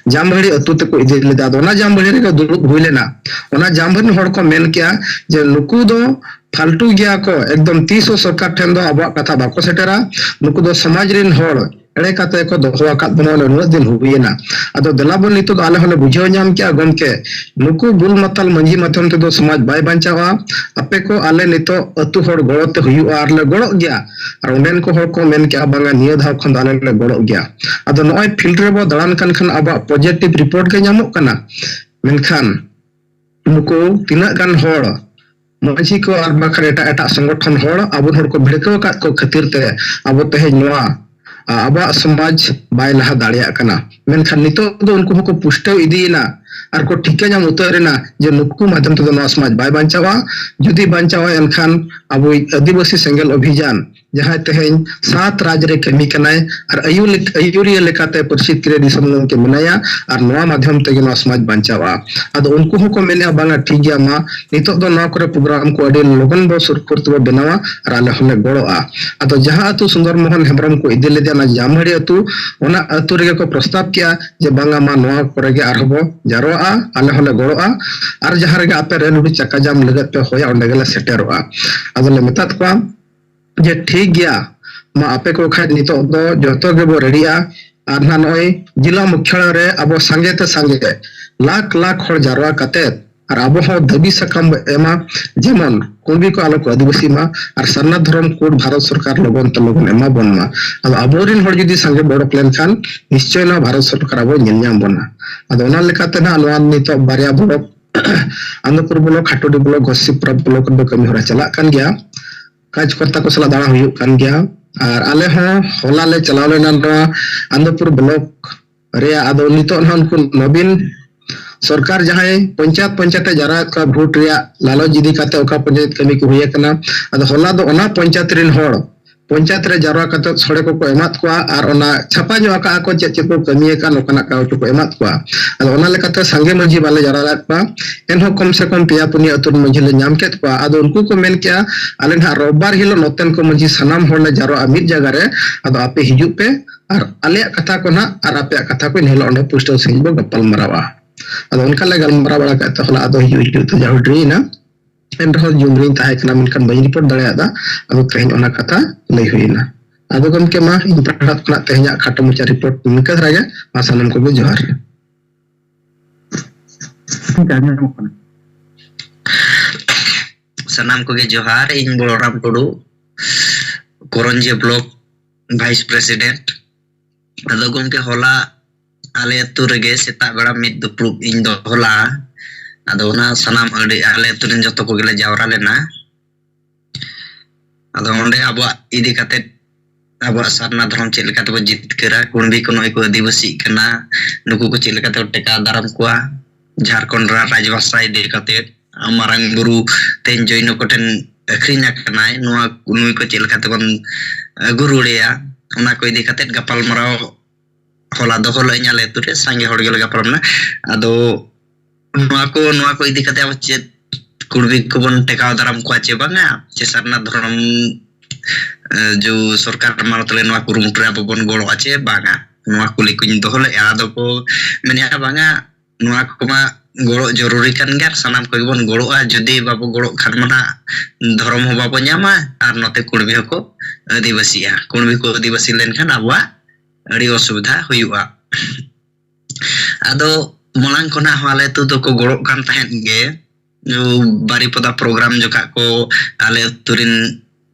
ᱡᱟᱢᱵᱷᱟᱹᱲᱤ ᱟᱹᱛᱩ ᱛᱮᱠᱚ ᱤᱫᱤ ᱞᱮᱫᱟ᱾ ᱟᱫᱚ ᱚᱱᱟ ᱡᱟᱢᱵᱷᱟᱹᱲᱤ ᱨᱮᱜᱮ ᱫᱩᱲᱩᱵ ᱦᱩᱭ ᱞᱮᱱᱟ᱾ ᱚᱱᱟ ᱡᱟᱢᱵᱷᱟᱹᱲᱤ ᱦᱚᱲ ᱠᱚ ᱢᱮᱱ ᱠᱮᱜᱼᱟ ᱡᱮ ᱱᱩᱠᱩ ᱫᱚ ᱯᱷᱟᱞᱛᱩ ᱜᱮᱭᱟ ᱠᱚ, ᱮᱠᱫᱚᱢ ᱛᱤᱥ ᱦᱚᱸ ᱥᱚᱨᱠᱟᱨ ᱴᱷᱮᱱ ᱫᱚ ᱟᱵᱚᱣᱟᱜ ᱠᱟᱛᱷᱟ ᱵᱟᱠᱚ ᱥᱮᱴᱮᱨᱟ᱾ ᱱᱩᱠᱩ ᱫᱚ ᱥᱚᱢᱟᱡᱽ ᱨᱮᱱ ᱦᱚᱲ ᱮᱲᱮ ᱠᱟᱛᱮ ᱠᱚ ᱫᱚᱦᱚ ᱟᱠᱟᱫ ᱵᱚᱱᱟ, ᱱᱩᱱᱟᱹᱜ ᱫᱤᱱ ᱦᱩᱭᱮᱱᱟ᱾ ᱟᱫᱚ ᱫᱮᱞᱟ ᱵᱚᱱ, ᱱᱤᱛᱚᱜ ᱫᱚ ᱟᱞᱮ ᱦᱚᱸᱞᱮ ᱵᱩᱡᱷᱟᱹᱣ ᱧᱟᱢ ᱠᱮᱜᱼᱟ ᱜᱚᱢᱠᱮ, ᱱᱩᱠᱩ ᱵᱩᱞ ᱢᱟᱛᱟᱞ ᱢᱟᱹᱡᱷᱤ ᱢᱟᱫᱷᱭᱚᱢ ᱛᱮᱫᱚ ᱥᱚᱢᱟᱡᱽ ᱵᱟᱭ ᱵᱟᱧᱪᱟᱣᱟ᱾ ᱟᱯᱮ ᱠᱚ ᱟᱞᱮ ᱱᱤᱛᱚᱜ ᱟᱹᱛᱩ ᱦᱚᱲ ᱜᱚᱲᱚ ᱛᱮ ᱦᱩᱭᱩᱜᱼᱟ, ᱟᱨ ᱞᱮ ᱜᱚᱲᱚᱜ ᱜᱮᱭᱟ᱾ ᱟᱨ ᱚᱸᱰᱮᱱ ᱠᱚ ᱦᱚᱲ ᱠᱚ ᱢᱮᱱ ᱠᱮᱜᱼᱟ, ᱵᱟᱝᱟ, ᱱᱤᱭᱟᱹ ᱫᱷᱟᱣ ᱠᱷᱚᱱ ᱫᱚ ᱟᱞᱮ ᱞᱮ ᱜᱚᱲᱚᱜ ᱜᱮᱭᱟ᱾ ᱟᱫᱚ ᱱᱚᱜᱼᱚᱭ ᱯᱷᱤᱞᱰ ᱨᱮᱵᱚ ᱫᱟᱬᱟᱱ ᱠᱟᱱ ᱠᱷᱟᱱ ᱟᱵᱚᱣᱟᱜ ᱯᱚᱡᱮᱴᱤᱵᱷ ᱨᱤᱯᱳᱨᱴ ᱜᱮ ᱧᱟᱢᱚᱜ ᱠᱟᱱᱟ, ᱢᱮᱱᱠᱷᱟᱱ ᱱᱩᱠᱩ ᱛᱤᱱᱟᱹᱜ ᱜᱟᱱ ᱦᱚᱲ, ᱢᱟᱹᱡᱷᱤ ᱠᱚ ᱟᱨ ᱵᱟᱠᱷᱟᱱ ᱮᱴᱟᱜ ᱮᱴᱟᱜ ᱥᱚᱝᱜᱚᱴᱷᱚᱱ ᱦᱚᱲ, ᱟᱵᱚ ᱦᱚᱲ ᱠᱚ ᱵᱷᱤᱲᱠᱟᱹᱣ ᱟᱠᱟᱫ ᱠᱚ ᱠᱷᱟᱹᱛᱤᱨ ᱛᱮ ᱟᱵᱚ ᱛᱮᱦᱮᱧ ᱱᱚᱣᱟ, ᱟ, ᱟᱵᱚᱣᱟᱜ ᱥᱚᱢᱟᱡᱽ ᱵᱟᱭ ᱞᱟᱦᱟ ᱫᱟᱲᱮᱭᱟᱜ ᱠᱟᱱᱟ᱾ ᱢᱮᱱᱠᱷᱟᱱ ᱱᱤᱛᱚᱜ ᱫᱚ ᱩᱱᱠᱩ ᱦᱚᱸᱠᱚ ᱯᱩᱥᱴᱟᱹᱣ ᱤᱫᱤᱭᱮᱱᱟ ᱟᱨ ᱠᱚ ᱴᱷᱤᱠᱟᱹ ᱧᱟᱢ ᱩᱛᱟᱹᱨ ᱮᱱᱟ ᱡᱮ ᱱᱩᱠᱩ ᱢᱟᱫᱷᱭᱚᱢ ᱛᱮᱫᱚ ᱱᱚᱣᱟ ᱥᱚᱢᱟᱡᱽ ᱵᱟᱭ ᱵᱟᱧᱪᱟᱣᱟ᱾ ᱡᱩᱫᱤ ᱵᱟᱧᱪᱟᱣᱟ, ᱮᱱᱠᱷᱟᱱ ᱟᱵᱚᱭᱤᱡ ᱟᱹᱫᱤᱵᱟᱹᱥᱤ ᱥᱮᱸᱜᱮᱞ ᱚᱵᱷᱤᱡᱟᱱ, ᱡᱟᱦᱟᱸᱭ ᱛᱮᱦᱮᱧ ᱥᱟᱛ ᱨᱟᱡᱽ ᱨᱮ ᱠᱟᱹᱢᱤ ᱠᱟᱱᱟᱭ ᱟᱨ ᱟᱹᱭᱩ-, ᱟᱹᱭᱩᱨᱤᱭᱟᱹ ᱞᱮᱠᱟᱛᱮ ᱯᱟᱹᱨᱥᱤ ᱠᱤᱨᱟᱹ ᱫᱤᱥᱚᱢ ᱜᱚᱢᱠᱮ ᱢᱮᱱᱟᱭᱟ, ᱟᱨ ᱱᱚᱣᱟ ᱢᱟᱫᱷᱭᱚᱢ ᱛᱮᱜᱮ ᱱᱚᱣᱟ ᱥᱚᱢᱟᱡᱽ ᱵᱟᱧᱪᱟᱣᱜᱼᱟ᱾ ᱟᱫᱚ ᱩᱱᱠᱩ ᱦᱚᱸᱠᱚ ᱢᱮᱱᱮᱜᱼᱟ, ᱵᱟᱝᱟ, ᱴᱷᱤᱠ ᱜᱮᱭᱟ, ᱢᱟ ᱱᱤᱛᱚᱜ ᱫᱚ ᱱᱚᱣᱟ ᱠᱚᱨᱮ ᱯᱨᱳᱜᱨᱟᱢ ᱠᱚ ᱟᱹᱰᱤ ᱞᱚᱜᱚᱱ ᱵᱚ ᱥᱩᱨ ᱠᱷᱩᱨ ᱛᱮᱵᱚ ᱵᱮᱱᱟᱣᱟ ᱟᱨ ᱟᱞᱮ ᱦᱚᱸᱞᱮ ᱜᱚᱲᱚᱜᱼᱟ᱾ ᱟᱫᱚ ᱡᱟᱦᱟᱸ ᱟᱹᱛᱩ ᱥᱩᱱᱫᱚᱨ ᱢᱳᱦᱚᱱ ᱦᱮᱢᱵᱨᱚᱢ ᱠᱚ ᱤᱫᱤ ᱞᱮᱫᱮᱭᱟ, ᱚᱱᱟ ᱡᱟᱢᱦᱟᱹᱲᱤ ᱟᱹᱛᱩ, ᱚᱱᱟ ᱟᱹᱛᱩ ᱨᱮᱜᱮ ᱠᱚ ᱯᱨᱚᱥᱛᱟᱵ ᱠᱮᱜᱼᱟ ᱡᱮ, ᱵᱟᱝᱟ, ᱢᱟ ᱱᱚᱣᱟ ᱠᱚᱨᱮ ᱜᱮ ᱟᱨᱦᱚᱸ ᱵᱚ ᱡᱟᱨᱣᱟᱜᱼᱟ, ᱟᱞᱮ ᱦᱚᱸᱞᱮ ᱜᱚᱲᱚᱜᱼᱟ, ᱟᱨ ᱡᱟᱦᱟᱸ ᱨᱮᱜᱮ ᱟᱯᱮ ᱨᱮᱞ ᱦᱩᱰᱤ ᱪᱟᱠᱟ ᱡᱟᱢ ᱞᱟᱹᱜᱤᱫ ᱯᱮ ᱦᱚᱦᱚᱭᱟ, ᱚᱸᱰᱮ ᱜᱮᱞᱮ ᱥᱮᱴᱮᱨᱚᱜᱼᱟ᱾ ᱟᱫᱚᱞᱮ ᱢᱮᱛᱟᱫ ᱠᱚᱣᱟ ᱡᱮ, ᱴᱷᱤᱠ ᱜᱮᱭᱟ, ᱢᱟ ᱟᱯᱮ ᱠᱚ ᱠᱷᱟᱡ ᱱᱤᱛᱚᱜ ᱫᱚ ᱡᱚᱛᱚ ᱜᱮᱵᱚ ᱨᱮᱰᱤᱜᱼᱟ᱾ ᱟᱨ ᱱᱟᱦᱟᱜ ᱱᱚᱜᱼᱚᱭ ᱡᱮᱞᱟ ᱢᱩᱠᱷᱭᱟᱞᱚᱭ ᱨᱮ ᱟᱵᱚ ᱥᱟᱸᱜᱮ ᱛᱮ ᱥᱟᱸᱜᱮ, ᱞᱟᱠᱷ ᱞᱟᱠᱷ ᱦᱚᱲ ᱡᱟᱨᱣᱟ ᱠᱟᱛᱮᱫ, ᱟᱨ ᱟᱵᱚ ᱦᱚᱸ ᱫᱟᱹᱵᱤ ᱥᱟᱠᱟᱢ ᱵᱚ ᱮᱢᱟ, ᱡᱮᱢᱚᱱ ᱠᱩᱲᱵᱤ ᱠᱚ ᱟᱞᱚ ᱠᱚ ᱟᱹᱫᱤᱵᱟᱹᱥᱤ ᱢᱟ, ᱟᱨ ᱥᱟᱨᱱᱟ ᱫᱷᱚᱨᱚᱢ ᱠᱳᱰ ᱵᱷᱟᱨᱚᱛ ᱥᱚᱨᱠᱟᱨ ᱞᱚᱜᱚᱱ ᱛᱮ ᱞᱚᱜᱚᱱ ᱮᱢᱟ ᱵᱚᱱ ᱢᱟ᱾ ᱟᱫᱚ ᱟᱵᱚᱨᱮᱱ ᱦᱚᱲ ᱡᱩᱫᱤ ᱥᱟᱸᱜᱮ ᱵᱚ ᱚᱰᱚᱠ ᱞᱮᱱᱠᱷᱟᱱ, ᱱᱤᱥᱪᱚᱭ ᱱᱚᱣᱟ ᱵᱷᱟᱨᱚᱛ ᱥᱚᱨᱠᱟᱨ ᱟᱵᱚ ᱧᱮᱞ ᱧᱟᱢ ᱵᱚᱱᱟ᱾ ᱟᱫᱚ ᱚᱱᱟ ᱞᱮᱠᱟᱛᱮ ᱱᱟᱦᱟᱜ ᱱᱚᱣᱟ ᱱᱤᱛᱚᱜ ᱵᱟᱨᱭᱟ block, Andopur block, ᱦᱟᱴᱩᱰᱤ block, ᱜᱚᱥᱤᱯᱩᱨᱟ block ᱨᱮᱫᱚ ᱠᱟᱹᱢᱤ ᱦᱚᱨᱟ ᱪᱟᱞᱟᱜ ᱠᱟᱱ ᱜᱮᱭᱟ᱾ ᱠᱟᱨᱡᱽᱠᱚᱨᱛᱟ ᱠᱚ ᱥᱟᱞᱟᱜ ᱫᱟᱬᱟ ᱦᱩᱭᱩᱜ ᱠᱟᱱ ᱜᱮᱭᱟ᱾ ᱟᱨ ᱟᱞᱮ ᱦᱚᱸ ᱦᱚᱞᱟ ᱞᱮ ᱪᱟᱞᱟᱣ ᱞᱮᱱᱟ ᱱᱚᱣᱟ ᱟᱱᱫᱚᱯᱩᱨ ᱵᱞᱚᱠ ᱨᱮᱭᱟᱜ, ᱟᱫᱚ ᱱᱤᱛᱚᱜ ᱱᱟᱦᱟᱜ ᱩᱱᱠᱩ ᱱᱚᱵᱤᱱ ᱥᱚᱨᱠᱟᱨ ᱡᱟᱦᱟᱸᱭ ᱯᱚᱧᱪᱟᱭᱮᱛ ᱯᱚᱧᱪᱟᱭᱮᱛ ᱮ ᱡᱟᱣᱨᱟᱭᱮᱫ ᱠᱚᱣᱟ ᱵᱷᱳᱴ ᱨᱮᱭᱟᱜ ᱞᱟᱞᱚᱪ ᱤᱫᱤ ᱠᱟᱛᱮ ᱚᱠᱟ ᱯᱚᱧᱪᱟᱭᱮᱛ ᱠᱟᱹᱢᱤ ᱠᱚ ᱦᱩᱭ ᱟᱠᱟᱱᱟ, ᱟᱫᱚ ᱦᱚᱞᱟ ᱫᱚ ᱚᱱᱟ ᱯᱚᱧᱪᱟᱭᱮᱛ ᱨᱮᱱ ᱦᱚᱲ ᱯᱚᱧᱪᱟᱭᱮᱛ ᱨᱮ ᱡᱟᱣᱨᱟ ᱠᱟᱛᱮ ᱥᱚᱲᱮ ᱠᱚᱠᱚ ᱮᱢᱟᱫ ᱠᱚᱣᱟ ᱟᱨ ᱚᱱᱟ ᱪᱷᱟᱯᱟ ᱧᱚᱜ ᱟᱠᱟᱫᱼᱟ ᱠᱚ ᱪᱮᱫ ᱪᱮᱫ ᱠᱚ ᱠᱟᱹᱢᱤ ᱟᱠᱟᱫ ᱱᱚᱝᱠᱟᱱᱟᱜ ᱠᱟᱜᱚᱡᱽ ᱠᱚᱠᱚ ᱮᱢᱟᱫ ᱠᱚᱣᱟ᱾ ᱟᱫᱚ ᱚᱱᱟ ᱞᱮᱠᱟᱛᱮ ᱥᱟᱸᱜᱮ ᱢᱟᱹᱡᱷᱤ ᱵᱟᱞᱮ ᱡᱟᱣᱨᱟ ᱞᱮᱫ ᱠᱚᱣᱟ, ᱮᱱᱦᱚᱸ ᱠᱚᱢ ᱥᱮ ᱠᱚᱢ ᱯᱮᱭᱟ ᱯᱩᱱᱭᱟᱹ ᱟᱹᱛᱩ ᱨᱮᱱ ᱢᱟᱹᱡᱷᱤ ᱞᱮ ᱧᱟᱢ ᱠᱮᱫ ᱠᱚᱣᱟ᱾ ᱟᱫᱚ ᱩᱱᱠᱩ ᱠᱚ ᱢᱮᱱ ᱠᱮᱜᱼᱟ, ᱟᱞᱮ ᱱᱟᱦᱟᱜ ᱨᱳᱵᱵᱟᱨ ᱦᱤᱞᱳᱜ ᱱᱚᱛᱮᱱ ᱠᱚ ᱢᱟᱹᱡᱷᱤ ᱥᱟᱱᱟᱢ ᱦᱚᱲ ᱞᱮ ᱡᱟᱣᱨᱟᱜᱼᱟ ᱢᱤᱫ ᱡᱟᱭᱜᱟ ᱨᱮ, ᱟᱫᱚ ᱟᱯᱮ ᱦᱤᱡᱩᱜ ᱯᱮ ᱟᱨ ᱟᱞᱮᱭᱟᱜ ᱠᱟᱛᱷᱟ ᱠᱚ ᱱᱟᱦᱟᱜ ᱟᱨ ᱟᱯᱮᱭᱟᱜ ᱠᱟᱛᱷᱟ ᱠᱚ ᱮᱱ ᱦᱤᱞᱳᱜ ᱚᱸᱰᱮ ᱯᱩᱥᱴᱟᱹᱣ ᱥᱟᱺᱦᱤᱡ ᱵᱚ ᱜᱟᱯᱟᱞ ᱢᱟᱨᱟᱣᱟ᱾ ᱟᱫᱚ ᱚᱱᱠᱟ ᱞᱮ ᱜᱟᱞᱢᱟᱨᱟᱣ ᱵᱟᱲᱟ ᱠᱮᱫ ᱛᱮ ᱦᱚᱞᱟ ᱟᱫᱚ ᱦᱤᱡᱩᱜ ᱦᱤᱡᱩᱜ ᱛᱮ ᱡᱟᱦᱩᱲ ᱰᱮᱨᱤᱭᱮᱱᱟ᱾ ᱮᱱᱨᱮᱦᱚᱸ ᱡᱩᱢ ᱨᱤᱧ ᱛᱟᱦᱮᱸ ᱠᱟᱱᱟ, ᱢᱮᱱᱠᱷᱟᱱ ᱵᱟᱹᱧ ᱨᱤᱯᱳᱨᱴ ᱫᱟᱲᱮᱭᱟᱫᱟ᱾ ᱟᱫᱚ ᱛᱮᱦᱮᱧ ᱚᱱᱟ ᱠᱟᱛᱷᱟ ᱞᱟᱹᱭ ᱦᱩᱭᱮᱱᱟ᱾ ᱟᱫᱚ ᱜᱚᱢᱠᱮ, ᱢᱟ ᱤᱧ ᱯᱟᱦᱴᱟ ᱠᱷᱚᱱᱟᱜ ᱛᱮᱦᱮᱧᱟᱜ ᱠᱷᱟᱴᱚ ᱢᱟᱪᱷᱟ ᱨᱤᱯᱳᱨᱴ ᱱᱤᱝᱠᱟᱹ ᱫᱷᱟᱨᱟ ᱜᱮ᱾ ᱢᱟ ᱥᱟᱱᱟᱢ ᱠᱚᱜᱮ ᱡᱚᱦᱟᱨ᱾ ᱴᱷᱤᱠ ᱟᱸᱡᱚᱢᱚᱜ ᱠᱟᱱᱟ᱾ ᱥᱟᱱᱟᱢ ᱠᱚᱜᱮ ᱡᱚᱦᱟᱨ᱾ ᱤᱧ ᱵᱚᱞᱚᱨᱟᱢ ᱴᱩᱰᱩ, ᱠᱚᱨᱚᱧᱡᱤᱭᱟᱹ ᱵᱞᱚᱠ ᱵᱷᱟᱭᱤᱥ ᱯᱨᱮᱥᱤᱰᱮᱱᱴ᱾ ᱟᱫᱚ ᱜᱚᱢᱠᱮ, ᱦᱚᱞᱟ ᱟᱞᱮ ᱟᱹᱛᱩ ᱨᱮᱜᱮ ᱥᱮᱛᱟᱜ ᱵᱮᱲᱟ ᱢᱤᱫ ᱫᱩᱯᱲᱩᱵ ᱤᱧ ᱫᱚᱦᱚ ᱞᱟᱜᱼᱟ᱾ ᱟᱫᱚ ᱚᱱᱟ ᱥᱟᱱᱟᱢ ᱟᱹᱰᱤ, ᱟᱞᱮ ᱟᱹᱛᱩ ᱨᱮᱱ ᱡᱚᱛᱚ ᱠᱚᱜᱮᱞᱮ ᱡᱟᱣᱨᱟ ᱞᱮᱱᱟ᱾ ᱟᱫᱚ ᱚᱸᱰᱮ ᱟᱵᱚᱣᱟᱜ ᱤᱫᱤ ᱠᱟᱛᱮᱫ, ᱟᱵᱚᱣᱟᱜ ᱥᱟᱨᱱᱟ ᱫᱷᱚᱨᱚᱢ ᱪᱮᱫ ᱞᱮᱠᱟ ᱛᱮᱵᱚ ᱡᱤᱛᱠᱟᱹᱨᱟ, ᱠᱩᱬᱵᱤ ᱠᱚ ᱱᱚᱜᱼᱚᱭ ᱠᱚ ᱟᱹᱫᱤᱵᱟᱹᱥᱤᱜ ᱠᱟᱱᱟ, ᱱᱩᱠᱩ ᱠᱚ ᱪᱮᱫ ᱞᱮᱠᱟ ᱛᱮᱵᱚ ᱴᱮᱠᱟᱣ ᱫᱟᱨᱟᱢ ᱠᱚᱣᱟ, ᱡᱷᱟᱲᱠᱷᱚᱸᱰ ᱨᱮᱱᱟᱜ ᱨᱟᱡᱽᱵᱷᱟᱥᱟ ᱤᱫᱤ ᱠᱟᱛᱮᱫ, ᱢᱟᱨᱟᱝ ᱵᱩᱨᱩ ᱛᱮᱧ ᱡᱚᱭᱱᱚ ᱠᱚᱴᱷᱮᱱ ᱟᱹᱠᱷᱨᱤᱧ ᱟᱠᱟᱱᱟᱭ, ᱱᱚᱣᱟ ᱱᱩᱭ ᱠᱚ ᱪᱮᱫ ᱞᱮᱠᱟ ᱛᱮᱵᱚᱱ ᱟᱹᱜᱩ ᱨᱩᱣᱟᱹᱲᱮᱭᱟ, ᱚᱱᱟ ᱠᱚ ᱤᱫᱤ ᱠᱟᱛᱮᱫ ᱜᱟᱯᱟᱞ ᱢᱟᱨᱟᱣ ᱦᱚᱞᱟ ᱫᱚᱦᱚ ᱞᱮᱫ ᱟᱹᱧ ᱟᱞᱮ ᱟᱹᱛᱩ ᱨᱮ, ᱥᱟᱸᱜᱮ ᱦᱚᱲ ᱜᱮᱞᱮ ᱜᱟᱯᱟᱞ ᱢᱟᱨᱟᱣ ᱞᱮᱱᱟ᱾ ᱟᱫᱚ ᱱᱚᱣᱟ ᱠᱚ, ᱱᱚᱣᱟ ᱠᱚ ᱤᱫᱤ ᱠᱟᱛᱮ ᱟᱵᱚ ᱪᱮᱫ ᱠᱩᱲᱵᱤ ᱠᱚᱵᱚᱱ ᱴᱮᱠᱟᱣ ᱫᱟᱨᱟᱢ ᱠᱚᱣᱟ ᱪᱮ ᱵᱟᱝᱟ, ᱪᱮ ᱥᱟᱨᱱᱟ ᱫᱷᱚᱨᱚᱢ, ᱮ, ᱡᱚ ᱥᱚᱨᱠᱟᱨ ᱢᱟᱲᱚᱛ ᱨᱮ ᱱᱚᱣᱟ ᱠᱩᱨᱩᱢᱩᱴᱩ ᱨᱮ ᱟᱵᱚ ᱵᱚᱱ ᱜᱚᱲᱚᱜᱼᱟ ᱪᱮ ᱵᱟᱝᱟ, ᱱᱚᱣᱟ ᱠᱩᱞᱤ ᱠᱚᱧ ᱫᱚᱦᱚ ᱞᱮᱫᱼᱟ᱾ ᱟᱫᱚ ᱠᱚ ᱢᱮᱱᱮᱫᱼᱟ, ᱵᱟᱝᱟ, ᱱᱚᱣᱟ ᱠᱚᱢᱟ ᱜᱚᱲᱚ ᱡᱚᱨᱩᱨᱤ ᱠᱟᱱ ᱜᱮᱭᱟ ᱟᱨ ᱥᱟᱱᱟᱢ ᱠᱚᱜᱮ ᱵᱚᱱ ᱜᱚᱲᱚᱜᱼᱟ᱾ ᱡᱩᱫᱤ ᱵᱟᱵᱚ ᱜᱚᱲᱚᱜ ᱠᱷᱟᱱ ᱢᱟ ᱱᱟᱦᱟᱜ ᱫᱷᱚᱨᱚᱢ ᱦᱚᱸ ᱵᱟᱵᱚ ᱧᱟᱢᱟ ᱟᱨ ᱱᱚᱛᱮ ᱠᱩᱲᱵᱤ ᱦᱚᱸᱠᱚ ᱟᱹᱫᱤᱵᱟᱹᱥᱤᱜᱼᱟ᱾ ᱠᱩᱲᱵᱤ ᱠᱚ ᱟᱹᱫᱤᱵᱟᱹᱥᱤ ᱞᱮᱱᱠᱷᱟᱱ ᱟᱵᱚᱣᱟᱜ ᱟᱹᱰᱤ ᱚᱥᱩᱵᱤᱫᱷᱟ ᱦᱩᱭᱩᱜᱼᱟ᱾ ᱟᱫᱚ ᱢᱟᱲᱟᱝ ᱠᱷᱚᱱᱟᱜ ᱦᱚᱸ ᱟᱞᱮ ᱟᱹᱛᱩ ᱫᱚᱠᱚ ᱜᱚᱲᱚᱜ ᱠᱟᱱ ᱛᱟᱦᱮᱸᱫ ᱜᱮ᱾ ᱵᱟᱨᱤᱯᱚᱫᱟ ᱯᱨᱳᱜᱨᱟᱢ ᱡᱚᱠᱷᱟᱜ ᱠᱚ ᱟᱞᱮ ᱟᱹᱛᱩ ᱨᱮᱱ,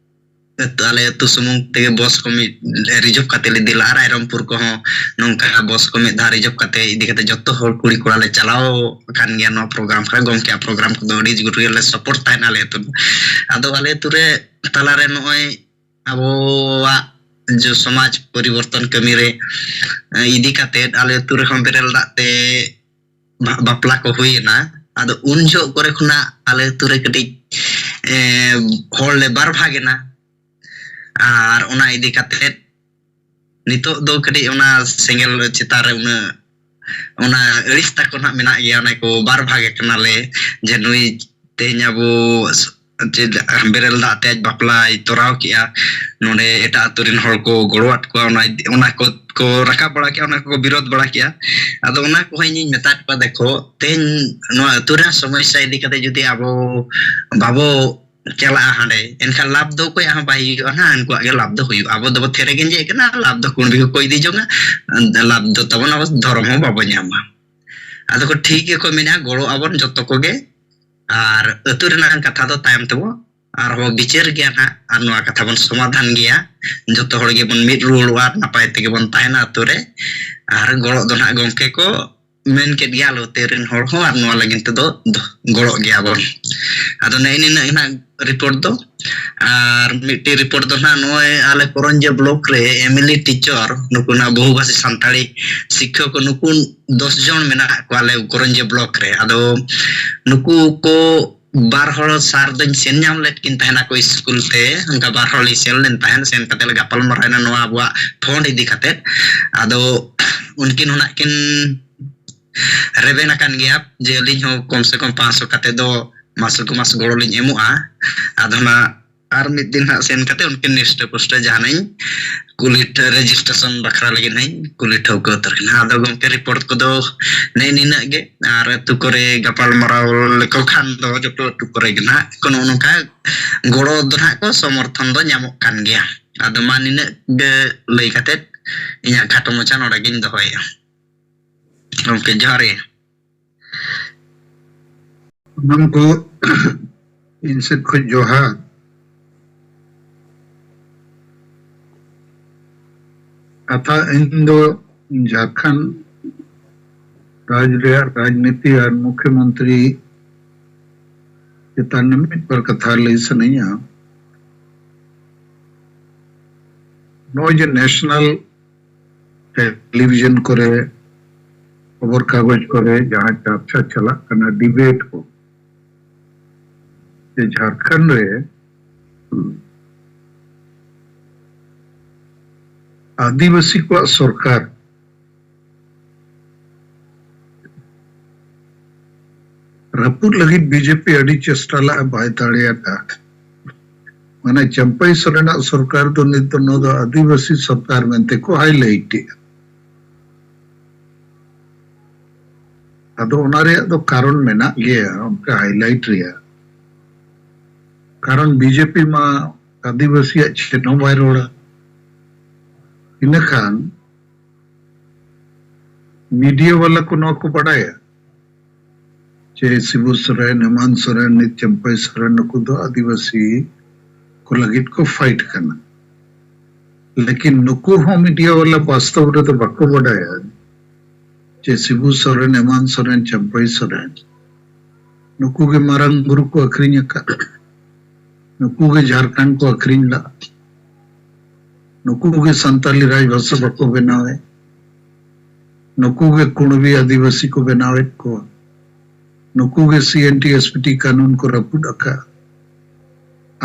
ᱟᱞᱮ ᱟᱹᱛᱩ ᱥᱩᱢᱩᱝ ᱛᱮᱜᱮ ᱵᱚᱥ ᱠᱚ ᱢᱤᱫ ᱨᱤᱡᱟᱹᱵᱷ ᱠᱟᱛᱮ ᱞᱮ ᱤᱫᱤ ᱞᱮᱫᱼᱟ᱾ ᱨᱟᱭᱨᱚᱝᱯᱩᱨ ᱠᱚᱦᱚᱸ ᱱᱚᱝᱠᱟ ᱵᱚᱥ ᱠᱚ ᱢᱤᱫ ᱫᱷᱟᱣ ᱨᱤᱡᱟᱹᱵᱷ ᱠᱟᱛᱮ ᱤᱫᱤ ᱠᱟᱛᱮ ᱡᱚᱛᱚ ᱦᱚᱲ ᱠᱩᱲᱤ ᱠᱚᱲᱟ ᱞᱮ ᱪᱟᱞᱟᱣ ᱟᱠᱟᱱ ᱜᱮᱭᱟ ᱱᱚᱣᱟ ᱯᱨᱳᱜᱨᱟᱢ ᱠᱚᱨᱮ᱾ ᱜᱚᱢᱠᱮᱭᱟᱜ ᱯᱨᱳᱜᱨᱟᱢ ᱠᱚᱫᱚ ᱟᱹᱰᱤ ᱡᱳᱨ ᱜᱮᱞᱮ ᱥᱟᱯᱳᱨᱴ ᱛᱟᱦᱮᱱᱟ ᱟᱞᱮ ᱟᱹᱛᱩ ᱫᱚ᱾ ᱟᱫᱚ ᱟᱞᱮ ᱟᱹᱛᱩ ᱨᱮ ᱛᱟᱞᱟᱨᱮ ᱱᱚᱜᱼᱚᱭ ᱟᱵᱚᱣᱟᱜ ᱡᱚ ᱥᱚᱢᱟᱡᱽ ᱯᱚᱨᱤᱵᱚᱨᱛᱚᱱ ᱠᱟᱹᱢᱤ ᱨᱮ, ᱮ, ᱤᱫᱤ ᱠᱟᱛᱮᱫ ᱟᱞᱮ ᱟᱹᱛᱩ ᱨᱮᱦᱚᱸ ᱵᱮᱨᱮᱞ ᱫᱟᱜ ᱛᱮ ᱵᱟ-, ᱵᱟᱯᱞᱟ ᱠᱚ ᱦᱩᱭᱮᱱᱟ᱾ ᱟᱫᱚ ᱩᱱ ᱡᱚᱦᱚᱜ ᱠᱚᱨᱮ ᱠᱷᱚᱱᱟᱜ ᱟᱞᱮ ᱟᱹᱛᱩ ᱨᱮ ᱠᱟᱹᱴᱤᱡ, ᱮ, ᱦᱚᱲ ᱞᱮ ᱵᱟᱨ ᱵᱷᱟᱜᱽ ᱮᱱᱟ᱾ ᱟᱨ ᱚᱱᱟ ᱤᱫᱤ ᱠᱟᱛᱮᱫ ᱱᱤᱛᱚᱜ ᱫᱚ ᱠᱟᱹᱴᱤᱡ ᱚᱱᱟ ᱥᱮᱸᱜᱮᱞ ᱪᱮᱛᱟᱱ ᱨᱮ ᱩᱱᱟᱹᱜ ᱚᱱᱟ ᱟᱹᱲᱤᱥ ᱛᱟᱠᱚ ᱱᱟᱜ ᱢᱮᱱᱟᱜ ᱜᱮᱭᱟ᱾ ᱚᱱᱟ ᱠᱚ ᱵᱟᱨ ᱵᱷᱟᱜᱽ ᱟᱠᱟᱱᱟᱞᱮ, ᱡᱮ ᱱᱩᱭ ᱛᱮᱦᱮᱧ ᱟᱵᱚ ᱪᱮᱫ ᱵᱮᱨᱮᱞ ᱫᱟᱜ ᱛᱮ ᱟᱡ ᱵᱟᱯᱞᱟᱭ ᱛᱚᱨᱟᱣ ᱠᱮᱜᱼᱟ, ᱱᱚᱰᱮ ᱮᱴᱟᱜ ᱟᱹᱛᱩ ᱨᱮᱱ ᱦᱚᱲ ᱠᱚ ᱜᱚᱲᱚᱣᱟᱫ ᱠᱚᱣᱟ, ᱚᱱᱟ ᱤᱫᱤ-, ᱚᱱᱟ ᱠᱚ ᱠᱚ ᱨᱟᱠᱟᱵ ᱵᱟᱲᱟ ᱠᱮᱜᱼᱟ, ᱚᱱᱟ ᱠᱚᱠᱚ ᱵᱤᱨᱳᱫ ᱵᱟᱲᱟ ᱠᱮᱜᱼᱟ᱾ ᱟᱫᱚ ᱚᱱᱟ ᱠᱚᱦᱚᱸ ᱤᱧᱤᱧ ᱢᱮᱛᱟᱫ ᱠᱚᱣᱟ, ᱫᱮᱠᱷᱚ, ᱛᱮᱦᱮᱧ ᱱᱚᱣᱟ ᱟᱹᱛᱩ ᱨᱮᱱᱟᱜ ᱥᱚᱢᱚᱥᱥᱟ ᱤᱫᱤ ᱠᱟᱛᱮ ᱡᱩᱫᱤ ᱟᱵᱚ ᱵᱟᱵᱚ ᱪᱟᱞᱟᱜᱼᱟ ᱦᱟᱸᱰᱮ, ᱮᱱᱠᱷᱟᱱ ᱞᱟᱵᱷ ᱫᱚ ᱚᱠᱚᱭᱟᱜ ᱦᱚᱸ ᱵᱟᱭ ᱦᱩᱭᱩᱜᱼᱟ ᱱᱟᱦᱟᱜ, ᱩᱱᱠᱩᱣᱟᱜ ᱜᱮ ᱞᱟᱵᱷ ᱫᱚ ᱦᱩᱭᱩᱜᱼᱟ᱾ ᱟᱵᱚ ᱫᱚᱵᱚ ᱛᱷᱮᱨᱮ ᱜᱮᱸᱡᱮᱜ ᱠᱟᱱᱟ, ᱞᱟᱵᱷ ᱫᱚ ᱠᱩᱬᱵᱤ ᱠᱚᱠᱚ ᱤᱫᱤ ᱡᱚᱝᱟ, ᱞᱟᱵᱷ ᱫᱚ ᱛᱟᱵᱚᱱ ᱟᱵᱚ ᱫᱷᱚᱨᱚᱢ ᱦᱚᱸ ᱵᱟᱵᱚ ᱧᱟᱢᱟ᱾ ᱟᱫᱚ ᱠᱚ ᱴᱷᱤᱠ ᱜᱮᱠᱚ ᱢᱮᱱᱟ, ᱜᱚᱲᱚ ᱟᱵᱚᱱ ᱡᱚᱛᱚ ᱠᱚᱜᱮ, ᱟᱨ ᱟᱹᱛᱩ ᱨᱮᱱᱟᱜ ᱠᱟᱛᱷᱟ ᱫᱚ ᱛᱟᱭᱚᱢ ᱛᱮᱵᱚ ᱟᱨᱦᱚᱸ ᱵᱤᱪᱟᱹᱨ ᱜᱮᱭᱟ ᱱᱟᱦᱟᱜ, ᱟᱨ ᱱᱚᱣᱟ ᱠᱟᱛᱷᱟ ᱵᱚᱱ ᱥᱚᱢᱟᱫᱷᱟᱱ ᱜᱮᱭᱟ᱾ ᱡᱚᱛᱚ ᱦᱚᱲ ᱜᱮᱵᱚᱱ ᱢᱤᱫ ᱨᱩᱣᱟᱹᱲᱚᱜᱼᱟ, ᱱᱟᱯᱟᱭ ᱛᱮᱜᱮ ᱵᱚᱱ ᱛᱟᱦᱮᱱᱟ ᱟᱹᱛᱩ ᱨᱮ᱾ ᱟᱨ ᱜᱚᱲᱚ ᱫᱚ ᱱᱟᱦᱟᱜ ᱜᱚᱢᱠᱮ ᱠᱚ ᱢᱮᱱ ᱠᱮᱫ ᱜᱮᱭᱟ, ᱟᱞᱚ ᱛᱮ ᱨᱮᱱ ᱦᱚᱲ ᱦᱚᱸ, ᱟᱨ ᱱᱚᱣᱟ ᱞᱟᱹᱜᱤᱫ ᱛᱮᱫᱚ ᱫᱚ ᱜᱚᱲᱚᱜ ᱜᱮᱭᱟ ᱵᱚᱱ᱾ ᱟᱫᱚ ᱱᱮᱜᱼᱮ ᱱᱤᱱᱟᱹᱜ ᱜᱮ ᱱᱟᱦᱟᱜ ᱨᱤᱯᱳᱨᱴ ᱫᱚ᱾ ᱟᱨ ᱢᱤᱫᱴᱤᱡ ᱨᱤᱯᱳᱨᱴ ᱫᱚ ᱱᱟᱦᱟᱜ ᱱᱚᱜᱼᱚᱭ ᱟᱞᱮ ᱠᱚᱨᱚᱧᱡᱤᱭᱟᱹ ᱵᱞᱚᱠ ᱨᱮ ᱮᱢᱤᱞᱤ ᱴᱤᱪᱟᱨ, ᱱᱩᱠᱩ ᱱᱟᱦᱟᱜ ᱵᱚᱦᱩᱵᱷᱟᱥᱤ ᱥᱟᱱᱛᱟᱲᱤ ᱥᱤᱠᱠᱷᱚᱠ ᱠᱚ, ᱱᱩᱠᱩ ᱫᱚᱥ ᱡᱚᱱ ᱢᱮᱱᱟᱜ ᱠᱚᱣᱟ ᱟᱞᱮ ᱠᱚᱨᱚᱧᱡᱤᱭᱟᱹ ᱵᱞᱚᱠ ᱨᱮ᱾ ᱟᱫᱚ ᱱᱩᱠᱩ ᱠᱚ ᱵᱟᱨ ᱦᱚᱲ ᱥᱟᱨ ᱫᱚᱧ ᱥᱮᱱ ᱧᱟᱢ ᱞᱮᱫ ᱠᱤᱱ ᱛᱟᱦᱮᱱᱟ ᱠᱚ ᱥᱠᱩᱞ ᱛᱮ, ᱚᱱᱠᱟ ᱵᱟᱨ ᱦᱚᱲ ᱞᱤᱧ ᱥᱮᱱ ᱞᱮᱱ ᱛᱟᱦᱮᱸᱫ᱾ ᱥᱮᱱ ᱠᱟᱛᱮ ᱞᱮ ᱜᱟᱯᱟᱞ ᱢᱟᱨᱟᱣ ᱮᱱᱟ ᱱᱚᱣᱟ ᱟᱵᱚᱣᱟᱜ ᱯᱷᱚᱱᱰ ᱤᱫᱤ ᱠᱟᱛᱮᱫ᱾ ᱟᱫᱚ ᱩᱱᱠᱤᱱ ᱦᱚᱸ ᱱᱟᱜ ᱠᱤᱱ ᱨᱮᱵᱮᱱ ᱟᱠᱟᱱ ᱜᱮᱭᱟ ᱡᱮ ᱟᱹᱞᱤᱧ ᱦᱚᱸ ᱠᱚᱢ ᱥᱮ ᱠᱚᱢ ᱯᱟᱸᱪᱥᱚ ᱠᱟᱛᱮ ᱫᱚ ᱢᱟᱥᱚᱠ ᱢᱟᱥ ᱜᱚᱲᱚ ᱞᱤᱧ ᱮᱢᱚᱜᱼᱟ᱾ ᱟᱫᱚ ᱱᱟᱜ ᱟᱨ ᱢᱤᱫ ᱫᱤᱱ ᱦᱟᱸᱜ ᱥᱮᱱ ᱠᱟᱛᱮ ᱩᱱᱠᱤᱱ ᱱᱤᱥᱴᱟᱹ ᱯᱩᱥᱴᱟᱹ ᱡᱟᱦᱟᱱᱟᱜ ᱤᱧ ᱠᱩᱞᱤ ᱴᱷᱟ-, ᱨᱮᱡᱤᱥᱴᱨᱮᱥᱚᱱ ᱵᱟᱠᱷᱨᱟ ᱞᱟᱹᱜᱤᱫ ᱦᱟᱸᱜ ᱤᱧ ᱠᱩᱞᱤ ᱴᱷᱟᱹᱣᱠᱟᱹ ᱩᱛᱟᱹᱨ ᱠᱤᱱᱟ᱾ ᱟᱫᱚ ᱜᱚᱢᱠᱮ, ᱨᱤᱯᱳᱨᱴ ᱠᱚᱫᱚ ᱱᱮᱜᱼᱮ ᱱᱤᱱᱟᱹᱜ ᱜᱮ᱾ ᱟᱨ ᱟᱹᱛᱩ ᱠᱚᱨᱮ ᱜᱟᱯᱟᱞ ᱢᱟᱨᱟᱣ ᱞᱮᱠᱚ ᱠᱷᱟᱱ ᱫᱚ ᱡᱚᱛᱚ ᱟᱹᱛᱩ ᱠᱚᱨᱮ ᱜᱮ ᱱᱟᱦᱟᱜ ᱠᱚ ᱱᱚᱜᱼᱚ ᱱᱚᱝᱠᱟ ᱜᱚᱲᱚ ᱫᱚ ᱱᱟᱦᱟᱜ ᱠᱚ ᱥᱚᱢᱚᱨᱛᱷᱚᱱ ᱫᱚ ᱧᱟᱢᱚᱜ ᱠᱟᱱ ᱜᱮᱭᱟ᱾ ᱟᱫᱚ ᱢᱟ ᱱᱤᱱᱟᱹᱜ ᱜᱮ ᱞᱟᱹᱭ ᱠᱟᱛᱮ ᱤᱧᱟᱹᱜ ᱠᱷᱟᱴᱚ ᱢᱟᱪᱷᱟ ᱱᱚᱰᱮ ᱜᱤᱧ ᱫᱚᱦᱚᱭᱮᱫᱼᱟ᱾ ᱜᱚᱢᱠᱮ, ᱡᱚᱦᱟᱨ ᱜᱮ᱾ ᱥᱟᱱᱟᱢ ᱠᱚ ᱤᱧ ᱥᱮᱫ ᱠᱷᱚᱱ ᱡᱚᱦᱟᱨ᱾ ᱠᱟᱛᱷᱟ ᱤᱧ ᱫᱚ ᱡᱷᱟᱲᱠᱷᱚᱸᱰ ᱨᱟᱡᱽ ᱨᱮᱭᱟᱜ ᱨᱟᱡᱽᱱᱤᱛᱤ ᱟᱨ ᱢᱩᱠᱷᱭᱚᱢᱚᱱᱛᱨᱤ ᱪᱮᱛᱟᱱ ᱨᱮ ᱢᱤᱫ ᱵᱟᱨ ᱠᱟᱛᱷᱟ ᱞᱟᱹᱭ ᱥᱟᱱᱟᱧᱟ᱾ ᱱᱚᱜᱼᱚᱭ ᱡᱮ ᱱᱮᱥᱱᱟᱞ ᱴᱮᱞᱤᱵᱷᱤᱡᱚᱱ ᱠᱚᱨᱮ, ᱠᱷᱚᱵᱚᱨ ᱠᱟᱜᱚᱡᱽ ᱠᱚᱨᱮ ᱡᱟᱦᱟᱸ ᱪᱟᱨᱪᱟ ᱪᱟᱞᱟᱜ ᱠᱟᱱᱟ, ᱰᱤᱵᱮᱴ ᱠᱚ, ᱡᱮ ᱡᱷᱟᱲᱠᱷᱚᱸᱰ ᱨᱮ ᱟᱹᱫᱤᱵᱟᱹᱥᱤ ᱠᱚᱣᱟᱜ ᱥᱚᱨᱠᱟᱨ ᱨᱟᱹᱯᱩᱫ ᱞᱟᱹᱜᱤᱫ ᱵᱤᱡᱮᱯᱤ ᱟᱹᱰᱤ ᱪᱮᱥᱴᱟ ᱞᱟᱜᱼᱟ, ᱵᱟᱭ ᱫᱟᱲᱮᱭᱟᱫᱟ᱾ ᱢᱟᱱᱮ ᱪᱟᱢᱯᱟᱭ ᱥᱚᱨᱮᱱᱟᱜ ᱥᱚᱨᱠᱟᱨ ᱫᱚ ᱱᱤᱛ ᱫᱚ ᱱᱚᱣᱟ ᱫᱚ ᱟᱹᱫᱤᱵᱟᱹᱥᱤ ᱥᱚᱨᱠᱟᱨ ᱢᱮᱱᱛᱮ ᱠᱚ ᱦᱟᱭᱞᱟᱭᱤᱴ ᱮᱫᱼᱟ᱾ ᱟᱫᱚ ᱚᱱᱟ ᱨᱮᱭᱟᱜ ᱫᱚ ᱠᱟᱨᱚᱱ ᱢᱮᱱᱟᱜ ᱜᱮᱭᱟ, ᱚᱱᱠᱟ ᱦᱟᱭᱞᱟᱭᱤᱴ ᱨᱮᱭᱟᱜ ᱠᱟᱨᱚᱱ ᱵᱤᱡᱮᱯᱤ ᱢᱟ ᱟᱹᱫᱤᱵᱟᱹᱥᱤᱭᱟᱜ ᱪᱮᱫ ᱦᱚᱸ ᱵᱟᱭ ᱨᱚᱲᱟ᱾ ᱤᱱᱟᱹᱠᱷᱟᱱ ᱢᱤᱰᱤᱭᱟ ᱵᱟᱞᱟ ᱠᱚ ᱱᱚᱣᱟ ᱠᱚ ᱵᱟᱰᱟᱭᱟ ᱡᱮ ᱥᱤᱵᱩ ᱥᱚᱨᱮᱱ, ᱦᱮᱢᱟᱱᱛ ᱥᱚᱨᱮᱱ, ᱱᱤᱛ ᱪᱟᱢᱯᱟᱭ ᱥᱚᱨᱮᱱ, ᱱᱩᱠᱩ ᱫᱚ ᱟᱹᱫᱤᱵᱟᱹᱥᱤ ᱠᱚ ᱞᱟᱹᱜᱤᱫ ᱠᱚ ᱯᱷᱟᱭᱤᱴ ᱠᱟᱱᱟ᱾ ᱞᱮᱠᱤᱱ ᱱᱩᱠᱩ ᱦᱚᱸ ᱢᱤᱰᱤᱭᱟ ᱵᱟᱞᱟ ᱵᱟᱥᱛᱚᱵ ᱨᱮᱫᱚ ᱵᱟᱠᱚ ᱵᱟᱰᱟᱭᱟ ᱡᱮ ᱥᱤᱵᱩ ᱥᱚᱨᱮᱱ, ᱦᱮᱢᱟᱱᱛ ᱥᱚᱨᱮᱱ, ᱪᱟᱢᱯᱟᱭ ᱥᱚᱨᱮᱱ, ᱱᱩᱠᱩ ᱜᱮ ᱢᱟᱨᱟᱝ ᱵᱩᱨᱩ ᱠᱚ ᱟᱹᱠᱷᱨᱤᱧ ᱟᱠᱟᱫ, ᱱᱩᱠᱩ ᱜᱮ ᱡᱷᱟᱲᱠᱷᱚᱸᱰ ᱠᱚ ᱟᱹᱠᱷᱨᱤᱧ ᱞᱟᱜ, ᱱᱩᱠᱩ ᱜᱮ ᱥᱟᱱᱛᱟᱞᱤ ᱨᱟᱡᱽ ᱵᱷᱟᱥᱟ ᱵᱟᱠᱚ ᱵᱮᱱᱟᱣᱮᱫ, ᱱᱩᱠᱩ ᱜᱮ ᱠᱩᱬᱵᱤ ᱟᱹᱫᱤᱵᱟᱹᱥᱤ ᱠᱚ ᱵᱮᱱᱟᱣᱮᱫ ᱠᱚᱣᱟ, ᱱᱩᱠᱩ ᱜᱮ ᱥᱤ N T S P T ᱠᱟᱹᱱᱩᱱ ᱠᱚ ᱨᱟᱹᱯᱩᱫ ᱟᱠᱟᱫ,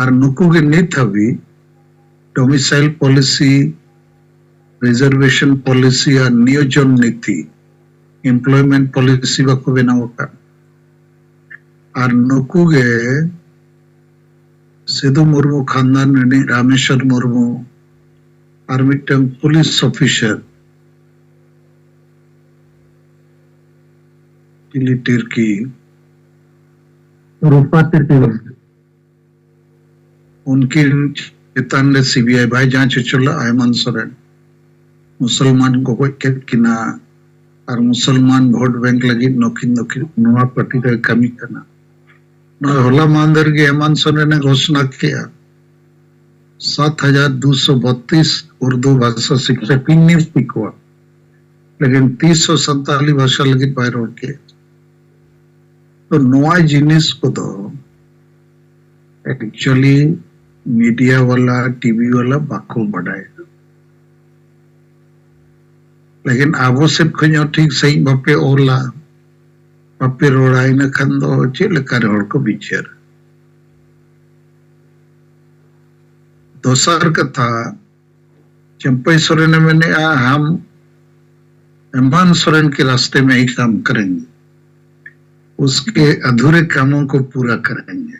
ᱟᱨ ᱱᱩᱠᱩ ᱜᱮ ᱱᱤᱛ ᱦᱟᱹᱵᱤᱡ ᱰᱚᱢᱤᱥᱟᱭᱤᱞ ᱯᱚᱞᱤᱥᱤ, ᱨᱤᱡᱟᱨᱵᱷᱮᱥᱚᱱ ᱯᱚᱞᱤᱥᱤ ᱟᱨ ᱱᱤᱭᱳᱡᱚᱱ ᱱᱤᱛᱤ, ᱮᱢᱯᱞᱚᱭᱢᱮᱱᱴ ᱯᱚᱞᱤᱥᱤ ᱵᱟᱠᱚ ᱵᱮᱱᱟᱣ ᱟᱠᱟᱫ᱾ ᱟᱨ ᱱᱩᱠᱩ ᱜᱮ ᱥᱤᱫᱷᱩ ᱢᱩᱨᱢᱩ ᱠᱷᱟᱱᱫᱟᱱ ᱨᱤᱱᱤᱡ ᱨᱟᱢᱮᱥᱣᱚᱨ ᱢᱩᱨᱢᱩ ᱟᱨ ᱢᱤᱫᱴᱟᱝ ᱯᱩᱞᱤᱥ ᱚᱯᱷᱤᱥᱟᱨ ᱪᱤᱞᱤ ᱴᱤᱨᱠᱤ, ᱨᱩᱯᱟ ᱴᱤᱨᱠᱤ᱾ ᱩᱱᱠᱤᱱ ᱪᱮᱛᱟᱱ ᱨᱮ ᱥᱤ ᱵᱤ ᱟᱭ ᱵᱟᱭ ᱡᱟᱸᱪ ᱦᱚᱪᱚ ᱞᱮᱫᱼᱟ ᱦᱮᱢᱟᱱᱛ ᱥᱚᱨᱮᱱ᱾ ᱢᱩᱥᱚᱞᱢᱟᱱ ᱠᱚ ᱜᱚᱡ ᱠᱮᱫ ᱠᱤᱱᱟ ᱟᱨ ᱢᱩᱥᱚᱞᱢᱟᱱ ᱵᱷᱳᱴ ᱵᱮᱝᱠ ᱞᱟᱹᱜᱤᱫ ᱱᱩᱠᱤᱱ ᱫᱚᱠᱤᱱ ᱱᱚᱣᱟ ᱯᱟᱨᱴᱤ ᱨᱮ ᱠᱟᱹᱢᱤ ᱠᱟᱱᱟ᱾ ᱱᱚᱜᱼᱚᱭ ᱦᱚᱞᱟ ᱢᱟᱦᱫᱮᱨ ᱜᱮ ᱦᱮᱢᱟᱱᱛ ᱥᱚᱨᱮᱱ ᱮ ᱜᱷᱳᱥᱱᱟ ᱠᱮᱜᱼᱟ ᱥᱟᱛ ᱦᱟᱡᱟᱨ ᱫᱩᱥᱚ ᱵᱚᱛᱛᱤᱥ ᱩᱨᱫᱩ ᱵᱷᱟᱥᱟ ᱥᱤᱠᱠᱷᱟ ᱠᱤᱱ ᱱᱤᱭᱩᱠᱛᱤ ᱠᱚᱣᱟ, ᱞᱮᱠᱤᱱ ᱛᱤᱥ ᱦᱚᱸ ᱥᱟᱱᱛᱟᱞᱤ ᱵᱷᱟᱥᱟ ᱞᱟᱹᱜᱤᱫ ᱵᱟᱭ ᱨᱚᱲ ᱠᱮᱜᱼᱟ᱾ ᱛᱚ ᱱᱚᱣᱟ ᱡᱤᱱᱤᱥ ᱠᱚᱫᱚ ᱮᱠᱪᱩᱭᱟᱞᱤ ᱢᱤᱰᱤᱭᱟ ᱵᱟᱞᱟ, ᱴᱤᱵᱷᱤ ᱵᱟᱞᱟ ᱵᱟᱠᱚ ᱵᱟᱰᱟᱭᱟ᱾ ᱞᱮᱠᱤᱱ ᱟᱵᱚ ᱥᱮᱫ ᱠᱷᱚᱱ ᱦᱚᱸ ᱴᱷᱤᱠ ᱥᱟᱺᱦᱤᱡ ᱵᱟᱯᱮ ᱚᱞᱟ, ᱵᱟᱯᱮ ᱨᱚᱲᱟ, ᱤᱱᱟᱹ ᱠᱷᱟᱱ ᱫᱚ ᱪᱮᱫ ᱞᱮᱠᱟᱨᱮ ᱦᱚᱲ ᱠᱚ ᱵᱤᱪᱟᱹᱨᱟ? ᱫᱚᱥᱟᱨ ᱠᱟᱛᱷᱟ, ᱪᱟᱢᱯᱟᱭ ᱥᱚᱨᱮᱱᱮ ᱢᱮᱱᱮᱜᱼᱟ, "हम हेमंत सोरेन के रास्ते में ही काम करेंगे, उसके अधूरे कामों को पूरा करेंगे।"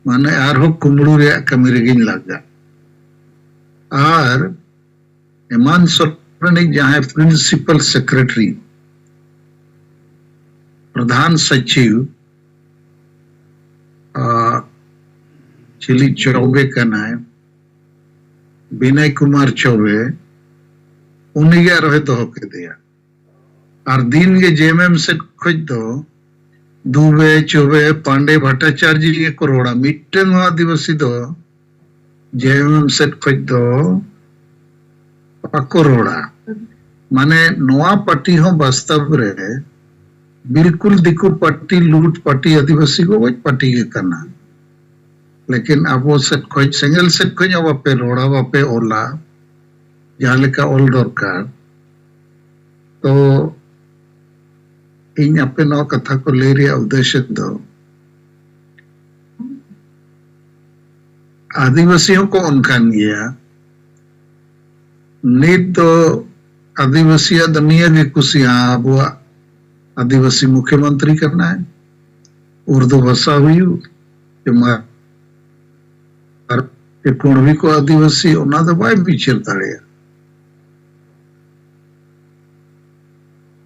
ᱢᱟᱱᱮ ᱟᱨᱦᱚᱸ ᱠᱩᱢᱵᱽᱲᱩ ᱨᱮᱭᱟᱜ ᱠᱟᱹᱢᱤ ᱨᱮᱜᱮᱧ ᱞᱟᱜᱟ᱾ ᱟᱨ ᱦᱮᱢᱟᱱᱛ ᱥᱚᱨᱮᱱ ᱡᱟᱦᱟᱸᱭ ᱯᱨᱤᱱᱥᱤᱯᱟᱞ ᱥᱮᱠᱨᱮᱴᱟᱨᱤ, ᱯᱨᱚᱫᱷᱟᱱ ᱥᱚᱪᱤᱵᱽ, ᱟ, ᱪᱤᱞᱤ ᱪᱚᱣᱵᱮ ᱠᱟᱱᱟᱭ, ᱵᱤᱱᱚᱭ ᱠᱩᱢᱟᱨ ᱪᱚᱣᱵᱮ, ᱩᱱᱤᱜᱮ ᱟᱨᱦᱚᱸᱭ ᱫᱚᱦᱚ ᱠᱮᱫᱮᱭᱟ᱾ ᱟᱨ ᱫᱤᱱ ᱜᱮ ᱡᱮ ᱮᱢ ᱮᱢ ᱥᱮᱫ ᱠᱷᱚᱡ ᱫᱚ ᱫᱩᱵᱮ, ᱪᱚᱣᱵᱮ, ᱯᱟᱱᱰᱮ, ᱵᱷᱟᱴᱟᱪᱟᱨᱡᱤ ᱜᱮᱠᱚ ᱨᱚᱲᱟ᱾ ᱢᱤᱫᱴᱮᱱ ᱦᱚᱸ ᱟᱹᱫᱤᱵᱟᱹᱥᱤ ᱫᱚ ᱡᱮ ᱮᱢ ᱮᱢ ᱥᱮᱫ ᱠᱷᱚᱡ ᱫᱚ ᱵᱟᱠᱚ ᱨᱚᱲᱟ᱾ ᱢᱟᱱᱮ ᱱᱚᱣᱟ ᱯᱟᱨᱴᱤ ᱦᱚᱸ ᱵᱟᱥᱛᱚᱵ ᱨᱮ ᱵᱤᱞᱠᱩᱞ ᱫᱤᱠᱩ ᱯᱟᱨᱴᱤ, ᱞᱩᱴ ᱯᱟᱨᱴᱤ, ᱟᱹᱫᱤᱵᱟᱹᱥᱤ ᱜᱚᱜᱚᱡ ᱯᱟᱨᱴᱤ ᱜᱮ ᱠᱟᱱᱟ᱾ ᱞᱮᱠᱤᱱ ᱟᱵᱚ ᱥᱮᱫ ᱠᱷᱚᱡ, ᱥᱮᱸᱜᱮᱞ ᱥᱮᱫ ᱠᱷᱚᱡ ᱦᱚᱸ ᱵᱟᱯᱮ ᱨᱚᱲᱟ, ᱵᱟᱯᱮ ᱚᱞᱟ, ᱡᱟᱦᱟᱸ ᱞᱮᱠᱟ ᱚᱞ ᱫᱚᱨᱠᱟᱨ᱾ ᱛᱚ ᱤᱧ ᱟᱯᱮ ᱱᱚᱣᱟ ᱠᱟᱛᱷᱟ ᱠᱚ ᱞᱟᱹᱭ ᱨᱮᱭᱟᱜ ᱩᱫᱽᱫᱮᱥᱥᱚ ᱫᱚ, ᱟᱹᱫᱤᱵᱟᱹᱥᱤ ᱦᱚᱸᱠᱚ ᱚᱱᱠᱟᱱ ᱜᱮᱭᱟ᱾ ᱱᱤᱛ ᱫᱚ ᱟᱹᱫᱤᱵᱟᱹᱥᱤᱭᱟᱜ ᱫᱚ ᱱᱤᱭᱟᱹ ᱜᱮ ᱠᱩᱥᱤᱭᱟᱜᱼᱟ, ᱟᱵᱚᱣᱟᱜ ᱟᱹᱫᱤᱵᱟᱹᱥᱤ ᱢᱩᱠᱷᱭᱚᱢᱚᱱᱛᱨᱤ ᱠᱟᱱᱟᱭ, ᱩᱨᱫᱩ ᱵᱷᱟᱥᱟ ᱦᱩᱭᱩᱜ, ᱪᱮ ᱢᱟ-, ᱟᱨ ᱪᱮ ᱠᱩᱬᱵᱤ ᱠᱚ ᱟᱹᱫᱤᱵᱟᱹᱥᱤ, ᱚᱱᱟ ᱫᱚ ᱵᱟᱭ ᱵᱤᱪᱟᱹᱨ ᱫᱟᱲᱮᱭᱟᱜᱼᱟ᱾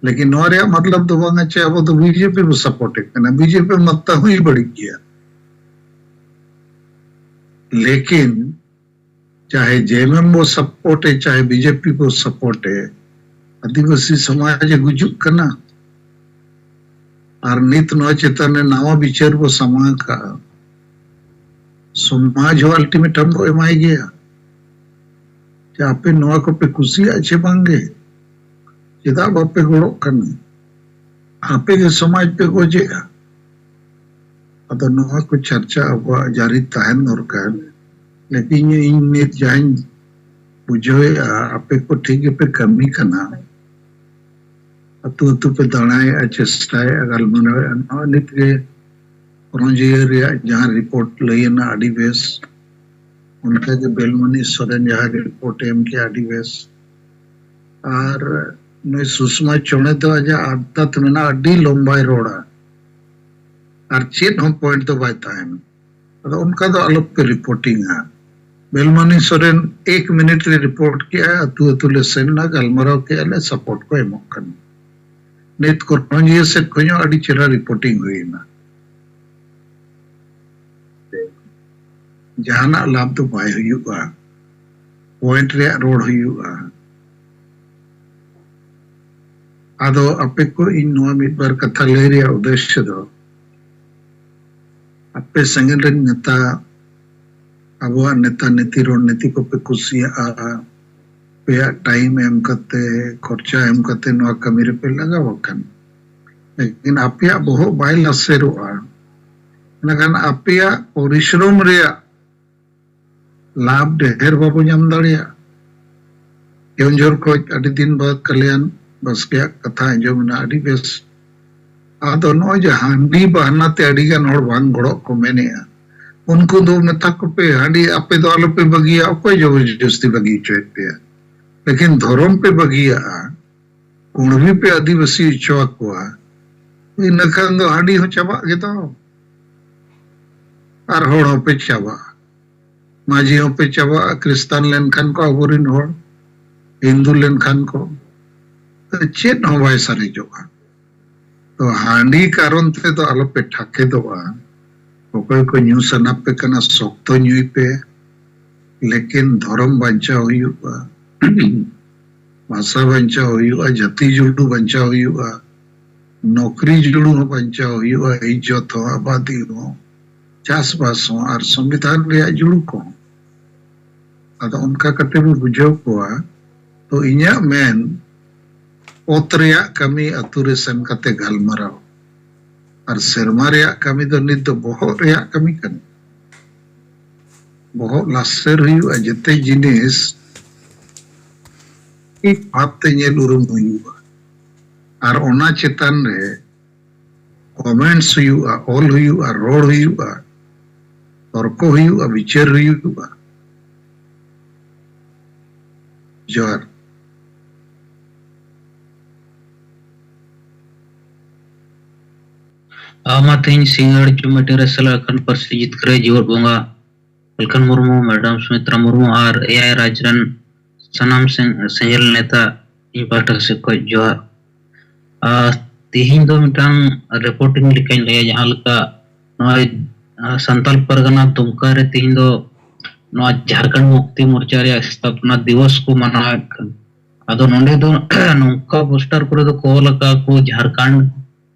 ᱞᱮᱠᱤᱱ ᱱᱚᱣᱟ ᱨᱮᱭᱟᱜ ᱢᱚᱛᱞᱚᱵ ᱫᱚ ᱵᱟᱝᱟ ᱪᱮ ᱟᱵᱚ ᱫᱚ ᱵᱤᱡᱮᱯᱤ ᱵᱚ ᱥᱟᱯᱳᱨᱴᱮ ᱠᱟᱱᱟ, ᱵᱤᱡᱮᱯᱤ ᱢᱟᱛᱟ ᱦᱩᱭ ᱵᱟᱹᱲᱤᱡ ᱜᱮᱭᱟ, ᱞᱮᱠᱤᱱ ᱪᱟᱦᱮ ᱡᱮ ᱮᱢ ᱮᱢ ᱵᱚ ᱥᱟᱯᱳᱨᱴᱮ, ᱪᱟᱦᱮ ᱵᱤᱡᱮᱯᱤ ᱵᱚ ᱥᱟᱯᱳᱨᱴᱮ, ᱟᱹᱫᱤᱵᱟᱹᱥᱤ ᱥᱚᱢᱟᱡᱽ ᱮ ᱜᱩᱡᱩᱜ ᱠᱟᱱᱟ᱾ ᱟᱨ ᱱᱤᱛ ᱱᱚᱣᱟ ᱪᱮᱛᱟᱱ ᱨᱮ ᱱᱟᱣᱟ ᱵᱤᱪᱟᱹᱨ ᱵᱚ ᱥᱟᱢᱟᱝ ᱠᱟᱜᱼᱟ᱾ ᱥᱚᱢᱟᱡᱽ ᱦᱚᱸ ᱟᱞᱴᱤᱢᱮᱴᱟᱢ ᱵᱚ ᱮᱢᱟᱭ ᱜᱮᱭᱟ᱾ ᱪᱮ ᱟᱯᱮ ᱱᱚᱣᱟ ᱠᱚᱯᱮ ᱠᱩᱥᱤᱭᱟᱜᱼᱟ ᱪᱮ ᱵᱟᱝᱜᱮ? ᱪᱮᱫᱟᱜ ᱵᱟᱯᱮ ᱜᱚᱲᱚᱜ ᱠᱟᱱᱟ? ᱟᱯᱮ ᱜᱮ ᱥᱚᱢᱟᱡᱽ ᱯᱮ ᱜᱚᱡᱮᱜᱼᱟ᱾ ᱟᱫᱚ ᱱᱚᱣᱟ ᱠᱚ ᱪᱟᱨᱪᱟ ᱟᱵᱚᱣᱟᱜ ᱡᱟᱹᱨᱤ ᱛᱟᱦᱮᱱ ᱫᱚᱨᱠᱟᱨ᱾ ᱞᱮᱠᱤᱱ ᱤᱧ ᱱᱤᱛ ᱡᱟᱦᱟᱸᱧ ᱵᱩᱡᱷᱟᱹᱣᱮᱫᱼᱟ, ᱟᱯᱮ ᱠᱚ ᱴᱷᱤᱠ ᱜᱮᱯᱮ ᱠᱟᱹᱢᱤ ᱠᱟᱱᱟ, ᱟᱹᱛᱩ ᱟᱹᱛᱩ ᱯᱮ ᱫᱟᱬᱟᱭᱮᱫᱼᱟ, ᱪᱮᱥᱴᱟᱭᱮᱫᱼᱟ, ᱜᱟᱞᱢᱟᱨᱟᱣᱮᱫᱼᱟ᱾ ᱱᱚᱜᱼᱚᱭ ᱱᱤᱛ ᱜᱮ ᱠᱚᱨᱚᱸᱡᱤᱭᱟᱹ ᱨᱮᱭᱟᱜ ᱡᱟᱦᱟᱸ ᱨᱤᱯᱳᱨᱴ ᱞᱟᱹᱭᱮᱱᱟ, ᱟᱹᱰᱤ ᱵᱮᱥ᱾ ᱚᱱᱠᱟᱜᱮ ᱵᱮᱞᱢᱚᱱᱤ ᱥᱚᱨᱮᱱ ᱡᱟᱦᱟᱸ ᱨᱤᱯᱳᱨᱴ ᱮ ᱮᱢ ᱠᱮᱜᱼᱟ, ᱟᱹᱰᱤ ᱵᱮᱥ᱾ ᱟᱨ ᱱᱩᱭ ᱥᱩᱥᱢᱟ ᱪᱚᱬᱮ ᱫᱚ ᱟᱡᱟᱜ ᱟᱰᱰᱟ ᱛᱮ ᱢᱮᱱᱟᱜᱼᱟ, ᱟᱹᱰᱤ ᱞᱚᱢᱵᱟᱭ ᱨᱚᱲᱟ ᱟᱨ ᱪᱮᱫ ᱦᱚᱸ ᱯᱚᱭᱮᱱᱴ ᱫᱚ ᱵᱟᱭ ᱛᱟᱦᱮᱱᱟ᱾ ᱟᱫᱚ ᱚᱱᱠᱟ ᱫᱚ ᱟᱞᱚᱯᱮ ᱨᱤᱯᱳᱨᱴᱤᱝᱟ᱾ ᱵᱮᱞᱢᱟᱱᱤ ᱥᱚᱨᱮᱱ ᱮᱠ ᱢᱤᱱᱤᱴ ᱨᱮ ᱨᱤᱯᱳᱨᱴ ᱠᱮᱜᱼᱟ, ᱟᱹᱛᱩ ᱟᱹᱛᱩ ᱞᱮ ᱥᱮᱱ ᱮᱱᱟ, ᱜᱟᱞᱢᱟᱨᱟᱣ ᱠᱮᱜᱼᱟ ᱞᱮ, ᱥᱟᱯᱳᱨᱴ ᱠᱚ ᱮᱢᱚᱜ ᱠᱟᱱᱟ᱾ ᱱᱤᱛ ᱠᱚᱨᱚᱸᱡᱤᱭᱟᱹ ᱥᱮᱫ ᱠᱷᱚᱱ ᱦᱚᱸ ᱟᱹᱰᱤ ᱪᱮᱦᱨᱟ ᱨᱤᱯᱳᱨᱴᱤᱝ ᱦᱩᱭᱮᱱᱟ᱾ ᱡᱟᱦᱟᱱᱟᱜ ᱞᱟᱵᱷ ᱫᱚ ᱵᱟᱭ ᱦᱩᱭᱩᱜᱼᱟ, ᱯᱚᱭᱮᱱᱴ ᱨᱮᱭᱟᱜ ᱨᱚᱲ ᱦᱩᱭᱩᱜᱼᱟ᱾ ᱟᱫᱚ ᱟᱯᱮ ᱠᱚ, ᱤᱧ ᱱᱚᱣᱟ ᱢᱤᱫ ᱵᱟᱨ ᱠᱟᱛᱷᱟ ᱞᱟᱹᱭ ᱨᱮᱭᱟᱜ ᱩᱫᱽᱫᱮᱥᱥᱚ ᱫᱚ, ᱟᱯᱮ ᱥᱮᱸᱜᱮᱞ ᱨᱮᱱ ᱱᱮᱛᱟ, ᱟᱵᱚᱣᱟᱜ ᱱᱮᱛᱟ ᱱᱤᱛᱤ ᱨᱚᱲ ᱱᱤᱛᱤ ᱠᱚᱯᱮ ᱠᱩᱥᱤᱭᱟᱜᱼᱟ, ᱟᱯᱮᱭᱟᱜ ᱴᱟᱭᱤᱢ ᱮᱢ ᱠᱟᱛᱮ, ᱠᱷᱚᱨᱪᱟ ᱮᱢ ᱠᱟᱛᱮ ᱱᱚᱣᱟ ᱠᱟᱹᱢᱤ ᱨᱮᱯᱮ ᱞᱟᱜᱟᱣ ᱟᱠᱟᱱ, ᱞᱮᱠᱤᱱ ᱟᱯᱮᱭᱟᱜ ᱵᱚᱦᱚᱜ ᱵᱟᱭ ᱞᱟᱥᱮᱨᱚᱜᱼᱟ, ᱮᱱᱠᱷᱟᱱ ᱟᱯᱮᱭᱟᱜ ᱯᱚᱨᱤᱥᱨᱚᱢ ᱨᱮᱭᱟᱜ ᱞᱟᱵᱷ ᱰᱷᱮᱨ ᱵᱟᱵᱚ ᱧᱟᱢ ᱫᱟᱲᱮᱭᱟᱜᱼᱟ᱾ ᱠᱮᱣᱚᱱᱡᱷᱚᱨ ᱠᱷᱚᱡ ᱟᱹᱰᱤ ᱫᱤᱱ ᱵᱟᱫ ᱠᱟᱞᱭᱟᱱ ᱵᱟᱥᱠᱮᱭᱟᱜ ᱠᱟᱛᱷᱟ ᱟᱸᱡᱚᱢ ᱮᱱᱟ, ᱟᱹᱰᱤ ᱵᱮᱥ᱾ ᱟᱫᱚ ᱱᱚᱜᱼᱚᱭ ᱡᱮ ᱦᱟᱺᱰᱤ ᱵᱟᱦᱟᱱᱟ ᱛᱮ ᱟᱹᱰᱤ ᱜᱟᱱ ᱦᱚᱲ ᱵᱟᱝ ᱜᱚᱲᱚᱜ ᱠᱚ ᱢᱮᱱᱮᱜᱼᱟ, ᱩᱱᱠᱩ ᱫᱚ ᱢᱮᱛᱟ ᱠᱚᱯᱮ, ᱦᱟᱺᱰᱤ ᱟᱯᱮ ᱫᱚ ᱟᱞᱚᱯᱮ ᱵᱟᱹᱜᱤᱭᱟ᱾ ᱚᱠᱚᱭ ᱡᱚᱵᱚᱨᱡᱚᱥᱛᱤ ᱵᱟᱹᱜᱤ ᱦᱚᱪᱚᱭᱮᱫ ᱯᱮᱭᱟ? ᱞᱮᱠᱤᱱ ᱫᱷᱚᱨᱚᱢ ᱯᱮ ᱵᱟᱹᱜᱤᱭᱟᱜᱼᱟ, ᱠᱩᱬᱵᱤ ᱯᱮ ᱟᱹᱫᱤᱵᱟᱹᱥᱤ ᱦᱚᱪᱚ ᱟᱠᱚᱣᱟ, ᱤᱱᱟᱹ ᱠᱷᱟᱱ ᱫᱚ ᱦᱟᱺᱰᱤ ᱦᱚᱸ ᱪᱟᱵᱟᱜ ᱜᱮᱫᱚ, ᱟᱨ ᱦᱚᱲ ᱦᱚᱸᱯᱮ ᱪᱟᱵᱟᱜᱼᱟ᱾ ᱢᱟᱹᱡᱷᱤ ᱦᱚᱸᱯᱮ ᱪᱟᱵᱟᱜᱼᱟ, ᱠᱷᱨᱤᱥᱴᱟᱱ ᱞᱮᱱᱠᱷᱟᱱ ᱠᱚ ᱟᱵᱚᱨᱮᱱ ᱦᱚᱲ, ᱦᱤᱱᱫᱩ ᱞᱮᱱᱠᱷᱟᱱ ᱠᱚ, ᱪᱮᱫ ᱦᱚᱸ ᱵᱟᱭ ᱥᱟᱨᱮᱡᱚᱜᱼᱟ᱾ ᱛᱚ ᱦᱟᱺᱰᱤ ᱠᱟᱨᱚᱱ ᱛᱮᱫᱚ ᱟᱞᱚᱯᱮ ᱴᱷᱟᱠᱮᱫᱚᱜᱼᱟ᱾ ᱚᱠᱚᱭ ᱠᱚ ᱧᱩ ᱥᱟᱱᱟ ᱯᱮ ᱠᱟᱱᱟ, ᱥᱚᱠᱛᱚ ᱧᱩᱭ ᱯᱮ, ᱞᱮᱠᱤᱱ ᱫᱷᱚᱨᱚᱢ ᱵᱟᱧᱪᱟᱣ ᱦᱩᱭᱩᱜᱼᱟ, ᱵᱷᱟᱥᱟ ᱵᱟᱧᱪᱟᱣ ᱦᱩᱭᱩᱜᱼᱟ, ᱡᱟᱹᱛᱤ ᱡᱩᱲᱩ ᱵᱟᱧᱪᱟᱣ ᱦᱩᱭᱩᱜᱼᱟ, ᱱᱚᱠᱨᱤ ᱡᱩᱲᱩ ᱦᱚᱸ ᱵᱟᱧᱪᱟᱣ ᱦᱩᱭᱩᱜᱼᱟ, ᱤᱡᱽᱡᱚᱛ ᱦᱚᱸ, ᱟᱵᱟᱫᱤ ᱦᱚᱸ, ᱪᱟᱥᱵᱟᱥ ᱦᱚᱸ, ᱟᱨ ᱥᱚᱝᱵᱤᱫᱷᱟᱱ ᱨᱮᱭᱟᱜ ᱡᱩᱲᱩ ᱠᱚᱦᱚᱸ᱾ ᱟᱫᱚ ᱚᱱᱠᱟ ᱠᱟᱛᱮ ᱵᱚ ᱵᱩᱡᱷᱟᱹᱣ ᱠᱚᱣᱟ᱾ ᱛᱚ ᱤᱧᱟᱹᱜ ᱢᱮᱱ, ᱚᱛ ᱨᱮᱭᱟᱜ ᱠᱟᱹᱢᱤ ᱟᱹᱛᱩ ᱨᱮ ᱥᱮᱱ ᱠᱟᱛᱮ ᱜᱟᱞᱢᱟᱨᱟᱣ, ᱟᱨ ᱥᱮᱨᱢᱟ ᱨᱮᱭᱟᱜ ᱠᱟᱹᱢᱤ ᱫᱚ ᱱᱤᱛ ᱫᱚ ᱵᱚᱦᱚᱜ ᱨᱮᱭᱟᱜ ᱠᱟᱹᱢᱤ ᱠᱟᱱᱟ᱾ ᱵᱚᱦᱚᱜ ᱞᱟᱥᱮᱨ ᱦᱩᱭᱩᱜᱼᱟ, ᱡᱮᱛᱮ ᱡᱤᱱᱤᱥ ᱵᱷᱟᱵᱽᱛᱮ ᱧᱮᱞ ᱩᱨᱩᱢ ᱦᱩᱭᱩᱜᱼᱟ᱾ ᱟᱨ ᱚᱱᱟ ᱪᱮᱛᱟᱱ ᱨᱮ comments ᱦᱩᱭᱩᱜᱼᱟ, ᱚᱞ ᱦᱩᱭᱩᱜᱼᱟ, ᱨᱚᱲ ᱦᱩᱭᱩᱜᱼᱟ, ᱛᱚᱨᱠᱚ ᱦᱩᱭᱩᱜᱼᱟ, ᱵᱤᱪᱟᱹᱨ ᱦᱩᱭᱩᱜᱼᱟ᱾ ᱡᱚᱦᱟᱨ᱾ ᱟᱢ ᱢᱟ ᱛᱮᱦᱮᱧ ᱥᱤᱸᱜᱟᱹᱲ ᱡᱚᱢ ᱢᱤᱴᱤᱝ ᱨᱮ ᱥᱮᱞᱮᱫ ᱟᱠᱟᱱ ᱯᱟᱹᱨᱥᱤ ᱡᱤᱛᱠᱟᱹᱨᱤᱭᱟᱹ ᱡᱤᱣᱮᱫ ᱵᱚᱸᱜᱟ ᱯᱷᱟᱞᱠᱟᱱ ᱢᱩᱨᱢᱩ, ᱢᱮᱰᱟᱢ ᱥᱩᱢᱤᱛᱨᱟ ᱢᱩᱨᱢᱩ ᱟᱨ ᱮᱭᱟᱭ ᱨᱟᱡᱽ ᱨᱮᱱ ᱥᱟᱱᱟᱢ ᱥᱮ-, ᱥᱮᱸᱜᱮᱞ ᱱᱮᱛᱟ, ᱤᱧ ᱯᱟᱦᱴᱟ ᱥᱮᱫ ᱠᱷᱚᱱ ᱡᱚᱦᱟᱨ᱾ ᱟᱨ ᱛᱮᱦᱮᱧ ᱫᱚ ᱢᱤᱫᱴᱟᱝ reporting ᱞᱮᱠᱟᱧ ᱞᱟᱹᱭᱟ, ᱡᱟᱦᱟᱸ ᱞᱮᱠᱟ ᱱᱚᱜᱼᱚᱭ, ᱟᱨ ᱥᱟᱱᱛᱟᱞ ᱯᱟᱨᱜᱟᱱᱟ ᱫᱩᱢᱠᱟ ᱨᱮ ᱛᱮᱦᱮᱧ ᱫᱚ ᱱᱚᱣᱟ ᱡᱷᱟᱲᱠᱷᱚᱸᱰ ᱢᱩᱠᱛᱤ ᱢᱳᱨᱪᱟ ᱨᱮᱭᱟᱜ ᱥᱛᱷᱟᱯᱚᱱᱟ ᱫᱤᱵᱚᱥ ᱠᱚ ᱢᱟᱱᱟᱣᱮᱫ ᱠᱟᱱᱟ᱾ ᱟᱫᱚ ᱱᱚᱰᱮ ᱫᱚ ᱱᱚᱝᱠᱟ ᱯᱳᱥᱴᱟᱨ ᱠᱚᱨᱮ ᱫᱚ ᱠᱚ ᱚᱞ ᱟᱠᱟᱫ ᱠᱚ, ᱡᱷᱟᱲᱠᱷᱚᱸᱰ,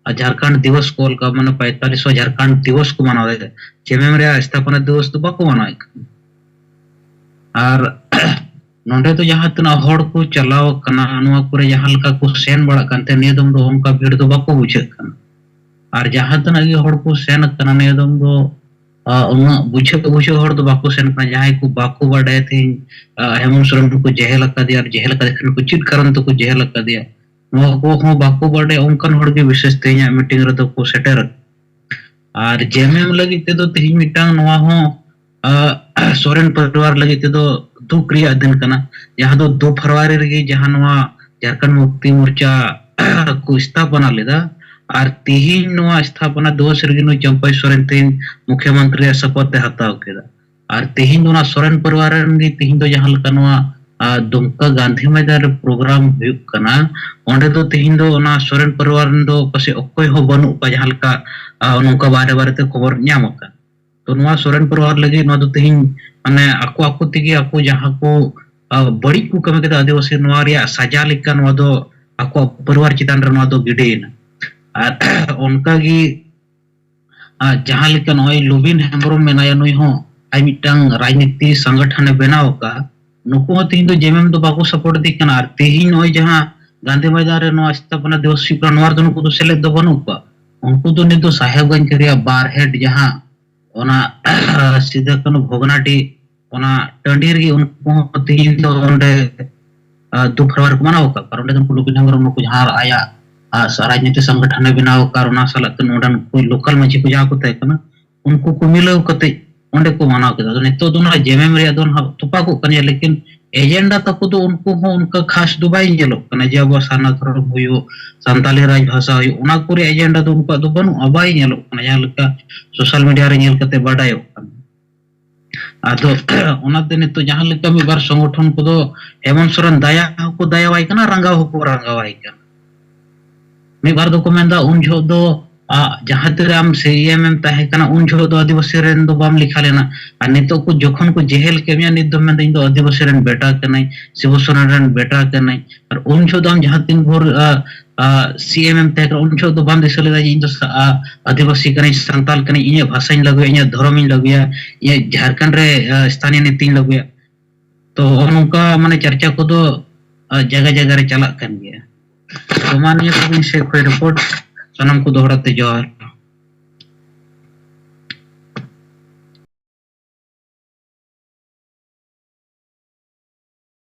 ᱟᱨ ᱡᱷᱟᱲᱠᱷᱚᱸᱰ ᱫᱤᱵᱚᱥ ᱠᱚ ᱚᱞ ᱟᱠᱟᱫ, ᱢᱟᱱᱮ ᱯᱚᱸᱭᱛᱟᱞᱤᱥ ᱡᱷᱟᱲᱠᱷᱚᱸᱰ ᱫᱤᱵᱚᱥ ᱠᱚ ᱢᱟᱱᱟᱣᱮᱫᱟ᱾ ᱡᱮᱢᱮᱢ ᱨᱮᱭᱟᱜ ᱥᱛᱷᱟᱯᱚᱱᱟ ᱫᱤᱵᱚᱥ ᱫᱚ ᱵᱟᱠᱚ ᱢᱟᱱᱟᱣᱮᱫ ᱠᱟᱱᱟ᱾ ᱟᱨ ᱱᱚᱰᱮ ᱫᱚ ᱡᱟᱦᱟᱸ ᱛᱤᱱᱟᱹᱜ ᱦᱚᱲ ᱠᱚ ᱪᱟᱞᱟᱣ ᱟᱠᱟᱱᱟ, ᱱᱚᱣᱟ ᱠᱚᱨᱮ ᱡᱟᱦᱟᱸ ᱞᱮᱠᱟ ᱠᱚ ᱥᱮᱱ ᱵᱟᱲᱟᱜ ᱠᱟᱱ ᱛᱟᱦᱮᱸ, ᱱᱤᱭᱟᱹ ᱫᱚᱢ ᱫᱚ ᱚᱱᱠᱟ ᱵᱷᱤᱲ ᱫᱚ ᱵᱟᱠᱚ ᱵᱩᱡᱷᱟᱹᱜ ᱠᱟᱱᱟ᱾ ᱟᱨ ᱡᱟᱦᱟᱸ ᱛᱤᱱᱟᱹᱜ ᱜᱮ ᱦᱚᱲ ᱠᱚ ᱥᱮᱱ ᱟᱠᱟᱱᱟ, ᱱᱤᱭᱟᱹ ᱫᱚᱢ ᱫᱚ, ᱟ, ᱩᱱᱟᱹᱜ ᱵᱩᱡᱷᱟᱹᱣ ᱵᱩᱡᱷᱟᱹᱣ ᱦᱚᱲ ᱫᱚ ᱵᱟᱠᱚ ᱥᱮᱱ ᱠᱟᱱᱟ᱾ ᱡᱟᱦᱟᱸᱭ ᱠᱚ ᱵᱟᱠᱚ ᱵᱟᱰᱟᱭᱟ ᱛᱮᱦᱮᱧ, ᱟ, ᱦᱮᱢᱚᱱᱛ ᱥᱚᱨᱮᱱ ᱠᱚ ᱡᱮᱦᱮᱞ ᱟᱠᱟᱫᱮᱭᱟ, ᱟᱨ ᱡᱮᱦᱮᱞ ᱟᱠᱟᱫᱮ ᱠᱷᱟᱱ ᱠᱚ ᱪᱮᱫ ᱠᱟᱨᱚᱱ ᱛᱮᱠᱚ ᱡᱮᱦᱮᱞ ᱟᱠᱟᱫᱮᱭᱟ, ᱱᱚᱣᱟ ᱠᱚᱦᱚᱸ ᱵᱟᱠᱚ ᱵᱟᱰᱟᱭᱟ, ᱚᱱᱠᱟᱱ ᱦᱚᱲ ᱜᱮ ᱵᱤᱥᱮᱥ ᱛᱮᱦᱮᱧᱟᱜ ᱢᱤᱴᱤᱝ ᱨᱮᱫᱚ ᱠᱚ ᱥᱮᱴᱮᱨ ᱟᱠᱟᱱᱟ᱾ ᱟᱨ ᱡᱮᱢᱮᱢ ᱞᱟᱹᱜᱤᱫ ᱛᱮᱫᱚ ᱛᱮᱦᱮᱧ ᱢᱤᱫᱴᱟᱝ ᱱᱚᱣᱟ ᱦᱚᱸ, ᱟ, ᱥᱚᱨᱮᱱ ᱯᱚᱨᱤᱵᱟᱨ ᱞᱟᱹᱜᱤᱫ ᱛᱮᱫᱚ ᱫᱩᱠ ᱨᱮᱭᱟᱜ ᱫᱤᱱ ᱠᱟᱱᱟ, ᱡᱟᱦᱟᱸ ᱫᱚ ᱫᱩ ᱯᱷᱮᱵᱽᱨᱩᱣᱟᱨᱤ ᱨᱮᱜᱮ ᱡᱟᱦᱟᱸ ᱱᱚᱣᱟ ᱡᱷᱟᱲᱠᱷᱚᱸᱰ ᱢᱩᱠᱛᱤ ᱢᱳᱨᱪᱟ ᱠᱚ ᱥᱛᱷᱟᱯᱚᱱᱟ ᱞᱮᱫᱟ᱾ ᱟᱨ ᱛᱮᱦᱮᱧ ᱱᱚᱣᱟ ᱥᱛᱷᱟᱯᱚᱱᱟ ᱫᱤᱵᱚᱥ ᱨᱮᱜᱮ ᱱᱩᱭ ᱪᱟᱢᱯᱟᱭ ᱥᱚᱨᱮᱱ ᱛᱮᱦᱮᱧ ᱢᱩᱠᱷᱭᱚᱢᱚᱱᱛᱨᱤ ᱨᱮᱭᱟᱜ ᱥᱚᱯᱚᱛ ᱮ ᱦᱟᱛᱟᱣ ᱠᱮᱫᱟ᱾ ᱟᱨ ᱛᱮᱦᱮᱧ ᱫᱚ ᱚᱱᱟ ᱥᱚᱨᱮᱱ ᱯᱚᱨᱤᱵᱟᱨ ᱨᱮᱱ ᱜᱮ ᱛᱮᱦᱮᱧ ᱫᱚ ᱡᱟᱦᱟᱸ ᱞᱮᱠᱟ ᱱᱚᱣᱟ, ᱟ, ᱫᱩᱢᱠᱟ ᱜᱟᱱᱫᱷᱤ ᱢᱚᱭᱫᱟᱱ ᱨᱮ ᱯᱨᱳᱜᱨᱟᱢ ᱦᱩᱭᱩᱜ ᱠᱟᱱᱟ, ᱚᱸᱰᱮ ᱫᱚ ᱛᱮᱦᱮᱧ ᱫᱚ ᱚᱱᱟ ᱥᱚᱨᱮᱱ ᱯᱚᱨᱤᱵᱟᱨ ᱨᱮᱱ ᱫᱚ ᱯᱟᱥᱮᱡ ᱚᱠᱚᱭ ᱦᱚᱸ ᱵᱟᱹᱱᱩᱜ ᱠᱚᱣᱟ, ᱡᱟᱦᱟᱸ ᱞᱮᱠᱟ, ᱟ, ᱱᱚᱝᱠᱟ ᱵᱟᱨᱮ ᱵᱟᱨᱮ ᱛᱮ ᱠᱷᱚᱵᱚᱨ ᱧᱟᱢ ᱟᱠᱟᱱᱟ᱾ ᱛᱚ ᱱᱚᱣᱟ ᱥᱚᱨᱮᱱ ᱯᱚᱨᱤᱵᱟᱨ ᱞᱟᱹᱜᱤᱫ ᱱᱚᱣᱟ ᱫᱚ ᱛᱮᱦᱮᱧ ᱢᱟᱱᱮ ᱟᱠᱚ ᱟᱠᱚ ᱛᱮᱜᱮ ᱟᱠᱚ ᱡᱟᱦᱟᱸ ᱠᱚ, ᱟ, ᱵᱟᱹᱲᱤᱡ ᱠᱚ ᱠᱟᱹᱢᱤ ᱠᱮᱫᱟ ᱟᱹᱫᱤᱵᱟᱹᱥᱤ, ᱱᱚᱣᱟ ᱨᱮᱭᱟᱜ ᱥᱟᱡᱟ ᱞᱮᱠᱟ ᱱᱚᱣᱟ ᱫᱚ ᱟᱠᱚᱣᱟᱜ ᱯᱚᱨᱤᱵᱟᱨ ᱪᱮᱛᱟᱱ ᱨᱮ ᱱᱚᱣᱟ ᱫᱚ ᱜᱤᱰᱤᱭᱮᱱᱟ᱾ ᱟᱨ ᱚᱱᱠᱟᱜᱮ, ᱟ, ᱡᱟᱦᱟᱸ ᱞᱮᱠᱟ ᱱᱚᱜᱼᱚᱭ ᱞᱩᱵᱤᱱ ᱦᱮᱢᱵᱨᱚᱢ ᱢᱮᱱᱟᱭᱟ, ᱱᱩᱭ ᱦᱚᱸ ᱟᱡ ᱢᱤᱫᱴᱟᱝ ᱨᱟᱡᱽᱱᱤᱛᱤ ᱥᱚᱝᱜᱚᱴᱷᱚᱱᱮ ᱵᱮᱱᱟᱣ ᱟᱠᱟᱫᱼᱟ᱾ ᱱᱩᱠᱩ ᱦᱚᱸ ᱛᱮᱦᱮᱧ ᱫᱚ ᱡᱮᱢᱮᱢ ᱫᱚ ᱵᱟᱠᱚ ᱥᱟᱯᱳᱨᱴ ᱤᱫᱤ ᱠᱟᱱᱟ᱾ ᱟᱨ ᱛᱮᱦᱮᱧ ᱱᱚᱜᱼᱚᱭ ᱡᱟᱦᱟᱸ ᱜᱟᱱᱫᱷᱤ ᱢᱚᱭᱫᱟᱱ ᱨᱮ ᱱᱚᱣᱟ ᱥᱛᱷᱟᱯᱚᱱᱟ ᱫᱤᱵᱚᱥ ᱦᱩᱭᱩᱜ ᱠᱟᱱᱟ, ᱱᱚᱣᱟ ᱨᱮᱫᱚ ᱱᱩᱠᱩ ᱫᱚ ᱥᱮᱞᱮᱫ ᱫᱚ ᱵᱟᱹᱱᱩᱜ ᱠᱚᱣᱟ᱾ ᱩᱱᱠᱩ ᱫᱚ ᱱᱤᱛ ᱫᱚ ᱥᱟᱦᱮᱵᱽᱜᱚᱸᱡᱽ ᱨᱮᱭᱟᱜ ᱵᱟᱨ ᱦᱮᱰ ᱡᱟᱦᱟᱸ ᱚᱱᱟ ᱥᱤᱫᱩ ᱠᱟᱹᱱᱦᱩ ᱵᱷᱚᱜᱽᱱᱟᱰᱤ, ᱚᱱᱟ ᱴᱟᱺᱰᱤ ᱨᱮᱜᱮ ᱩᱱᱠᱩ ᱦᱚᱸ ᱛᱮᱦᱮᱧ ᱫᱚ ᱚᱸᱰᱮ ᱫᱩ ᱯᱷᱮᱵᱽᱨᱩᱣᱟᱨᱤ ᱠᱚ ᱢᱟᱱᱟᱣ ᱟᱠᱟᱫ᱾ ᱠᱟᱨᱚᱱ ᱚᱸᱰᱮ ᱫᱚ ᱱᱩᱠᱩ ᱞᱚᱵᱤᱱ ᱦᱮᱢᱵᱨᱚᱢ ᱱᱩᱠᱩ ᱡᱟᱦᱟᱸ ᱟᱭᱟᱜ ᱨᱟᱡᱽᱱᱤᱛᱤ ᱥᱚᱝᱜᱚᱴᱷᱚᱱᱮ ᱵᱮᱱᱟᱣ ᱟᱠᱟᱫ, ᱚᱱᱟ ᱥᱟᱞᱟᱜ ᱛᱮ ᱱᱚᱰᱮᱱ ᱠᱚ ᱞᱳᱠᱟᱞ ᱢᱟᱹᱡᱷᱤ ᱠᱚ ᱡᱟᱦᱟᱸ ᱠᱚ ᱛᱟᱦᱮᱸ ᱠᱟᱱᱟ, ᱩᱱᱠᱩ ᱠᱚ ᱢᱤᱞᱟᱹᱣ ᱠᱟᱛᱮ ᱚᱸᱰᱮ ᱠᱚ ᱢᱟᱱᱟᱣ ᱠᱮᱫᱟ᱾ ᱟᱫᱚ ᱱᱤᱛᱚᱜ ᱫᱚ ᱚᱱᱟ ᱡᱮᱢᱮᱢ ᱨᱮᱭᱟᱜ ᱫᱚ ᱱᱟᱦᱟᱜ ᱛᱚᱯᱟᱜᱚᱜ ᱠᱟᱱ ᱜᱮᱭᱟ, ᱞᱮᱠᱤᱱ ᱮᱡᱮᱱᱰᱟ ᱛᱟᱠᱚ ᱫᱚ ᱩᱱᱠᱩ ᱦᱚᱸ ᱚᱱᱠᱟ ᱠᱷᱟᱥ ᱫᱚ ᱵᱟᱭ ᱧᱮᱞᱚᱜ ᱠᱟᱱᱟ ᱡᱮ ᱟᱵᱚᱣᱟᱜ ᱥᱟᱨᱱᱟ ᱫᱷᱚᱨᱚᱢ ᱦᱩᱭᱩᱜ, ᱥᱟᱱᱛᱟᱞᱤ ᱨᱟᱡᱽ ᱵᱷᱟᱥᱟ ᱦᱩᱭᱩᱜ, ᱚᱱᱟ ᱠᱚᱨᱮ ᱮᱡᱮᱱᱰᱟ ᱫᱚ ᱩᱱᱠᱩᱣᱟᱜ ᱫᱚ ᱵᱟᱹᱱᱩᱜᱼᱟ, ᱵᱟᱭ ᱧᱮᱞᱚᱜ ᱠᱟᱱᱟ, ᱡᱟᱦᱟᱸ ᱞᱮᱠᱟ ᱥᱳᱥᱟᱞ ᱢᱤᱰᱤᱭᱟ ᱨᱮ ᱧᱮᱞ ᱠᱟᱛᱮ ᱵᱟᱰᱟᱭᱚᱜ ᱠᱟᱱᱟ᱾ ᱟᱫᱚ ᱚᱱᱟᱛᱮ ᱱᱤᱛᱚᱜ ᱡᱟᱦᱟᱸ ᱞᱮᱠᱟ ᱢᱤᱫ ᱵᱟᱨ ᱥᱚᱝᱜᱚᱴᱷᱚᱱ ᱠᱚᱫᱚ ᱦᱮᱢᱚᱱᱛ ᱥᱚᱨᱮᱱ ᱫᱟᱭᱟ ᱦᱚᱸᱠᱚ ᱫᱟᱭᱟᱣᱟᱭ ᱠᱟᱱᱟ, ᱨᱟᱸᱜᱟᱣ ᱦᱚᱸᱠᱚ ᱨᱟᱸᱜᱟᱣᱟᱭ ᱠᱟᱱᱟ᱾ ᱢᱤᱫ ᱵᱟᱨ ᱫᱚᱠᱚ ᱢᱮᱱᱫᱟ ᱩᱱ ᱡᱚᱦᱚᱜ ᱫᱚ ᱟ, ᱡᱟᱦᱟᱸ ᱛᱤᱨᱮ ᱟᱢ ᱥᱤ ᱮᱢ ᱮᱢ ᱛᱟᱦᱮᱸ ᱠᱟᱱᱟ, ᱩᱱ ᱡᱚᱦᱚᱜ ᱫᱚ ᱟᱹᱫᱤᱵᱟᱹᱥᱤ ᱨᱮᱱ ᱫᱚ ᱵᱟᱢ ᱞᱮᱠᱷᱟ ᱞᱮᱱᱟ, ᱟᱨ ᱱᱤᱛᱚᱜ ᱠᱚ ᱡᱚᱠᱷᱚᱱ ᱠᱚ ᱡᱮᱦᱮᱞ ᱠᱮᱫ ᱢᱮᱭᱟ, ᱱᱤᱛ ᱫᱚᱢ ᱢᱮᱱᱫᱟ ᱤᱧ ᱫᱚ ᱟᱹᱫᱤᱵᱟᱹᱥᱤ ᱨᱮᱱ ᱵᱮᱴᱟ ᱠᱟᱹᱱᱟᱹᱧ, ᱥᱤᱵᱩ ᱥᱚᱨᱮᱱ ᱨᱮᱱ ᱵᱮᱴᱟ ᱠᱟᱹᱱᱟᱹᱧ᱾ ᱟᱨ ᱩᱱ ᱡᱚᱦᱚᱜ ᱫᱚ ᱟᱢ ᱡᱟᱦᱟᱸ ᱛᱤᱱ ᱵᱷᱳᱨ ᱥᱤ ᱮᱢ ᱮᱢ ᱛᱟᱦᱮᱸ ᱠᱟᱱᱟ, ᱩᱱ ᱡᱚᱦᱚᱜ ᱫᱚ ᱵᱟᱢ ᱫᱤᱥᱟᱹ ᱞᱮᱫᱟ ᱡᱮ ᱤᱧ ᱫᱚ ᱥᱟ-, ᱟ, ᱟᱹᱫᱤᱵᱟᱹᱥᱤ ᱠᱟᱹᱱᱟᱹᱧ, ᱥᱟᱱᱛᱟᱞ ᱠᱟᱹᱱᱟᱹᱧ, ᱤᱧᱟᱹᱜ ᱵᱷᱟᱥᱟᱧ ᱞᱟᱹᱜᱩᱭᱟ, ᱤᱧᱟᱹᱜ ᱫᱷᱚᱨᱚᱢᱤᱧ ᱞᱟᱹᱜᱩᱭᱟ, ᱤᱧᱟᱹᱜ ᱡᱷᱟᱲᱠᱷᱚᱸᱰ ᱨᱮ ᱟ, ᱥᱛᱷᱟᱱᱤᱭᱚ ᱱᱤᱛᱤᱧ ᱞᱟᱹᱜᱩᱭᱟ᱾ ᱛᱚ ᱱᱚᱜᱼᱚ ᱱᱚᱝᱠᱟ ᱢᱟᱱᱮ ᱪᱟᱨᱪᱟ ᱠᱚᱫᱚ ᱟ, ᱡᱟᱭᱜᱟ ᱡᱟᱭᱜᱟ ᱨᱮ ᱪᱟᱞᱟᱜ ᱠᱟᱱ ᱜᱮᱭᱟ᱾ ᱛᱚ ᱢᱟ ᱱᱤᱭᱟᱹ ᱠᱚ ᱤᱧ ᱥᱮᱫ ᱠᱷᱚᱱ ᱨᱤᱯᱳᱨᱴ, ᱥᱟᱱᱟᱢ ᱠᱚ ᱫᱚᱦᱲᱟ ᱛᱮ ᱡᱚᱦᱟᱨ᱾